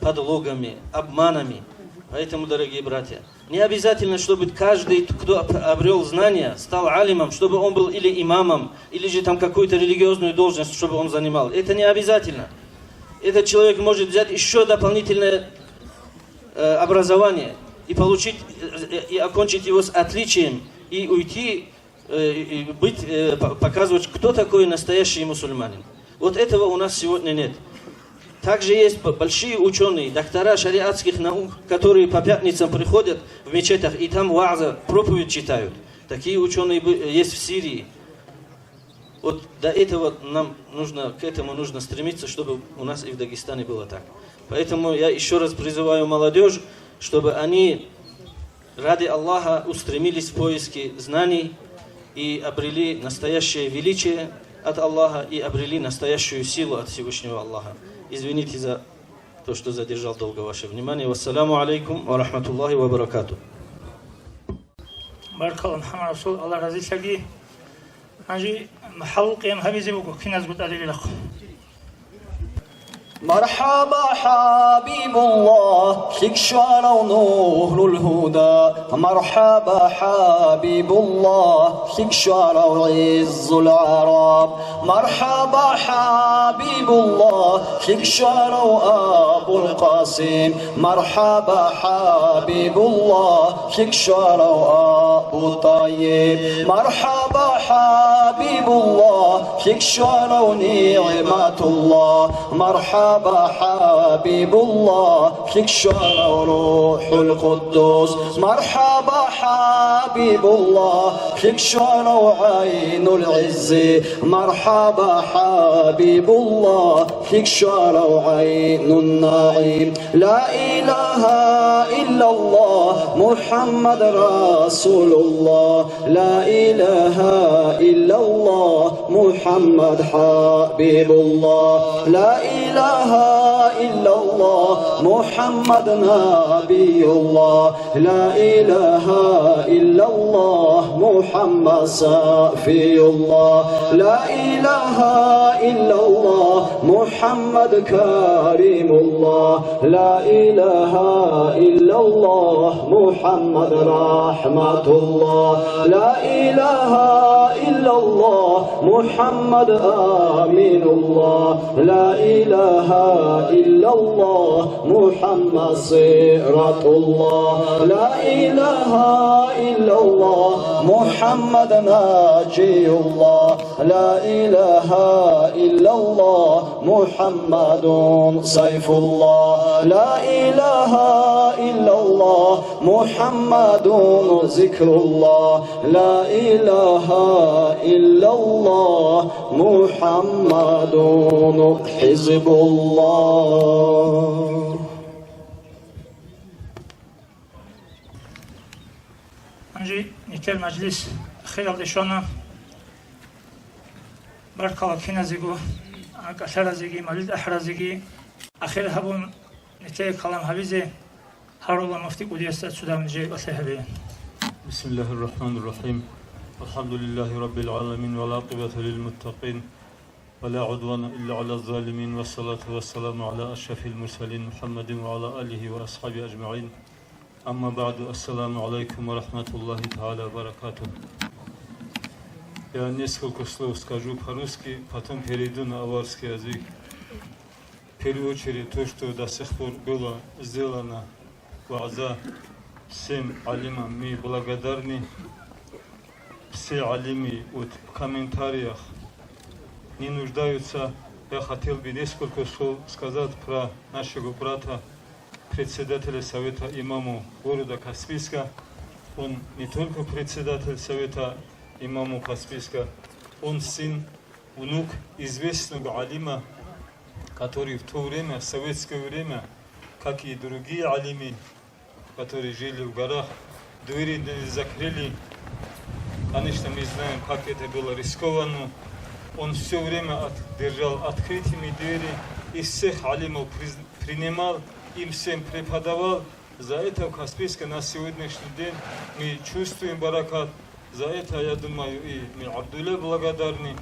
подлогами, обманами. Поэтому, дорогие братья, не обязательно, чтобы каждый, кто об- обрел знания, стал алимом, чтобы он был или имамом, или же там какую-то религиозную должность, чтобы он занимал. Это не обязательно. Этот человек может взять еще дополнительное э, образование и получить, э, и окончить его с отличием, и уйти, э, и быть, э, по- показывать, кто такой настоящий мусульманин. Вот этого у нас сегодня нет. Также есть б- большие ученые, доктора шариатских наук, которые по пятницам приходят в мечетях и там вааза, проповедь читают. Такие ученые бы- есть в Сирии. Вот до этого нам нужно, к этому нужно стремиться, чтобы у нас и в Дагестане было так. Поэтому я еще раз призываю молодежь, чтобы они ради Аллаха устремились в поиски знаний и обрели настоящее величие от Аллаха и обрели настоящую силу от Всевышнего Аллаха. Извините за то, что задержал долго ваше внимание. Вассаламу алейкум ва рахматуллахи ва баракатух. Баркалла, МухӀаммад Расул, Аллагь разилъаги. Гьанже хӀалкъиям гьабизе буго киназго тӀадегӀилахъ. مرحبا حبيب الله, лъикӀ щварав نور الهدى. مرحبا حبيب الله, лъикӀ щварав عز العرب. مرحبا حبيب الله, лъикӀ щварав أبو القاسم. مرحبا حبيب الله, лъикӀ щварав أبو الطيب. مرحبا حبيب الله, лъикӀ щварав نعمة الله. مرحبا حبيب الله, лъикӀ щварав روح القدس. مرحبا حبيب الله, лъикӀ щварав عين العز. مرحبا حبيب الله, лъикӀ щварав عين النعيم. لا إله إلا الله, محمد رسول الله. لا إله إلا الله, محمد حبيب الله. لا إله إلا الله, محمد نبي الله. لا إله إلا الله، محمد صفي الله. لا إله إلا الله، محمد كريم الله. لا إله إلا الله، محمد رحمة الله. لا إله إلا الله، محمد أمين الله. لا إله إلا الله، محمد صراط الله. لا إله إلا الله، محمد ناجي الله. لا إله إلا الله، محمد سيف الله. لا إله إلا الله، محمد ذكر الله. لا إله إلا الله، محمد حزب الله. Гьанже нилъер мажлис ахиралде щвана. Баркала киназего, кӀалъаразеги, мавлид ахӀаразеги. Ахир гьабун, нилъее калам гьабизе гьарула муфти кӀудиясда цо дагьаб жо кӀалъай гьабе. بسم الله الرحمن الرحيم. الحمد لله رب العالمين والعاقبة للمتقين. ولا عدوان إلا على الظالمين، والصلاة والسلام على أشرف المرسلين محمد وعلى آله وأصحابه أجمعين. أما بعد، السلام عليكم ورحمة الله تعالى وبركاته. Я несколько слов скажу по-русски, потом перейду на аварский язык. В первую очередь, то, что до сих пор было сделано, вааза, всем алимам мы благодарны. Все алимы вот в комментариях не нуждаются. Я хотел бы несколько слов сказать про нашего брата, председателя Совета имамов города Каспийска. Он не только председатель Совета имамов Каспийска, он сын, внук известного алима, который в то время, в советское время, как и другие алимы, которые жили в горах, двери не закрыли. Конечно, мы знаем, как это было рискованно. Он все время от- держал открытыми двери, и всех алимов приз- принимал, им всем преподавал. За это в Каспийске на сегодняшний день мы чувствуем баракат. За это, я думаю, и мы Абдулле благодарны.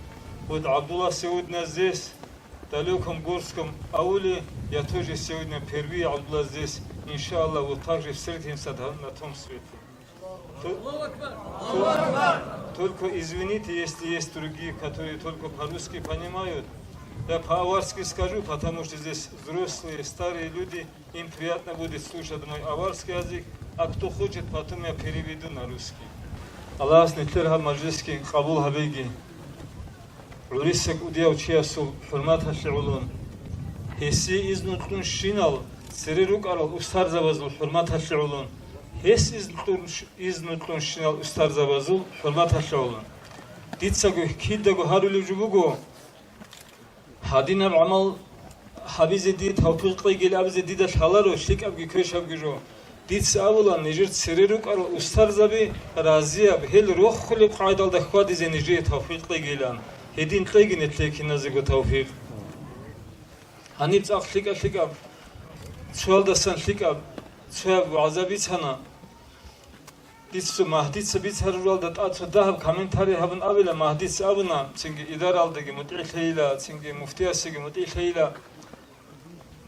Вот Абдулла сегодня здесь, в далеком горском ауле. Я тоже сегодня впервые, Абдулла, здесь. Иншаллах, вот так же встретимся на том свете. Только извините, если есть другие, которые только по-русски понимают. Я по-аварски скажу, потому что здесь взрослые, старые люди, им приятно будет слушать мой аварский язык, а кто хочет, потом я переведу на русский. Аллагьас нилъер гьаб мажлисги къабул гьабеги. ГӀурисакӀудияв чиясул хӀурматалъе гӀолон, гьесие изну кьун щинал цере рукӀарал устарзабазул хӀурматалъе гӀолон, гьес изну кьун щ- изну кьун щинал устарзабазул хӀурматалъе гӀолон. Дицаго кидаго гьарулев жо буго, гьадинаб гӀамал гьабизе дие тавфикъ кьейгил абизе дида лъаларо, лъикӀабги квешабги жо. Дица абула, нижер цере рукӀарал устарзаби разияб, гьел рохулеб къайдалда хьвадизе нижее тавфикъ кьейгилан. Гьедин кьейги нилъее киназего тавфикъ. Гьаниб цӀакъ лъикӀа-лъикӀаб, цоялдасан лъикӀаб, цояб вагӀза бицана. Дица Магьдица бицаруралда тӀад цо дагьаб комментарий гьабун абила, Магьдица абуна, цинги идаралдаги мутӀигӀлъейила, цинги муфтиясеги мутӀигӀлъейила.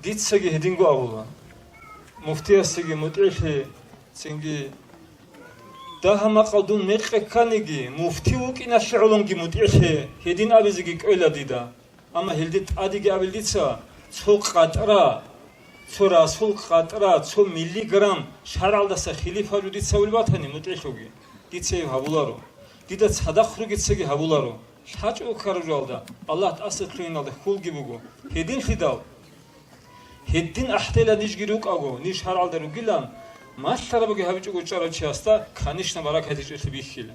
Дицаги гьединго абула. Муфтиясеги мутӀигӀлъе, цинги дагьа-макъал дун мекъи кканиги, муфти вукӀиналъе гӀолонги мутӀигӀлъе, гьедин абизеги кӀвела дида. Амма гьелде тӀадеги абил дица, цо къатӀра, цо расул къатӀра, цо миллиграмм шаргӀалдаса хилиф гьабу дица вил батани, мутӀигӀлъуги, дица гьеб гьабуларо. Дида цадахъ ругецаги гьабуларо. ЛъачӀого ккараб жоялда Аллагь тӀаса лъугьиналда хьулги буго. Гьединлъидал, гьедин ахӀдела нижги рукӀаго, ниж шаргӀалда ругилан, малъарабги гьабичӀого чӀарав чиясда, конечно, баракат гьечӀолъи бихьила.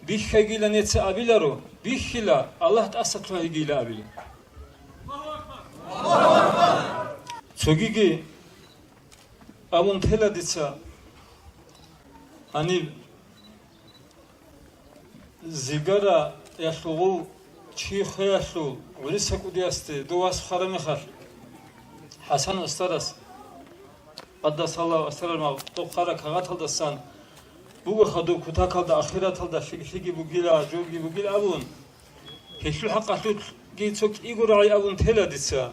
Бихьайгила неца абиларо, бихьила, Аллагь тӀаса лъугьайгила абила. Цогиги абун тела дица, гьаниб зигараялъул гъов чи хвеялъул ГӀурисакӀудиясде дов вас хвара мехалъ, ХӀасан устарас, къаддасаллагьу асрарагьу, дов хвара кагъаталдасан буго хадуб кутакалда, ахираталда лъи-, лъиги бугила, жоги бугила абун. Гьелъул хӀакъалъулъги цо кӀиго рагӀи абун тела дица.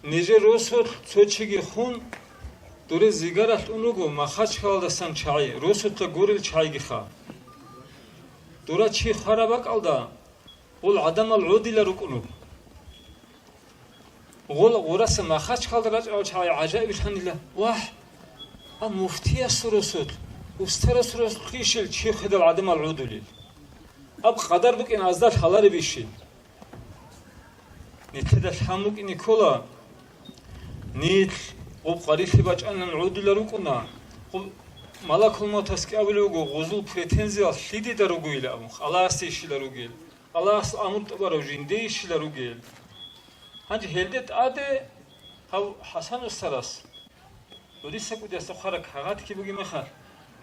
Нижер росулъ цо чиги хун, дуре зигаралъ ун руго Махачкалалдасан чагӀи, росулъа гурел чагӀигиха. Дура чи хвараб бакӀалда, гъол гӀадамал гӀодила рукӀун руго. Гъола гъураса Махачкалда рачӀарал чагӀи гӀажаиблъанила: «Вагь, а муфтиясул росулъ, устарасул росулъищил чи хведал гӀадамал гӀодулел? Аб къадар букӀин азда лъаларебищил?» Нилъеда лъан букӀине ккола, нилъ гъуб къварилъи бачӀанан гӀодила рукӀуна, гъуб малакул мавтасги абулев вуго, гъузул претензиял лъидеда ругойилан абун, Аллагьасде ищила ругел, Аллагьас амру тӀубарав жинде ищила ругел. Гьанже гьелде тӀаде гьав ХӀасан устарас ГӀурисакӀудиясда хъвараб кагъатги бугеб мехалъ,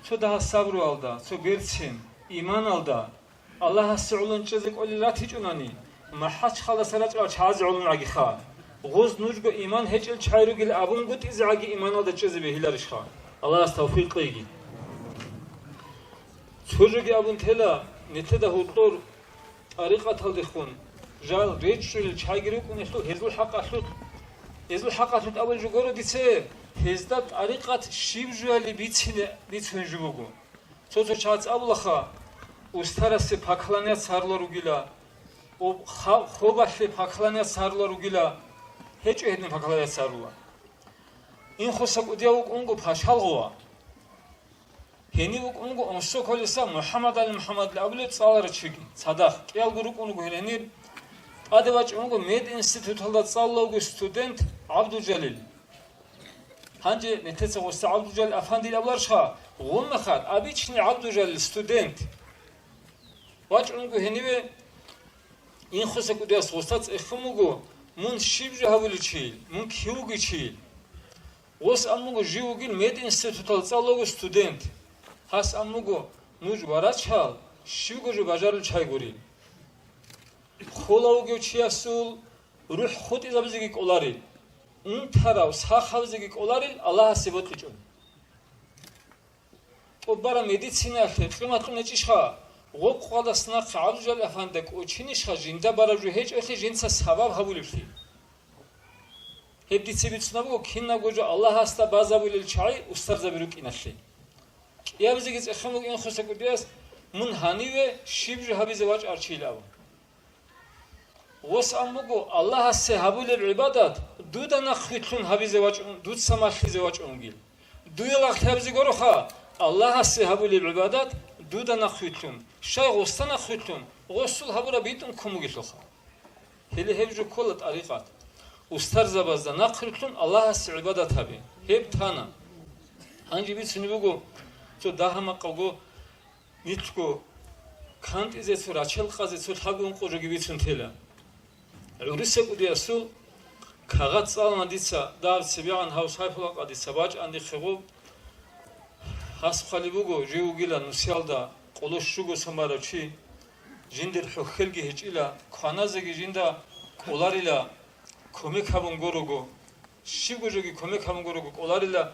цо дагьа сабруялда, цо берцин, иманалда, Аллагьасе гӀоло чӀезе кӀолел ратичӀунани, Махачкалдаса рачӀарал чагӀазе гӀоло рагиха. Гъоз нужго иман гьечӀел чагӀи ругел абунгутӀизегӀаги иманалда чӀезе бегьиларищха? Аллагьас тавфикъ кьейги. Цо жоги абун тела, нилъеда гьоркьор тӀарикъаталдехун жал речӀчӀулел чагӀиги рукӀунелъул, гьезул хӀакъалъулъ, гьезул хӀакъалъулъ абулеб жо гуро дица, гьезда тӀарикъат щиб жояли бицине бицунеб жо буго. Цо-цо чагӀаз абулаха, устарасе поклоняться гьарулел ругила, об-, ха-, хобалъе поклоняться гьарулел ругила, гьечӀо гьедин поклоняться гьарула. Инхоса кӀудияв вукӀун вуго пашалгъува. Гьенив вукӀун вуго Онсоколиса МухӀаммад ГӀали МухӀаммадли абулев цӀаларав чиги, цадахъ кӀиялго рукӀун руго гьел гьенир. ТӀаде вачӀун вуго мединституталда цӀалулев вуго студент ГӀабдулжалил. Гьанже нилъеца гъосда ГӀабдулжалил афандиян абуларищха, гъумахъад обычный ГӀабдулжалил студент. ВачӀун вуго гьениве, Инхоса кӀудияс гъосда цӀехун вуго, мун щиб жо гьабулев чийил, мун кив вугев чийил. Гъос ан буго жив вугин мединститутал цӀалулев студент. Гьас ан буго, нуж врачал, щивго жо бажарулел чагӀи гурин. Холев вугев чиясул рухӀ хутӀизабизеги кӀоларил, унтарав сах гьабизеги кӀоларил Аллагьасе бокьичӀун. ТӀубараб медицинаялъе къимат кьун гьечӀищха, гъоб къоялдаса нахъе ГӀабдулжалил афандияс кӀочинищха жинда бараб жо гьечӀолъи жинца сабаб гьабулеблъи? Гьеб дица бицунеб буго, кинабго жо Аллагьасда базабулел чагӀи устарзаби рукӀиналъе. КӀиабизеги цӀехун буго Инхоса кӀудияс, мун гьаниве щиб жо гьабизе вачӀарав чийилан абун. Гъос ан буго, Аллагьасе гьабулеб гӀибадат дуда нахъвилълъун гьабизе вачӀун, дуца малъизе вачӀун вугил. Дуе лагълъи гьабизе гуроха, Аллагьасе гьабулеб гӀибадат дуда нахъвилълъун, щай гъосда нахъвилълъун, гъосул гьабураб битӀун ккун бугелъулха. Гьеле гьеб жо ккола тӀарикъат. Устарзабазда нахърилълъун Аллагьасе гӀибадат гьабе. Гьеб тана. Гьанже бицунеб буго цо дагьа-макъабго, нилъго кантӀизе цо, рачел къазе цо лъабго ункъо жоги бицун тела. ГӀурусияб кӀудиясул кагъат цӀалана дица, дагьаб цебегӀан гьав Сайфулла къадица бачӀана дихъего. Гьас хъвалеб буго, жив вугила нусиялда къоло щуго сон барав чи, жиндир хӀухьелги гьечӀила, кваназеги жинда кӀоларила, кумек гьабун гурого. Щибго жоги кумек гьабун гурого кӀоларила,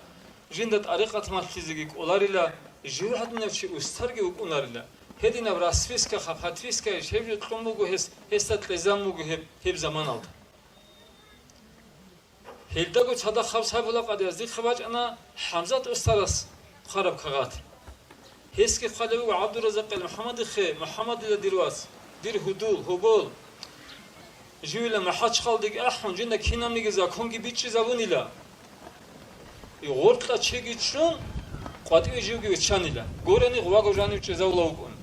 жинда тӀарикъат малъизеги кӀоларила, жив гьадинав чи устарги вукӀунарила. Гьединаб расписка, подписка, гьеб жо кьун буго гьес, гьесда кьезан буго гьеб, гьеб заманалда. Гьелдаго цадахъ гьав Сайфулла къадияс дихъе бачӀана ХӀамзат устарас хъвараб кагъат. Гьесги хъвалеб буго ГӀабдуразакъил МухӀаммадихъе, МухӀаммадила дир вас, дир гьудул, гьобол. Живила МахӀачхъалдеги ахӀун, жинда кинабниги законги бичӀчӀизабунила. И гъоркьа чеги чӀун, къватӀиве живги виччанила. Гурени гъваго жанив чӀезавула вукӀун.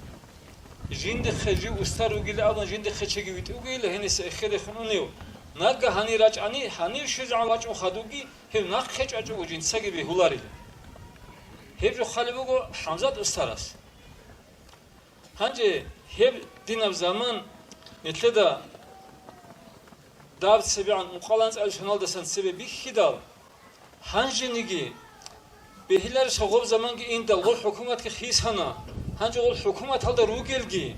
Жиндихъе жив устар вугила абун, жиндихъе чеги витӀугейила гьениса эхирехун унев. Нагагь гьанир рачӀани, гьанив щвезегӀан вачӀун хадуги, гьев нахъе чӀвачӀого жинцаги бегьуларила. Гьеб жо хъвалеб буго ХӀамзат устарас. Гьанже гьеб динаб заман нилъеда даб цебегӀан ункъоялда анцӀила соналдасан цебе бихьидал, гьанжениги бегьиларищха гъоб заманги индал, гъол хӀукуматги хисана, гьанже гъол хӀукуматалда ругелги,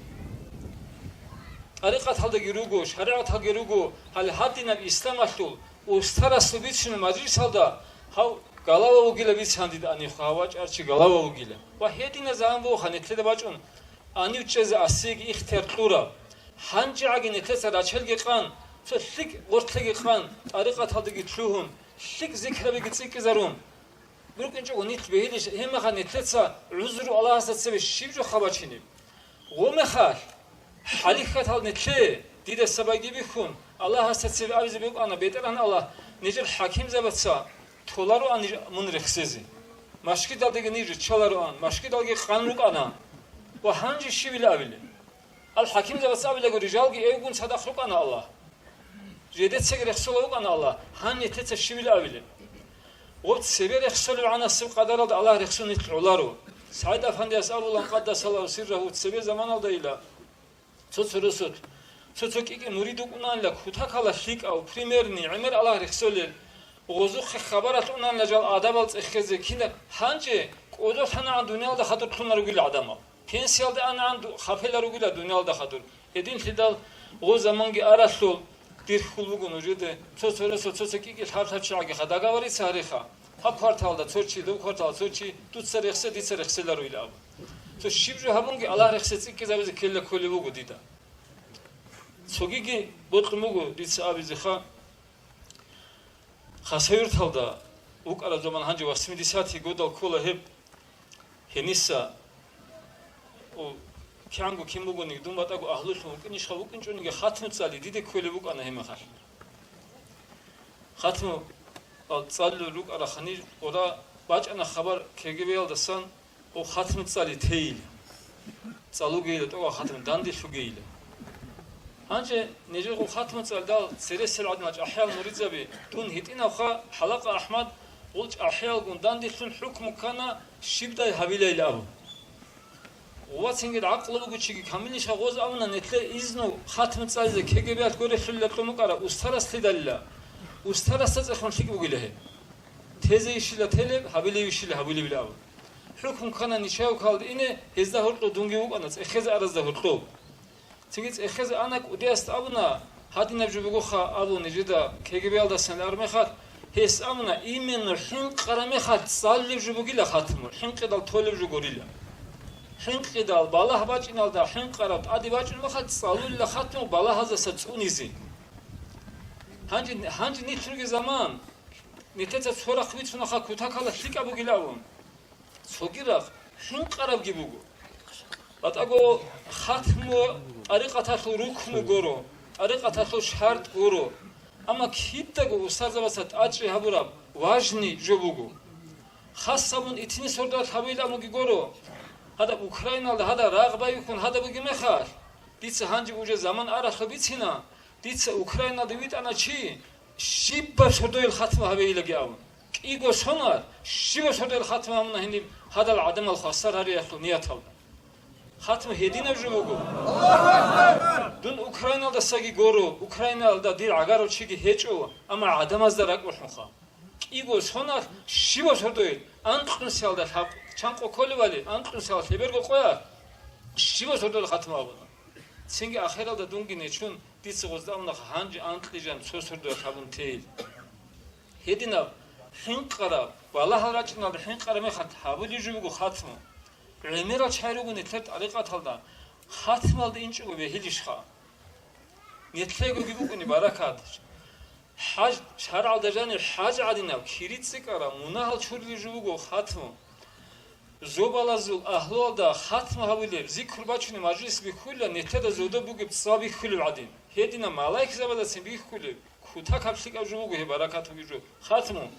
тӀарикъаталдаги руго, шаригӀаталги руго, гьале гьадинаб исламалъул устарасул бицунеб мажлисалда гьав галава вугила бицан дида анихъ, гьав вачӀарав чи галава вугила. Ва гьединаб заман бугоха нилъеда бачӀун гьанив чӀезе асиеги ихтияр кьураб. ГьанжегӀаги нилъеца рачелги къан, цо лъикӀ гъоркьеги къан, тӀарикъаталдаги лъугьун, лъикӀ зикрабиги цӀикӀкӀизарун. БукӀинчӀого нилъ бегьилищ, гьебмехалъ нилъеца гӀузру Аллагьасда цебе щиб жо хабачинеб? Гъо мехалъ, хӀалихьатал нилъее, дида сабайги бихьун, Аллагьасда цебе абизе букӀана, БетӀергьан Аллагь, нижер хӀакимзабаца толароан ниж мун рехсезе. Машгидалдаги ниж риччалароан, машгидалги къан рукӀана. Ва гьанже щибила абилеб? Ал хӀакимзабаца абилаго, рижалги эвгун цадахъ рукӀана Аллагь. Жидецаги рехсола вукӀана Аллагь, гьанже нилъеца щибила абилеб? Гъоб цебе рехсолеб гӀанасеб къадаралда Аллагь рехсон нилъ гӀоларо. СагӀид-афандияс абулан, къаддасаллагьу сиррагьу, цебе заманалдайила цо-цо росулъ, цо-цо кӀикӀи мурид вукӀунанила, кутакалда лъикӀав, примерный, гӀемер Аллагь рехсолел, гъозухъе хабаралъ унанила жал адабал цӀехезе, кинаб гьанже кӀодолъанагӀан дуниялда хадур лъунаругила гӀадамал. Пенсиялда анагӀан ду-, хапеларугила дуниялда хадур. Гьединлъидал гъо заманги аралъул дир хьул буго нужеде, цо-цо росо, цо-цо кӀикӀи лъаб-лъаб чагӀаги хадага варица гьариха. Гьаб кварталда цо чи, доб кварталда цо чи, дуца рехсе, дица рехселаро ил абу. Цо щиб жо гьабунги Аллагь рехсе цӀикӀкӀизабизе ккела кколеб буго дида. Цогиги бокьун буго дица абизеха, Хасавюрталда вукӀараб заман, гьанже восьмидесятый годал ккола гьеб, гьениса, о, кигӀанго кин бугониги, дун батӀаго агьлулъун вукӀинищха, вукӀинчӀониги хатму цӀали диде кколеб букӀана гьеб мехалъ. Хатму, а, цӀалулел рукӀарахъани, къора бачӀана хабар КГБ-ялдасан, о, хатму цӀали тейила. ЦӀалугейила, тӀокӀаб хатму данделъугейила. Гьанже нижего хатму цӀалдал цересел гӀадинал чӀахӀиял муридзаби, дун гьитӀинавха, ХӀалакъа АхӀмад, гъул чӀахӀиялгун данделъун хӀукму ккана, щибдай гьабилайилан абун. Ва цинги гӀакълу бугев чиги камилищха гъоз абуна, нилъее изну хатму цӀализе КГБ-ялъ гурелъулила кьун букӀараб устарас лъидалила, устарасда цӀехун лъикӀ бугила гьеб. Тезейищила телеб, гьабилейищила гьабулебила абун. ХӀукму ккана нечаевкалда ине, гьезда гьоркьоб дунги вукӀана, цӀехезе аразда гьоркьоб. Цинги цӀехезе ана кӀудиясда абуна, гьадинаб жо бугоха абун нижеда КГБ-ялдасан араб мехалъ, гьес абуна, именно хӀинкъараб мехалъ цӀалулеб жо бугила хатму, хӀинкъидал толеб жо гурила. ХӀинкъидал балагь бачӀиналда хӀинкъараб тӀаде бачӀун мехалъ цӀалулила хатму балагьаздаса цӀунизе. Гьанже, гьанже нилъ ругел заман, нилъеца цо рахъ бицунаха кутакалда лъикӀаб бугилан абун. Цоги рахъ хӀинкъарабги буго. БатӀаго хатму тӀарикъаталъул рукну гуро, тӀарикъаталъул шартӀ гуро. Амма кидаго устарзабаца тӀачӀи гьабураб важный жо буго. Хас гьабун итни сордоялъ гьабилан абунги гуро. Гьадаб Украиналда гьадаб рагъ байбихьун гьадаб бугеб мехалъ, дица гьанже уже заман аралъуб бицина, дица Украиналда витӀана чи, щибаб сордоялъ хатму гьабейилаги абун. КӀиго сонар, щибаб сордоялъ хатму гьабуна гьениб гьадал гӀадамал хвасар гьариялъул нияталда. Хатму гьединаб жо буго. Дун Украиналдасаги гуро, Украиналда дир гӀагарав чиги гьечӀо, амма гӀадамазда ракӀ бухӀунха. КӀиго сонар, щибаб сордоялъ, анкьнусиялда лъаб-, чанкъо кколебали, анкьнусиялда лъеберго къоялъ, щибаб сордоялъ хатму гьабуна. Цинги ахиралда дунги нечун, дица гъозда абунаха гьанже анкьи жан цо сордоялъ гьабун тейил. Гьединаб хӀинкъараб, балагьал рачӀиналда хӀинкъараб мехалъ гьабулеб жо буго хатму. ГӀемерал чагӀи руго нилъер тӀарикъаталда, хатмалде инчӀого бегьилищха? Нилъегоги букӀуни баракат. ХӀаж, шаргӀалда жаниб хӀаж гӀадинаб, кири цӀикӀкӀараб, мунагьал чурулеб жо буго хатму. Зобалазул агьлуялда хатму гьабулеб, зикру бачунеб мажлис бихьулила, нилъеда зодоб бугеб цӀа бихьулеб гӀадин. Гьединаб малаикзабаздацин бихьулеб, кутакаб лъикӀаб жо буго гьеб баракат бугеб жо. Хатму.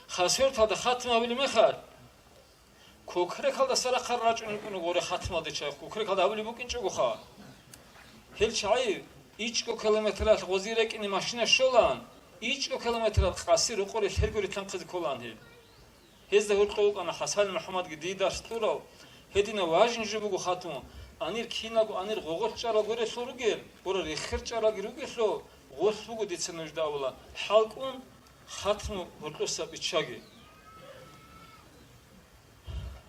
Хасавюрталда хатму гьабулеб мехалъ, Кокрекалдаса рахъарал рачӀун рукӀун гъоре хатмалде чагӀи, Кокрекалда гьабулеб букӀинчӀогоха. Гьел чагӀи ичӀго километралъ гъозие рекӀине машина щолаан, ичӀго километралъ къаси рокъоре лъелго рилълъанхъизе кколаан гьел. Гьезда гьоркьов вукӀана ХӀасан МухӀаммадги дие дарс кьурав, гьединаб важный жо буго хатму, анир киналго анир гъогъорлъ чӀарал гурелъул ругел, гуро реххер чӀаралги ругелъул, гъорлъ буго дица нужда абула, хӀалкӀун хатму гьоркьоса биччаги.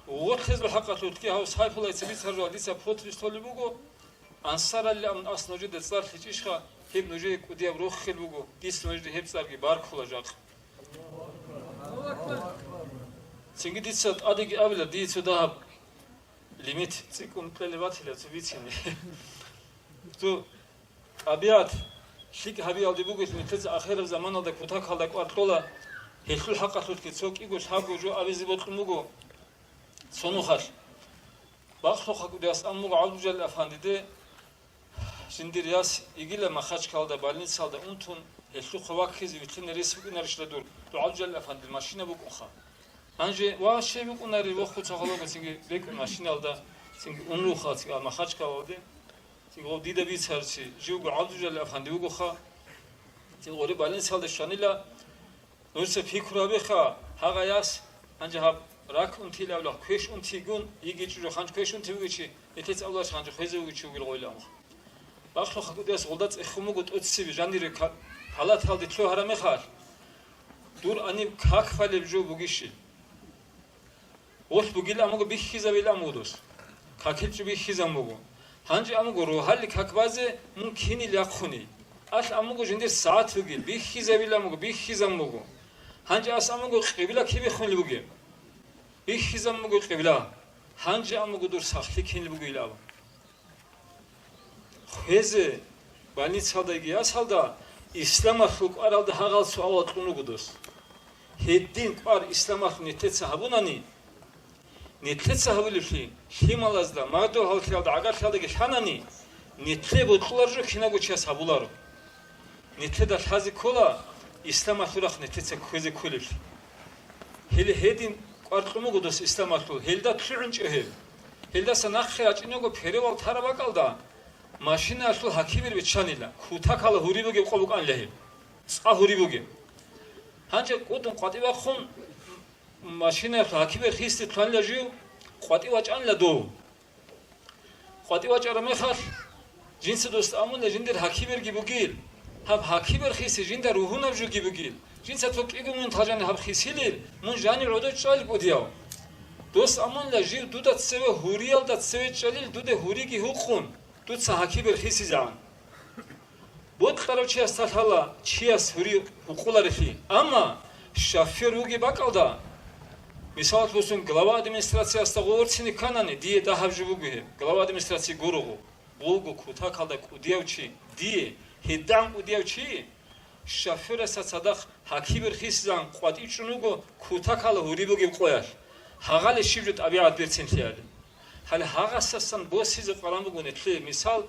Гъорлъ гьезул хӀакъалъулъги гьав Сайфуллайица бицаржал дица подпись толеб буго, Ансаралли абун ас нужеда цӀар лъечӀищха, гьеб нужее кӀудияб рохел буго, дица нужеда гьеб цӀарги баркула жакъа. Цинги дица тӀадеги абила, дие цо дагьаб лимит цӀикӀкӀун кьелеб батила цо бицине. Цо ТӀабигӀат лъикӀ гьабиялде бугелъ, нилъеца ахираб заманалда кутакалда кӀвар кьола, гьелъул хӀакъалъулъги цо кӀиго лъабго жо абизе бокьун буго цо нухалъ. Бакълъухъа кӀудияс ан буго ГӀабдулжалил афандиде, жиндир яс йигила Махачкалада больницалда унтун, гьелъухъа ваккизе вилълъине рес букӀунарищила дур, дур ГӀабдулжалил афандил машина букӀунха. Гьанже ва щай букӀунари вохъуца гьалабацинги бекӀун машиналда, цинги унруха, цинги Махачкалалде. Цинги гъов дида бицарци, живго ГӀабдулжалил афанди вугоха. Цинги гъоре больницалде щванила, нужеца пикру гьабеха, гьагъа яс, гьанже гьаб рак унтилавла, квеш унтигун, йигичӀо жо хъанч квеш унти вугичи, нилъеца авлаш хъанч хвезе вугичи вугил гъойла амха. Бахлуха кӀудияс гъолда цӀехун буго тӀоцебе жанире ка-, палаталде лъугьараб мехалъ, дур аниб как балеб жо бугищил? Гъолъ бугилан буго, бихьизабилан буго дос. Какил чӀу бихьизан буго. Гьанже ан буго, рогьалил как базе мун кинил яхъуни. Алъ ан буго жиндир сагӀат бугил, бихьизабилан буго, бихьизан буго. Гьанже ас ан буго, къибла кибихъунил бугеб? Бихьизан буго къибла. Гьанже ан буго, дур сахлъи кинил бугилан абун. Хвезе, Больницалдаги ясалда исламалъул кӀваралда гьагъал суалал кьун руго дос. Гьедин кӀвар исламалъул нилъеца гьабунани, нилъеца гьабулеблъи лъималазда, мадугьаллъиялда, гӀагарлъиялдаги лъанани, нилъее бокьулар жо кинавго чияс гьабуларо. Нилъеда лъазе ккола исламалъул рахъ нилъеца кквезе кколеблъи. Гьеле гьедин кӀвар кьун буго дос исламалъул, гьелда лъугӀинчӀо гьеб. Гьелдаса нахъе рачӀине руго перевал тараб бакӀалда машинаялъул гьакибер биччанила, кутакала гьури бугеб къо букӀанила гьеб. ЦӀа гьури бугеб. Гьанже кӀудун къватӀибахъун машинаялъул гьакибер хисде лъугьанила жив, къватӀив вачӀанила дов. КъватӀив вачӀараб мехалъ, жинца дос амуна жиндир гьакиберги бугил, гьаб гьакибер хиси жинда ругьунаб жоги бугил, жинца цо кӀиго мун тажани гьаб хисилил, мун жани гӀодов чӀвалил кӀудияв. Дос амуна жив дуда цеве гьуриялда цеве чӀвалил, дуде гьуриги гьукъун, дуца гьакибер хисизегӀан. Бокьарав чиясда лъала чияс гьури гьукъуларелъи. Амма шофер вугеб бакӀалда, мисалалъ босун, глава администрациясда гъорцине кканани, дие дагьаб жо буго гьеб, глава администрации гурого, буго кутакалда кӀудияв чи, дие гьедагӀан кӀудияв чи, шоферасда цадахъ гьакибер хисизан къватӀив чӀун вуго кутакала гьури бугеб къоялъ, гьагъале щиб жо тӀабигӀат берцинлъи гьале. Гьале гьагъасасан босизе къваран буго нилъее. Мисал,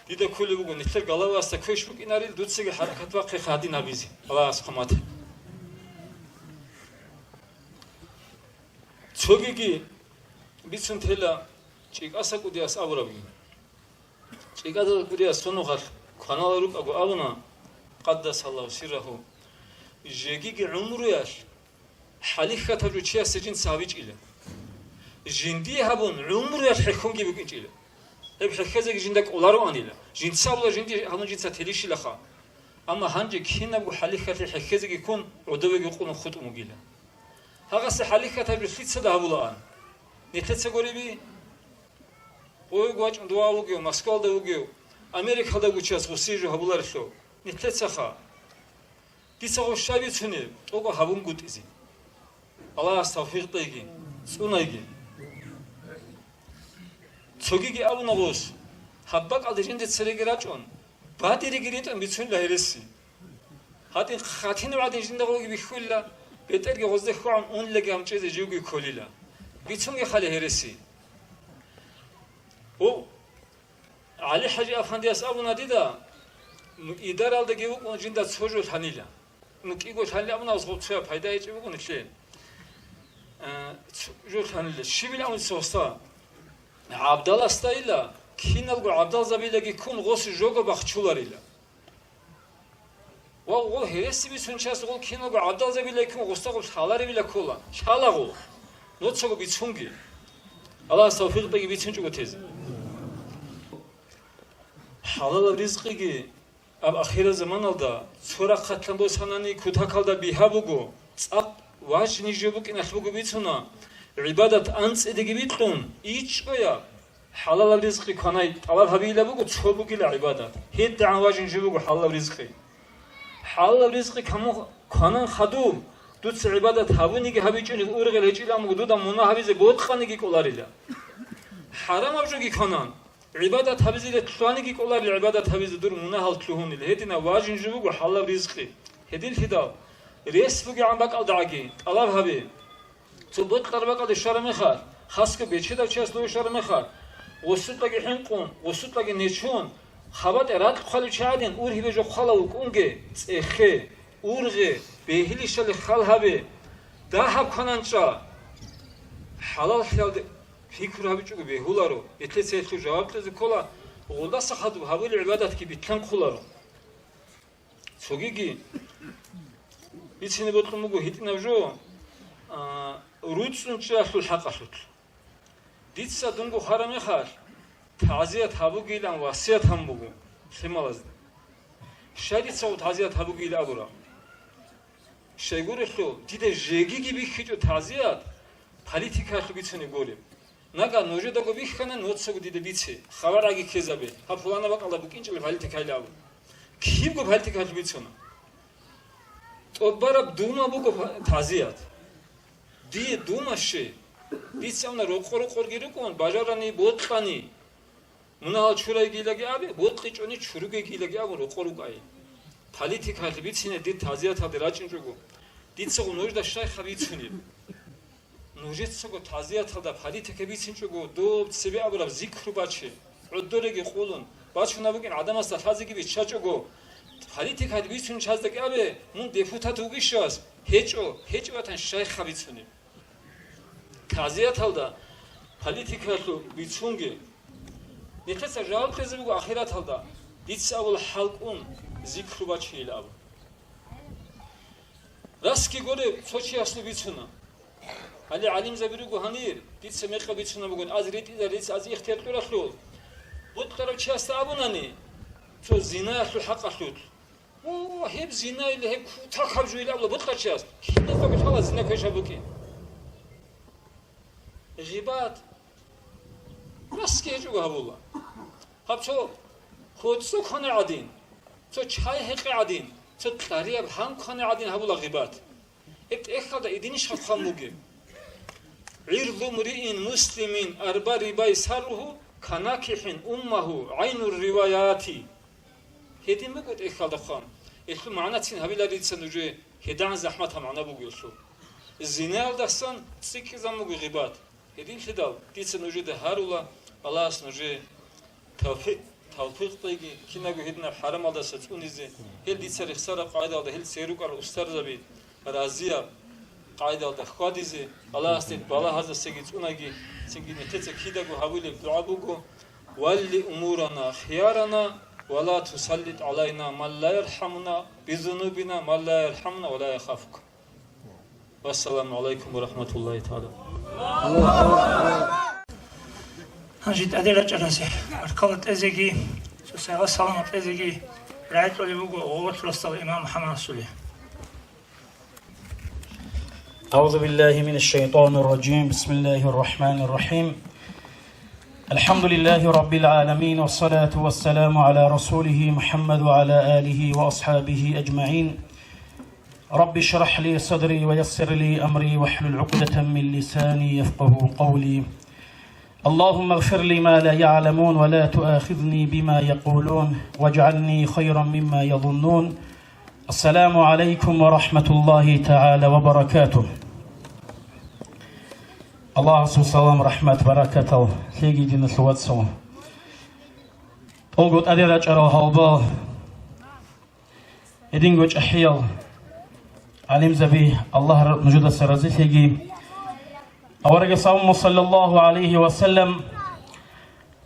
дида кколеб буго, нилъер главасда квеш букӀинарил, дуцаги хӀаракат бахъе гьадин гьабизе. Аллагьас хъамат. Цогиги бицун тела ЧӀикӀаса кӀудияс абурабги. ЧӀикӀаса кӀудияс цо нухалъ кванала рукӀаго абуна, къаддасаллагьу сиррагьу, жегиги гӀумруялъ хӀалихьатаб жо чиясе жинца гьабичӀила. Жиндие гьабун, гӀумруялъ хӀехьонги букӀинчӀила. Гьеб хӀехьезеги жинда кӀолароанила. Жинца абула жиндие гьабун жинца телищилаха. Амма гьанже кинабго хӀалихьалъе хӀехьезеги ккун, гӀодовеги къулун хутӀун вугила. Гьагъасе хӀалихьатаб жо лъицада гьабулаан? Нилъеца гуриби? Къойго вачӀун дова вугев, Москвалда вугев, Америкалда вугев чияс гъосие жо гьабуларелъул? Нилъецаха. Дица гъов щай бицунеб, тӀокӀо гьабунгутӀизе. Аллагьас тавфикъ кьеги, цӀунайги. Цогиги абуна гъос, гьаб бакӀалде жинде цереги рачӀун, бадириги ритӀун бицунила гьереси. Гьадин хъатинаб гӀадин жинда гъоги бихьулила, бетӀерги гъозде хьвагӀун унилаги гьанчӀезе живги кколила. Бицунги хъали гьереси. Гьу, ГӀали-хӀажи афандияс абуна дида, ну, идаралдаги вукӀун жинда цо жо лъанила. Ну, кӀиго лъанила абуна, гъосул цояб пайда гьечӀеб буго нилъее. Э, цо жо лъанила. Щибил абун цо гъоса? ГӀабдаласдайила, киналго гӀабдалзабилаги ккун гъос жого бахчуларила. Ва гъол гьереси бицун час гъол киналго гӀабдалзабилаги ккун гъосда гъол лъаларевила ккола. Лъала гъол. Нуцаго бицунги. Аллагьас тавфикъ кьеги бицинчӀого тезе. ХӀалалаб ризкъиги аб ахират заманалда цо рахъалъан босанани кутакалда бигьа буго, цӀакъ важни жо букӀиналъ буго бицуна, гӀибадат анцӀидеги бикьун, ичӀояб хӀалалаб ризкъи кванай тӀалаб гьабиила буго цо бугила гӀибадат. ГьедигӀан важни жо буго хӀалалаб ризкъи. ХӀалалаб ризкъи камун кванан хадуб, дуца гӀибадат гьабуниги гьабичӀунеб ургъел гьечӀилан буго, дуда мунагь гьабизе бокьаниги кӀоларила. ХӀарамаб жоги кванан, гӀибадат гьабизе лъугьаниги кӀоларила, гӀибадат гьабизе дур мунагьал лъугьунел. Гьединаб важин жо буго хӀалалаб ризкъи. Гьединлъидал рес бугегӀан бакӀалдагӀаги тӀалаб гьабе. Цо бокьараб бакӀалде щвараб мехалъ, хасго бечедав чияс лугьуш щвараб мехалъ, гъусутӀаги хӀинкъун, гъусутӀаги нечун, хабатӀе ракь хъвалев чи гӀадин, ургьибе жо хъвалав вукӀунге, цӀехе, ургъе, бегьилищали хал гьабе, дагьаб квананчӀа. ХӀалаллъиялде пикру гьабичӀого бегьуларо, гьелъие цеялъул жаваб кьезе ккола, гъолдаса хадуб гьабулеб гӀибадатги битлъанхъуларо. Цогиги бицине бокьун буго гьитӀинаб жо, а, руцӀцӀун чӀиялъул хӀакъалъулъ. Дица дунго хвараб мехалъ, тазият гьабугилан васият гьабун буго лъималазда. Щай дица гъо тазият гьабугил абураб? Щайгурелъул, дида жегиги бихьичӀо тазият, политикалъул бицунеб гуреб. Нага нужедаго бихьана, нуцаго дида бице, хабар аги ккезабе, гьаб пуланаб бакӀалда букӀинчӀеб политикайилан абун. Кибго политикалъул бицуна. ТӀубараб дума буго па-, тазият. Дие дума щай? Дица абуна рокъор-рокъорги рукӀун, бажарани, бокьани. Мунагьал чурайгилаги абе, бокьичӀони чуругейгилаги абун рокъор рукӀай. Политикалъе бицине дир тазияталде рачӀинчӀого, дицаго нужда щайха бицунеб? Нужецаго тазияталда политика бицинчӀого, доб цебе абураб зикру баче, гӀодореги къулун, бачунаб букӀин гӀадамасда лъазеги биччачӀого, политикалъе бицунчаздаги абе, мун депутат вугищас? ГьечӀо, гьечӀо ватан щайха бицунеб? Тазияталда политикалъул бицунги, нилъеца жаваб кьезе буго ахираталда, дица абула хӀалкӀун зикру бачейилан абун. Расги гуреб цо чиясул бицуна. Гьале гӀалимзаби руго гьанир, дица мекъа бицунаб бугин, аз ретӀизар дица аз ихтияр кьуралъул. БутӀарав чиясда абунани, цо зинаялъул хӀакъалъулъ. О, гьеб зина или, гьеб кутакаб жо или абула бутӀарчияс, киназдаго лъала зина квешаб букӀин. Гъибат расги гьечӀого гьабула. Гьаб цо хоцӀо кване гӀадин, цо чай гьекъе гӀадин, цо кьарияб гьан кване гӀадин гьабула гъибат. Гьеб тӀехьалда идинищ гьаб хъван бугеб? «ГӀирду мриин муслимин арба рибай сарруху канакихин уммаху гӀайнур риваяти». Гьедин буго тӀехьалда хъван. Гьелъул магӀнацин гьабиларица нужее, гьедагӀан захӀматаб магӀна буго гьелъул. Зинаялдасан цӀикӀкӀизан буго гъибат. Гьединлъидал дица нужеда гьарула, Аллагьас нужее тавфи-, тавфикъ кьеги, кинабго гьединаб хӀарамалдаса цӀунизе, гьел дица рехсараб къагӀидалда гьел церукӀарал устарзаби разияб къагӀидалда хьвадизе, Аллагьасде балагьазасеги цӀунаги, цинги нилъеца кидаго гьабулеб дугӀа буго: «Валли умурана хиярана, ва ла тусаллит гӀалайна ман ла ярхӀамуна бизунубина, ман ла ярхӀамуна ва ла яхафука». Вассаламу гӀалайкум ва рахматуллагьи тагӀала. Гьанже тӀаде рачӀаразе, баркала кьезеги, цо сайгъа саламат кьезеги рагӀи кьолеб буго гъолъ росдал имам МухӀаммад Расулие. أعوذ بالله من الشيطان الرجيم. بسم الله الرحمن الرحيم. الحمد لله رب العالمين، والصلاة والسلام على رسوله محمد وعلى آله وأصحابه أجمعين. رب اشرح لي صدري ويسر لي أمري واحلل عقدة من لساني يفقهوا قولي. اللهم اغفر لما لا يعلمون ولا تؤاخذني بما يقولون واجعلني خيرا مما يظنون. السلام عليكم ورحمة الله تعالى وبركاته. Аллагьасул салам, рахӀмат, баракатал лъеги, диналъул вацал. ТӀолго тӀаде рачӀарал гьалбал, гьединго чӀахӀиял гӀалимзаби, Аллагь нужедаса разилъеги. Аварагас абун, саллаллагьу гӀалайгьи ва саллам: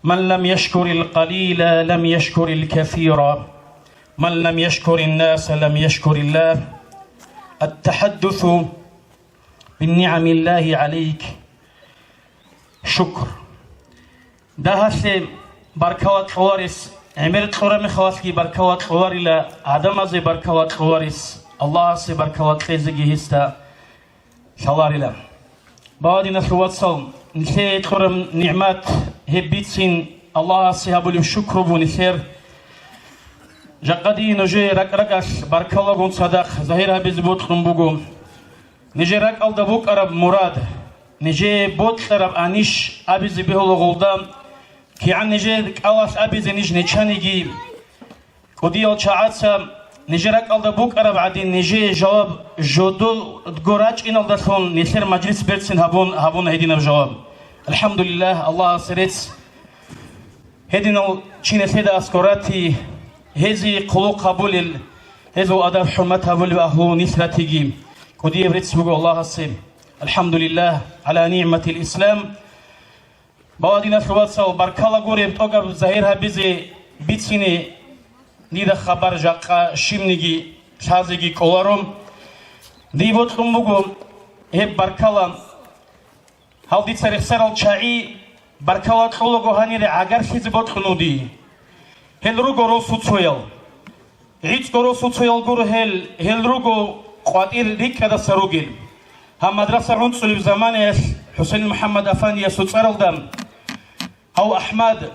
«Ман лам яшкурил къалила, лам яшкурил касира. Ман лам яшкурин наса, лам яшкуриллагь. Ат-тахаддусу биннигӀамиллагьи гӀалайк шукр». Дагьалъе баркала кьоларес, гӀемер кьураб мехалалъги баркала кьоларила, гӀадамазе баркала кьоларес, Аллагьасе баркала кьезеги гьесда лъаларила. Бала, диналъул вацал, нилъее кьураб нигӀмат гьеб бицин, Аллагьасе гьабулеб шукру буго нилъер. Жакъа дие нужее ракӀ-ракӀалъ баркалагун цадахъ загьир гьабизе бокьун буго. Нижер ракӀалда букӀараб мурад, нижее бокьараб анищ абизе бегьула гъолда, кигӀан нижер кӀалалъ абизе ниж нечаниги, кӀудиял чагӀаца нижер ракӀалда букӀараб гӀадин, нижее жаваб жодого рачӀиналдалъун нилъер мажлис берцин гьабун, гьабуна гьединаб жаваб. АлхӀамдулиллагь, Аллагьасе рецц. Гьединал чи нилъеда аскӀор рати, гьезие хъулухъ гьабулел, гьезул адаб-хӀурмат гьабулев агьлу нилъ ратиги, кӀудияб рецц буго Аллагьасе. АлхӀамдулиллагь гӀала нигӀматил ислам. Бала, диналъул вацал, баркала гуреб тӀогаб загьир гьабизе бицине дида хабар жакъа щибниги лъазеги кӀоларо. Дие бокьун буго гьеб баркала. Гьал дица рехсарал чагӀи баркала кьолаго гьанире гӀагарлъизе бокьун дие. Гьел руго росуцоял. ГӀицӀго росуцоял гуро гьел, гьел руго къватӀир рикӀкӀадаса ругел. Гьаб мадраса гӀунцӀулеб заманаялъ ХӀусейн МухӀаммад Афандиясул цӀаралда гьав АхӀмад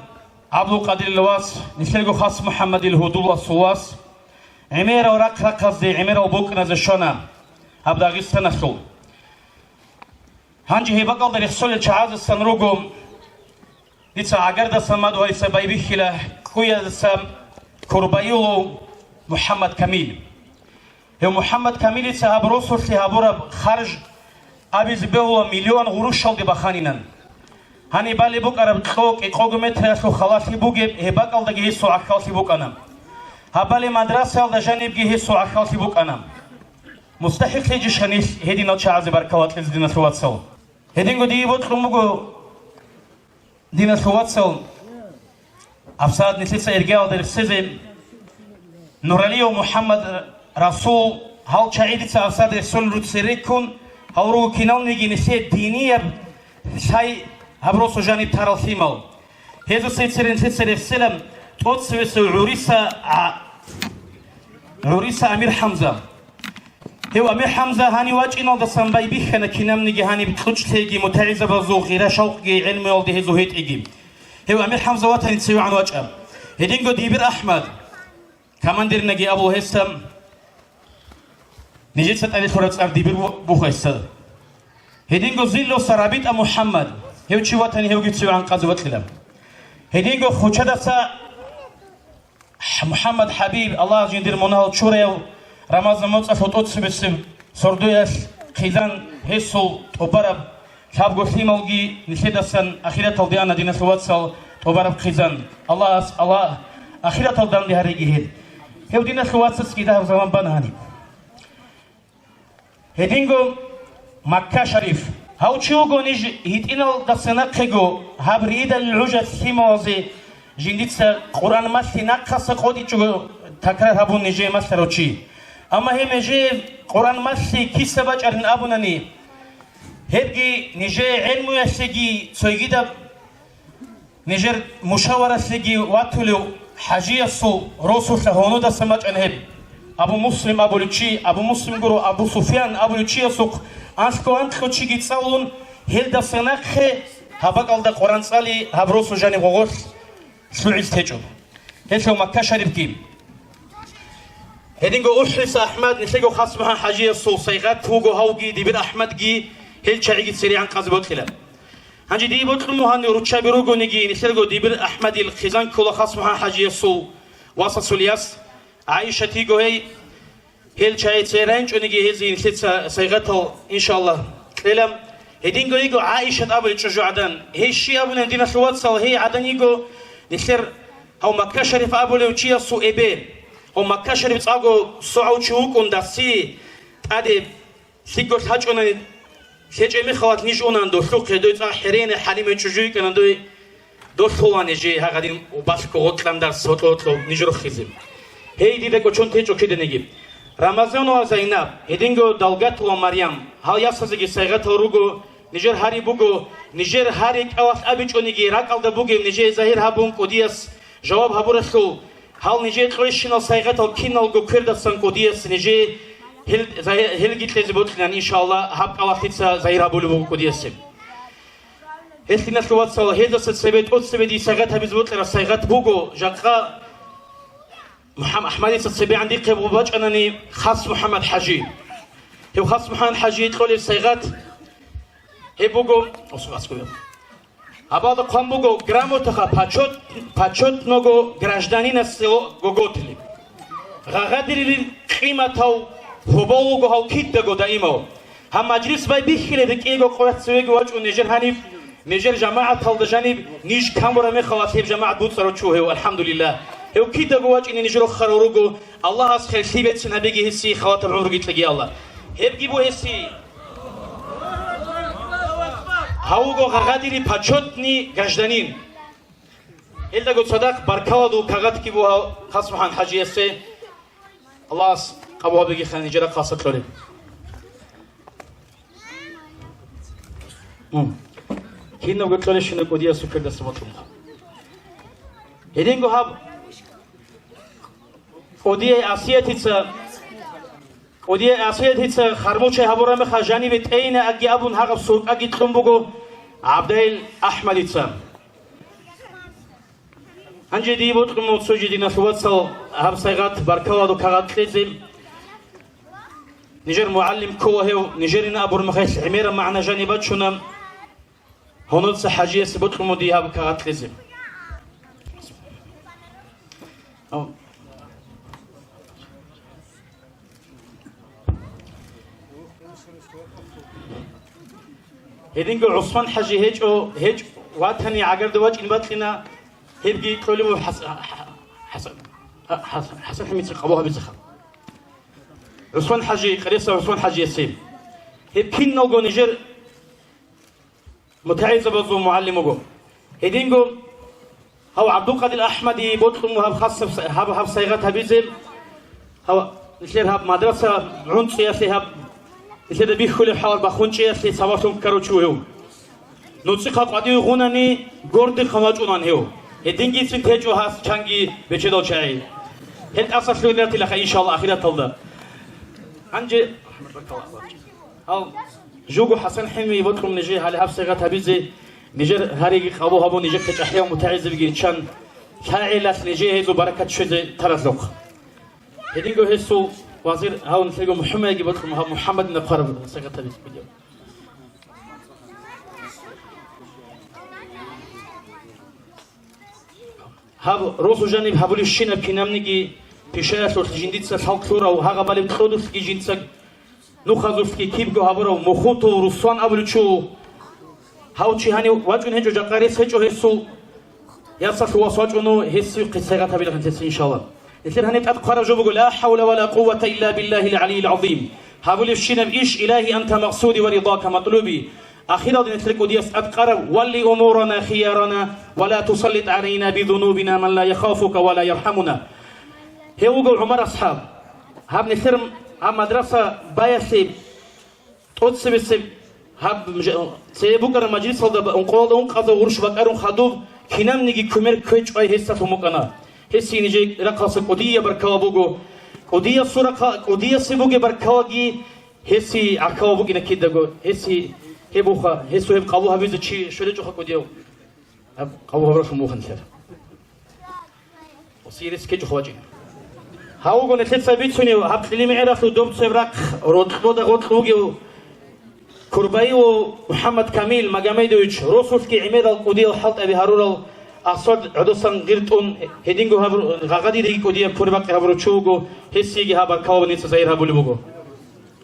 ГӀабдулкъадирил вас, нилъерго хас МухӀаммадил гьудуласул вас, гӀемерал рахъ-рахъазде, гӀемерал букӀназе щвана гьаб Дагъистаналъул. Гьанже гьеб бакӀалда рехсолел чагӀазасан руго Дица гӀагардасан мадугьариса байбихьила кӀуязаса Курбаилов МухӀаммад Камил. Гьев МухӀаммад Камилица гьаб росулъе гьабураб харж абизе бегьула миллион гъурущалде баханинан. Гьаниб балеб букӀараб кьо кӀикъого метралъул халалъи бугеб гьеб бакӀалдаги гьесул гӀахьаллъи букӀана. Гьаб балеб мадрасаялда жанибги гьесул гӀахьаллъи букӀана. МустахӀикълъи жищха нилъ гьединал чагӀазе баркала кьезе, диналъул вацал? Гьединго дие бокьун буго, диналъул вацал, гьабсагӀат нилъеца иргаялда рехсезе, Нуралиев МухӀаммад, Расул, гьал чагӀи дица гьабсагӀат рехсон руцере ккун, гьал руго киналниги нилъее динияб лъай гьаб росу жаниб тарал лъимал. Гьезусе церенлъеца рехсела тӀоцевесев ГӀуриса, а, ГӀуриса Амир ХӀамза. Гьев Амир ХӀамза гьанив вачӀиналдасан байбихьана кинабниги гьаниб кьучӀлъиги, мутагӀилзабазул гъира-шавкъги, гӀелмуялде гьезул гьетӀиги. Гьев Амир ХӀамза ватани цевегӀан вачӀа. Гьединго Дибир АхӀмад, командирнаги абула гьесда, нижеца тӀаде лъураб цӀар Дибир бу-, буха гьесда. Гьединго Зиллоса РабитӀа МухӀаммад, гьев чи ватани гьевги цевегӀан къазе вокьила. Гьединго Хучадаса МухӀаммад ХӀабиб, Аллагьас жиндир мунагьал чураяв, Рамазан моцӀалъул тӀоцебесеб сордоялъ хъизан, гьесул тӀубараб лъабго лъималги нилъедасан ахираталде ана, диналъул вацал, тӀубараб хъизан. Аллагьас, Аллагь, ахиратал данде гьареги гьел. Гьев диналъул вацасги дагьаб заман бана гьаниб. Гьединго Макка-Шариф. Гьав чи вуго ниж гьитӀиналдаса нахъего, гьаб Риидал гӀужалъ лъималазе жиндица Къуръан малъи нахъаса къотӀичӀого такрар гьабун нижее малъарав чи. Амма гьеб нижее Къуръан малъи киса бачӀарин абунани, гьебги нижее гӀелмуялъеги цойгидаб нижер мушаваралъеги ватулев ХӀажиясул росулъа гьунудаса бачӀана гьеб. Абу Муслим абулев чи, Абу Муслим гуро, Абу Суфьян абулев чиясухъ анлъго-анкьго чиги цӀалун, гьелдаса нахъе гьаб бакӀалда Къуръан цӀали гьаб росу жаниб гъогъолъ лъугӀизе течӀо. Гьелъул Макка-Шарифги. Гьединго УхӀриса АхӀмад, нилъего Хас МухӀаммад ХӀажиясул сайгъат вуго, гьавги Дибир АхӀмадги гьел чагӀиги церегӀан къазе бокьила. Гьанже дие бокьун буго гьанив руччаби ругониги, нилъерго Дибир АхӀмадил хъизан ккола Хас МухӀаммад ХӀажиясул васасул яс ГӀайшат йиго гьей. Гьел чагӀи церегӀинчӀониги гьезие нилъеца сайгъатал, иншаллагь, кьела. Гьединго йиго ГӀайшат абулев чӀужугӀадан. Гьей щи абунин, диналъул вацал, гьей гӀадан йиго нилъер гьав Макка-Шариф абулев чиясул эбе. Гьав Макка-Шариф цӀакъго согӀав чи вукӀун дасси тӀаде ЛъикӀго лъачӀунани, лъечӀеб мехалат ниж унан долъухъе, дой цӀакъ хӀерене хӀалимай чӀужу йикӀана дой, долъулани жи гьагъадин балъго гъоркьандарс гьоркьо-гьоркьо ниж рохизе. Гьей, дида кӀочон течӀо киданиги. Рамазанова Зайнаб, гьединго Далгатова Марям, гьал ясазеги сайгъатал руго, нижер гьари буго, нижер гьари кӀалалъ абичӀониги ракӀалда бугеб нижее загьир гьабун кӀудияс жаваб гьабуралъул, гьал нижее кьойщинал сайгъатал киналго квердасан кӀудияс нижее гьел-, загьи-, гьелги кьезе бокьилан, иншаллагь, гьаб кӀалалъица загьир гьабулеб буго кӀудиясе. Гьелъиналъул вацал, гьезаса цебе тӀоцебе дие сайгъат гьабизе бокьараб сайгъат буго, жакъа МухӀам-, АхӀмадица цебегӀан дихъе бачӀанани Хас МухӀаммад ХӀажи. Гьев Хас МухӀаммад ХӀажие кьолеб сайгъат гьеб буго, Гьабалда хъван буго грамотаха почёт-, почётного гражданина село Гоготли. Гъагъадирилин къиматав гьобол вуго гьав кидаго даимав. Гьаб мажлис байбихьилел рекӀелго къояц цевеги вачӀун нижер гьаниб, нижер жамагӀаталда жаниб, ниж камураб мехалъ гьеб жамагӀат буцӀарав чу гьев, алхӀамдулиллагь. Гьев кидаго вачӀине ниж рохарал руго, Аллагьас херлъи бецин гьабеги гьесие, халатаб гӀумруги кьеги, Аллагь. Гьебги бу гьесие. Гьав вуго гъагъадири почётный гражданин. Гьелдаго цадахъ баркаладул кагъатги буго гьав Хас МухӀаммад ХӀажиясе. Аллагьас къабул гьабеги, ханижара хасалъолеб. М. Кинабго кьолебщина кӀудиясул квердаса бокьун. Гьединго гьаб кӀудияй Асиятица КӀудияй Асиятица хармучай гьабураб мехалъ жанибе тӀейинаги абун гьагъаб суркъаги кьун буго ГӀабдайил АхӀмадица. Гьанже дие бокьун буго цо жидеялъул вацал гьаб сайгъат баркаладу кагъат кьезе. Нижер мугӀалим ккола гьев, нижерин абураб мехалъ гӀемераб магӀна жаниб бачуна. Гьунуца ХӀажиясе бокьун буго дие гьаб кагъат кьезе. Гьединго ГӀусман ХӀажи гьечӀо, гьечӀ ватани гӀагарда вачӀин бакьина, гьебги кьолеб буго ХӀас-, ХӀасан, ХӀасан, ХӀасан ХӀамидица къабул гьабизеха. ГӀусман ХӀажи, Къереса ГӀусман ХӀажиясе. Гьеб киналго нижер мутагӀилзабазул мугӀалим вуго. Гьединго гьав ГӀабдулкъадир АхӀмадие бокьун гьаб хасаб, гьаб, гьаб сайгъат гьабизе, гьав, нилъер гьаб мадраса гӀунцӀиялъе гьаб, нилъеда бихьулеб хӀалар бахунчӀиялъе сабаблъун ккарав чи вугев. НуцӀихъа къватӀив гъунани, гордихъан вачӀунан гьев. Гьедингицин течӀо гьас чанги бечедал чагӀи. Гьел тӀасалъугьин ратилаха, иншалла, ахираталда. Гьанже, гьал, жуго ХӀасан ХӀамидие бокьун нижее гьале гьаб сайгъат гьабизе, нижер гьариги къабул гьабун, нижехъе чӀахӀиял мутагӀилзабиги риччан, лъагӀелалъ нижее гьезул баракат щвезе таралъухъ. Гьединго гьесул вазир гьав нилъего МухӀаммадиеги бокьун гьаб МухӀаммадида хъвараб сайгъат гьабизе бугев. Гьаб росу жаниб гьабулебщинаб кинабниги пишаялъулъ жиндица лъал ккурав, гьагъаб балеб кьодулъги жинцаг нухазулъги кибго гьабурав Мухутов Руслан абулев чи вуго. Гьав чи гьанив вачӀун гьечӀо, жакъа рес гьечӀо гьесул. Ясалъул вас вачӀуну, гьесие хъисайгъат гьабилахъин тесин, иншалла. Нилъер гьаниб тӀад хъвараб жо буго: «Ла хӀавла ва ла къуввата илла биллахил гӀалийил гӀазим». Гьабулебщинаб иш: «Илагьи, анта макъсуди ва ридака матлуби». Ахиралде нилъер кӀудияс тӀад къараб: «Валли умурана хиярана, ва ла тусаллит гӀалайна бизунубина ман ла яхафука ва ла ярхӀамуна». Гьев вуго ГӀумар асхӀаб. Гьаб нилъер гьаб мадраса баялъе тӀоцебесеб гьаб мж-, цебе букӀараб мажлисалда ба-, ункъоялда ункъазда гъурущ бакӀарун хадуб, кинабниги кумер кквечӀо гьесдалъун букӀана. Гьесие нижер рахъалъа кӀудияб баркала буго. КӀудиясул рахъа-, кӀудиясе бугеб баркалаги гьесие гӀахьалаб букӀина кидаго. Гьесие гьеб буха, гьесул гьеб къабул гьабизе чи щвелечӀоха кӀудияв. Гьаб къабул гьабуралъун буго нилъер. Гьесие рес ккечӀо хвачӀин. Гьав вуго нилъеца бицунев гьаб кьилимгӀералъул доб цеб рахъ рокьода гъоркь вугев Курбаилов МухӀаммад Камил Магомедович, росулъги гӀемерал кӀудиял хӀалтӀаби гьарурал, асфальт гӀодосан гъиртӀун, гьединго гьаб-, гъагъадириги кӀудияб кури-бакъи гьабурав чи вуго, гьесиеги гьаб баркалаб нижеца загьир гьабулеб буго.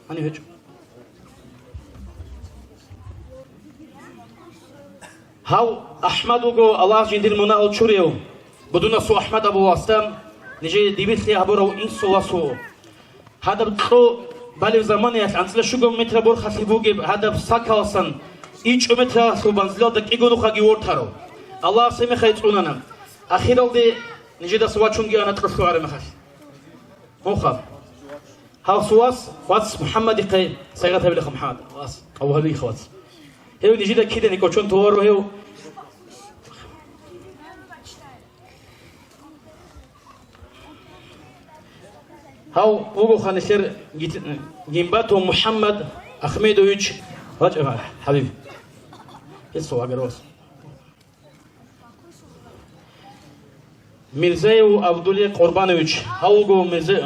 Гьанив гьечӀо. Гьав АхӀмад вуго, Аллагь жиндир мунагьал чурев, Будунасул АхӀмад абуласда, нижее дибирлъи гьабурав инсул вас вуго. Гьадаб кьо балев заманаялъ анцӀила щуго метра борхалъи бугеб гьадаб сакаласан ичӀо метралъул банзилалда кӀиго нухаги вортарав. Аллагьас гьеб мехалъ цӀунана. Ахиралде нижедаса вачунги ана кьолъугӀараб мехалъ. Муха. Гьав су вас, вац МухӀаммадихъе сайгъат гьабилаха, МухӀаммад, вас, къавгьабиха, вац. Гьев нижеда кидани кӀочон товаро гьев. Гьав вугоха нилъер Гит-, Гимбатов МухӀаммад Ахмедович, вачӀа, ХӀабиб. Гьесул вагар вас. Мирзаев Абдулле Къурбанович, гьав вуго Мирзе-,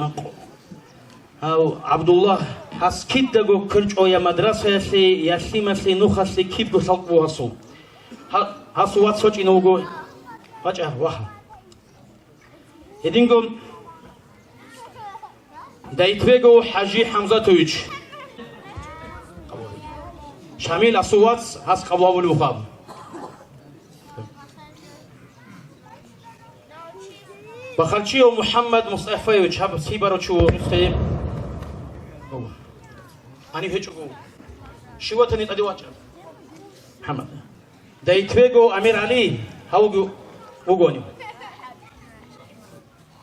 гьав ГӀабдуллагь, гьас кидаго ккерчӀо я мадрасаялъе, я лъималъе, нухалъе кибго лъалкӀ буго гьасул. Гьа-, гьасул вац вачӀина вуго, вачӀа, ваха. Гьединго Дайтбегов ХӀажи ХӀамзатович. Шамил асул вац, гьас къабул гьабулев вуха. Бахарчиев МухӀаммад Мустафаевич, гьаб сибарав чи вуго нусхъе. Гьанив гьечӀого. Щиватани тӀаде вачӀа. МухӀаммад. Дайтбегов Амир ГӀали, гьав вуго-, вугони.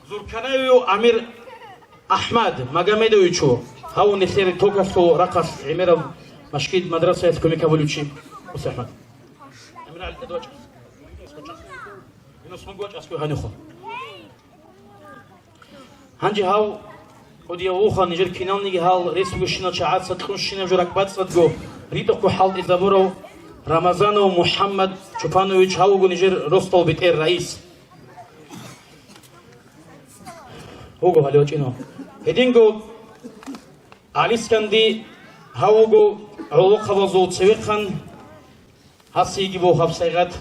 Зурканавиев Амир АхӀмад Магомедовичу, гьав нилъер токалъул рахъалъ гӀемераб машгид-мадрасаялъ кумек гьабулев чи. Муса АхӀмад. Амир ГӀали, тӀаде вачӀа. Гьанихъа. Гьанже гьав кӀудияв вуха, нижер киналниги гьал рес бугебщинал чагӀаца кьунщинаб жо ракӀбацӀцӀадго ритӀухъго хӀалтӀизабурав Рамазанов МухӀаммад Чупанович, гьав вуго нижер росдал бетӀер раис. Вуго гьале вачӀино. Гьединго ГӀалисканди гьав вуго гӀолохъабазул цевехъан Гьасиеги буго гьаб сайгъат.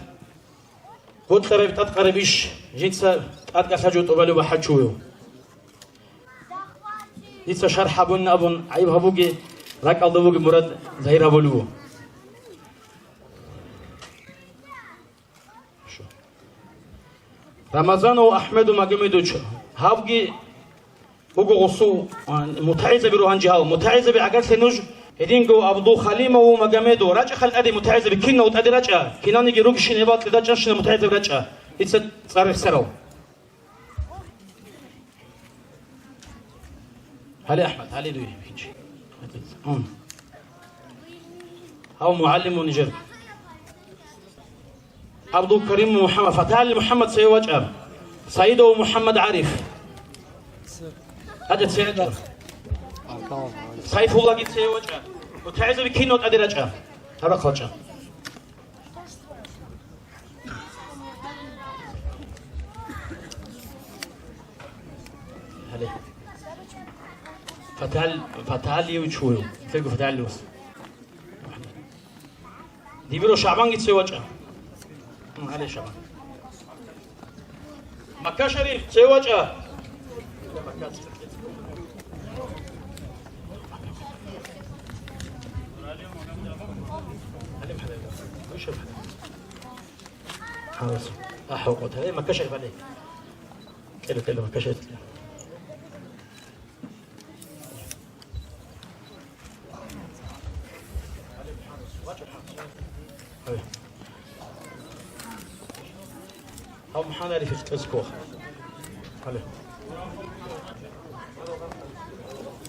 Гъоркьараб тӀадкъараб иш жинца тӀадкӀалъа жо тӀубалев бахӀачувев. Дица шархӀ гьабун абун гӀайиб гьабуге, ракӀалда бугеб мурад загьир гьабулев вуго. Рамазанов Ахмеду Магомедович, гьабги буго гъусу, а, мутагӀилзаби ругьанжи гьал. МутагӀилзаби гӀагарлъе нуж, гьединго Абдулхалимов Магомеду, рачӀа хал тӀаде мутагӀилзаби, кинав тӀаде рачӀа, кинавниги ругищин гьеб бакьида чӀанщина мутагӀилзаби рачӀа. Дица цӀар рехсарал. Гьале, АхӀмад, гьале дуе, хинчи. Ун. Гьав мугӀалиму нижер. Абдулкарим МухӀаммад, ФатагӀали МухӀаммад цеве вачӀа. Саидов МухӀаммад ГӀариф. ГьатӀа цеве вачӀа. Сайфуллаги цеве вачӀа. МутагӀилзаби кинав тӀаде рачӀа. Гьабахъ вачӀа. Гьале. ФатагӀал-, ФатагӀалиев чуев. Цего ФатагӀалиев. Дибиро ШагӀбанги цеве вачӀа. Гьале, ШагӀбан. Макка Шариф, цеве вачӀа. Гьале, Макка Шариф, гьале. Кьела, кьела, Макка Шариф, кьела. Гьав МухӀаммад ГӀариф кьезе ккола. Гьале.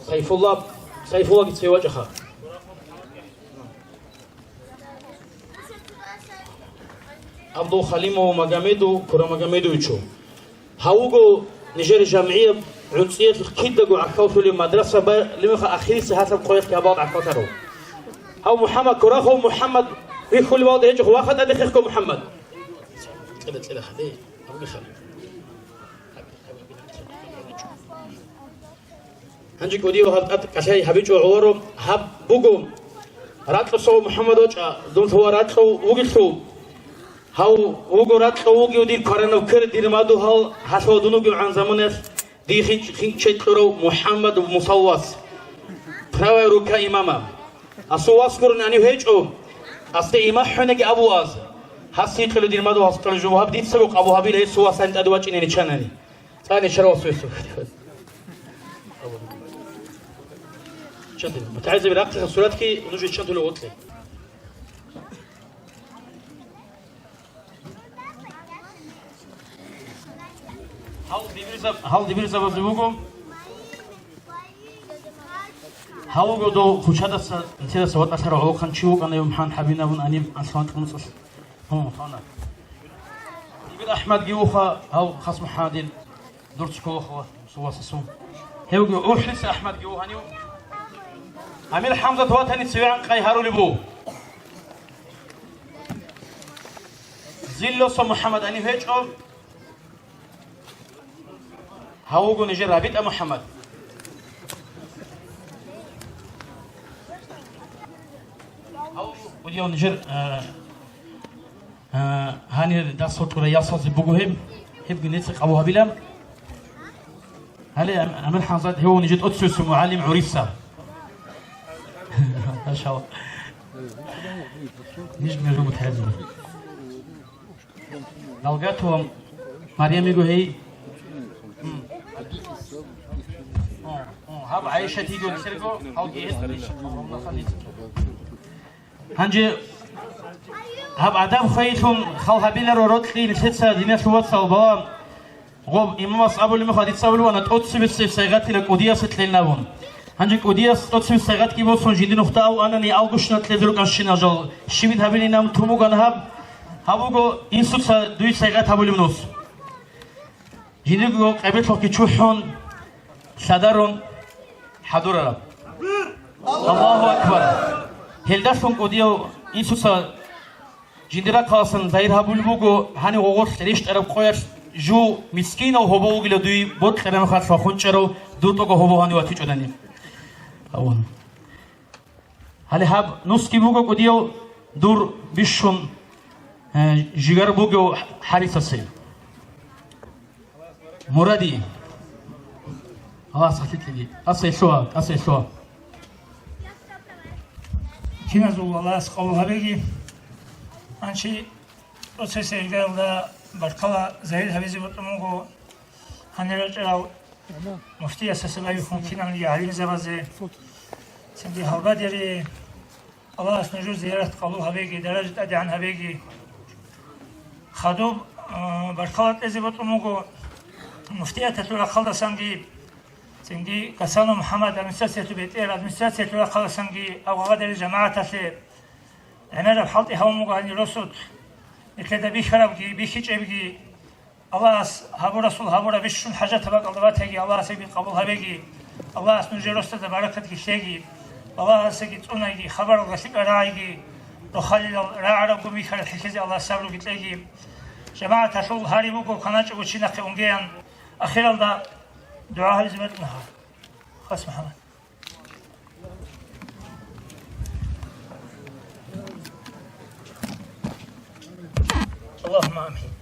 Сайфулла, Сайфуллаги цеве вачӀаха. Абдулхалимов Магомеду Курамагомедовичу. Гьав вуго нижер жамгӀияб гӀунцӀиялъухъ кидаго гӀахьаллъулев мадраса балимаха ахирисеб гьалаб къоялъ гьабал гӀахьаллъарав. Гьав МухӀаммад Курахов МухӀаммад вихьулев валда гьечӀо, ваха тӀаде хехго, МухӀаммад. Кьела, кьела, хадей, гьаб мехалъ. Гьанже кӀудияв гьаб тӀад кӀалъай гьабичӀо гӀоларо, гьаб буго ракьасул МухӀаммад вачӀа, дун лъугьа ракьав вугелъул. Гьав вуго ракьав вугев дир кваранав ккер, дир мадугьал гьалъул дун вугевгӀан заманаялъ дие хин-, хинчай кьурав МухӀаммад Мусаввас, правая рука имама. Асул вас гурони гьанив гьечӀо, асде имахӀунаги абу аз. Гьас гьикъулев дир мадугьалас кьурав жо, гьаб дица рукъ абу гьабила гьесул вас гьанив тӀаде вачӀине риччанани. ЦӀани чаравас весу. Чан тел. МутагӀилзаби рахъиха суратги нуж чан тулев гъоркье. Гьал дибирзаб-, гьал дибирзабазе буго. Гьав вуго дов хучадаса, нилъедаса ватӀалъарав гӀолохъанчи вукӀана, гьев МухӀаммад ХӀабиб абун, гьаниб Аслан ТӀумцӀалъ. Гьун, гьана. Дибир АхӀмадги вуха, гьав хас МухӀаммадил дур цо кколаха, сувасасун. Гьевги УхӀлиса АхӀмадги вугьанив. Амир ХӀамзат ватани цевегӀан къай гьарулеб буго. Зиллоса МухӀаммад гьанив гьечӀо. Гьав вуго нижер РабитӀа МухӀаммад. Гьав вуго нижер, а, а, гьанир дарс гьоркьора ясалзи буго гьеб, гьебги нилъеца къабул гьабила. Гьале Ам-, Амир ХӀамзат, гьев нижер тӀоцевесев мугӀалим ГӀуриса. Машалла. Ниж мижу мутагӀилзаби. Далгатова Марям йиго гьей. Гьаб ГӀайшат йиго нилъерго, гьалги гьес. Гьанже гьаб адаб хвейилъун хал гьабиларо рокьи нилъеца, диналъул вацал, бала. Гъоб имамас абулеб мехалъ дица абулеб ана, тӀоцебесеб сайгъатила кӀудиясе кьелин абун. Гьанже кӀудияс тӀоцебесеб сайгъатги босун, жиндир нухда ав анани, алгощина кьезе рукӀанщина жал, щибин гьабилин абун тун бугана гьаб. Гьаб буго инсуца дуе сайгъат гьабулеб нус. Жиндирго къебелъухъги чухӀун, лъадарун хӀадурараб. Аллагьу акбар! Гьелдалъун кӀудияв инсуца жиндир рахъалъан загьир гьабулеб буго, гьанив гъогъорлъ рещтӀараб къоялъ жу мискинав гьобо вугила дуе бокьараб мехалъ ва хунчӀарав дур тӀокӀав гьобо гьанив ватичӀонани. Гьале гьаб нусги буго кӀудияв, Дур бищун, э, жигар бугев хӀарисасе. Муради. Аллагьас гьалъилъеги. ТӀаса илъуа, тӀаса илъуа. Киназул Аллагьас къабул гьабеги. Анчи тӀоцесегиялда баркала загьир гьабизе бутӀун буго гьанир рачӀарал муфтиясаса байбихьун киналги гӀалимзабазе. Цинги гьалбадери. Аллагьас нужер зиярат къабул гьабеги, даража тӀадегӀан гьабеги. Хадуб, а, баркала кьезе бокьун буго муфтияталъул рахъалдасанги, цинги Гасанов МухӀаммад администрациялъул бетӀер, администрациялъул рахъалдасанги, Авгъаладери жамагӀаталъе гӀемераб хӀалтӀи гьавун буго гьанир росулъ, нилъеда бихьарабги, бихьичӀебги. Аллагьас гьабурасул гьабураб бищун хӀажатаб бакӀалда батаги, Аллагьасеги къабул гьабеги, Аллагьас нужер росдада баракатги лъеги, Аллагьасеги цӀунаги, хабаралда лъикӀа рагӀиги, рохалилал рагӀарабго михьараб хӀехьезе Аллагьас сабруги кьеги. ЖамагӀаталъул гьари буго кваначӀого чи нахъе унгеян, ахиралда дугӀа гьабизе бокьун гьаб. Хас МухӀаммад. اللهم آمين.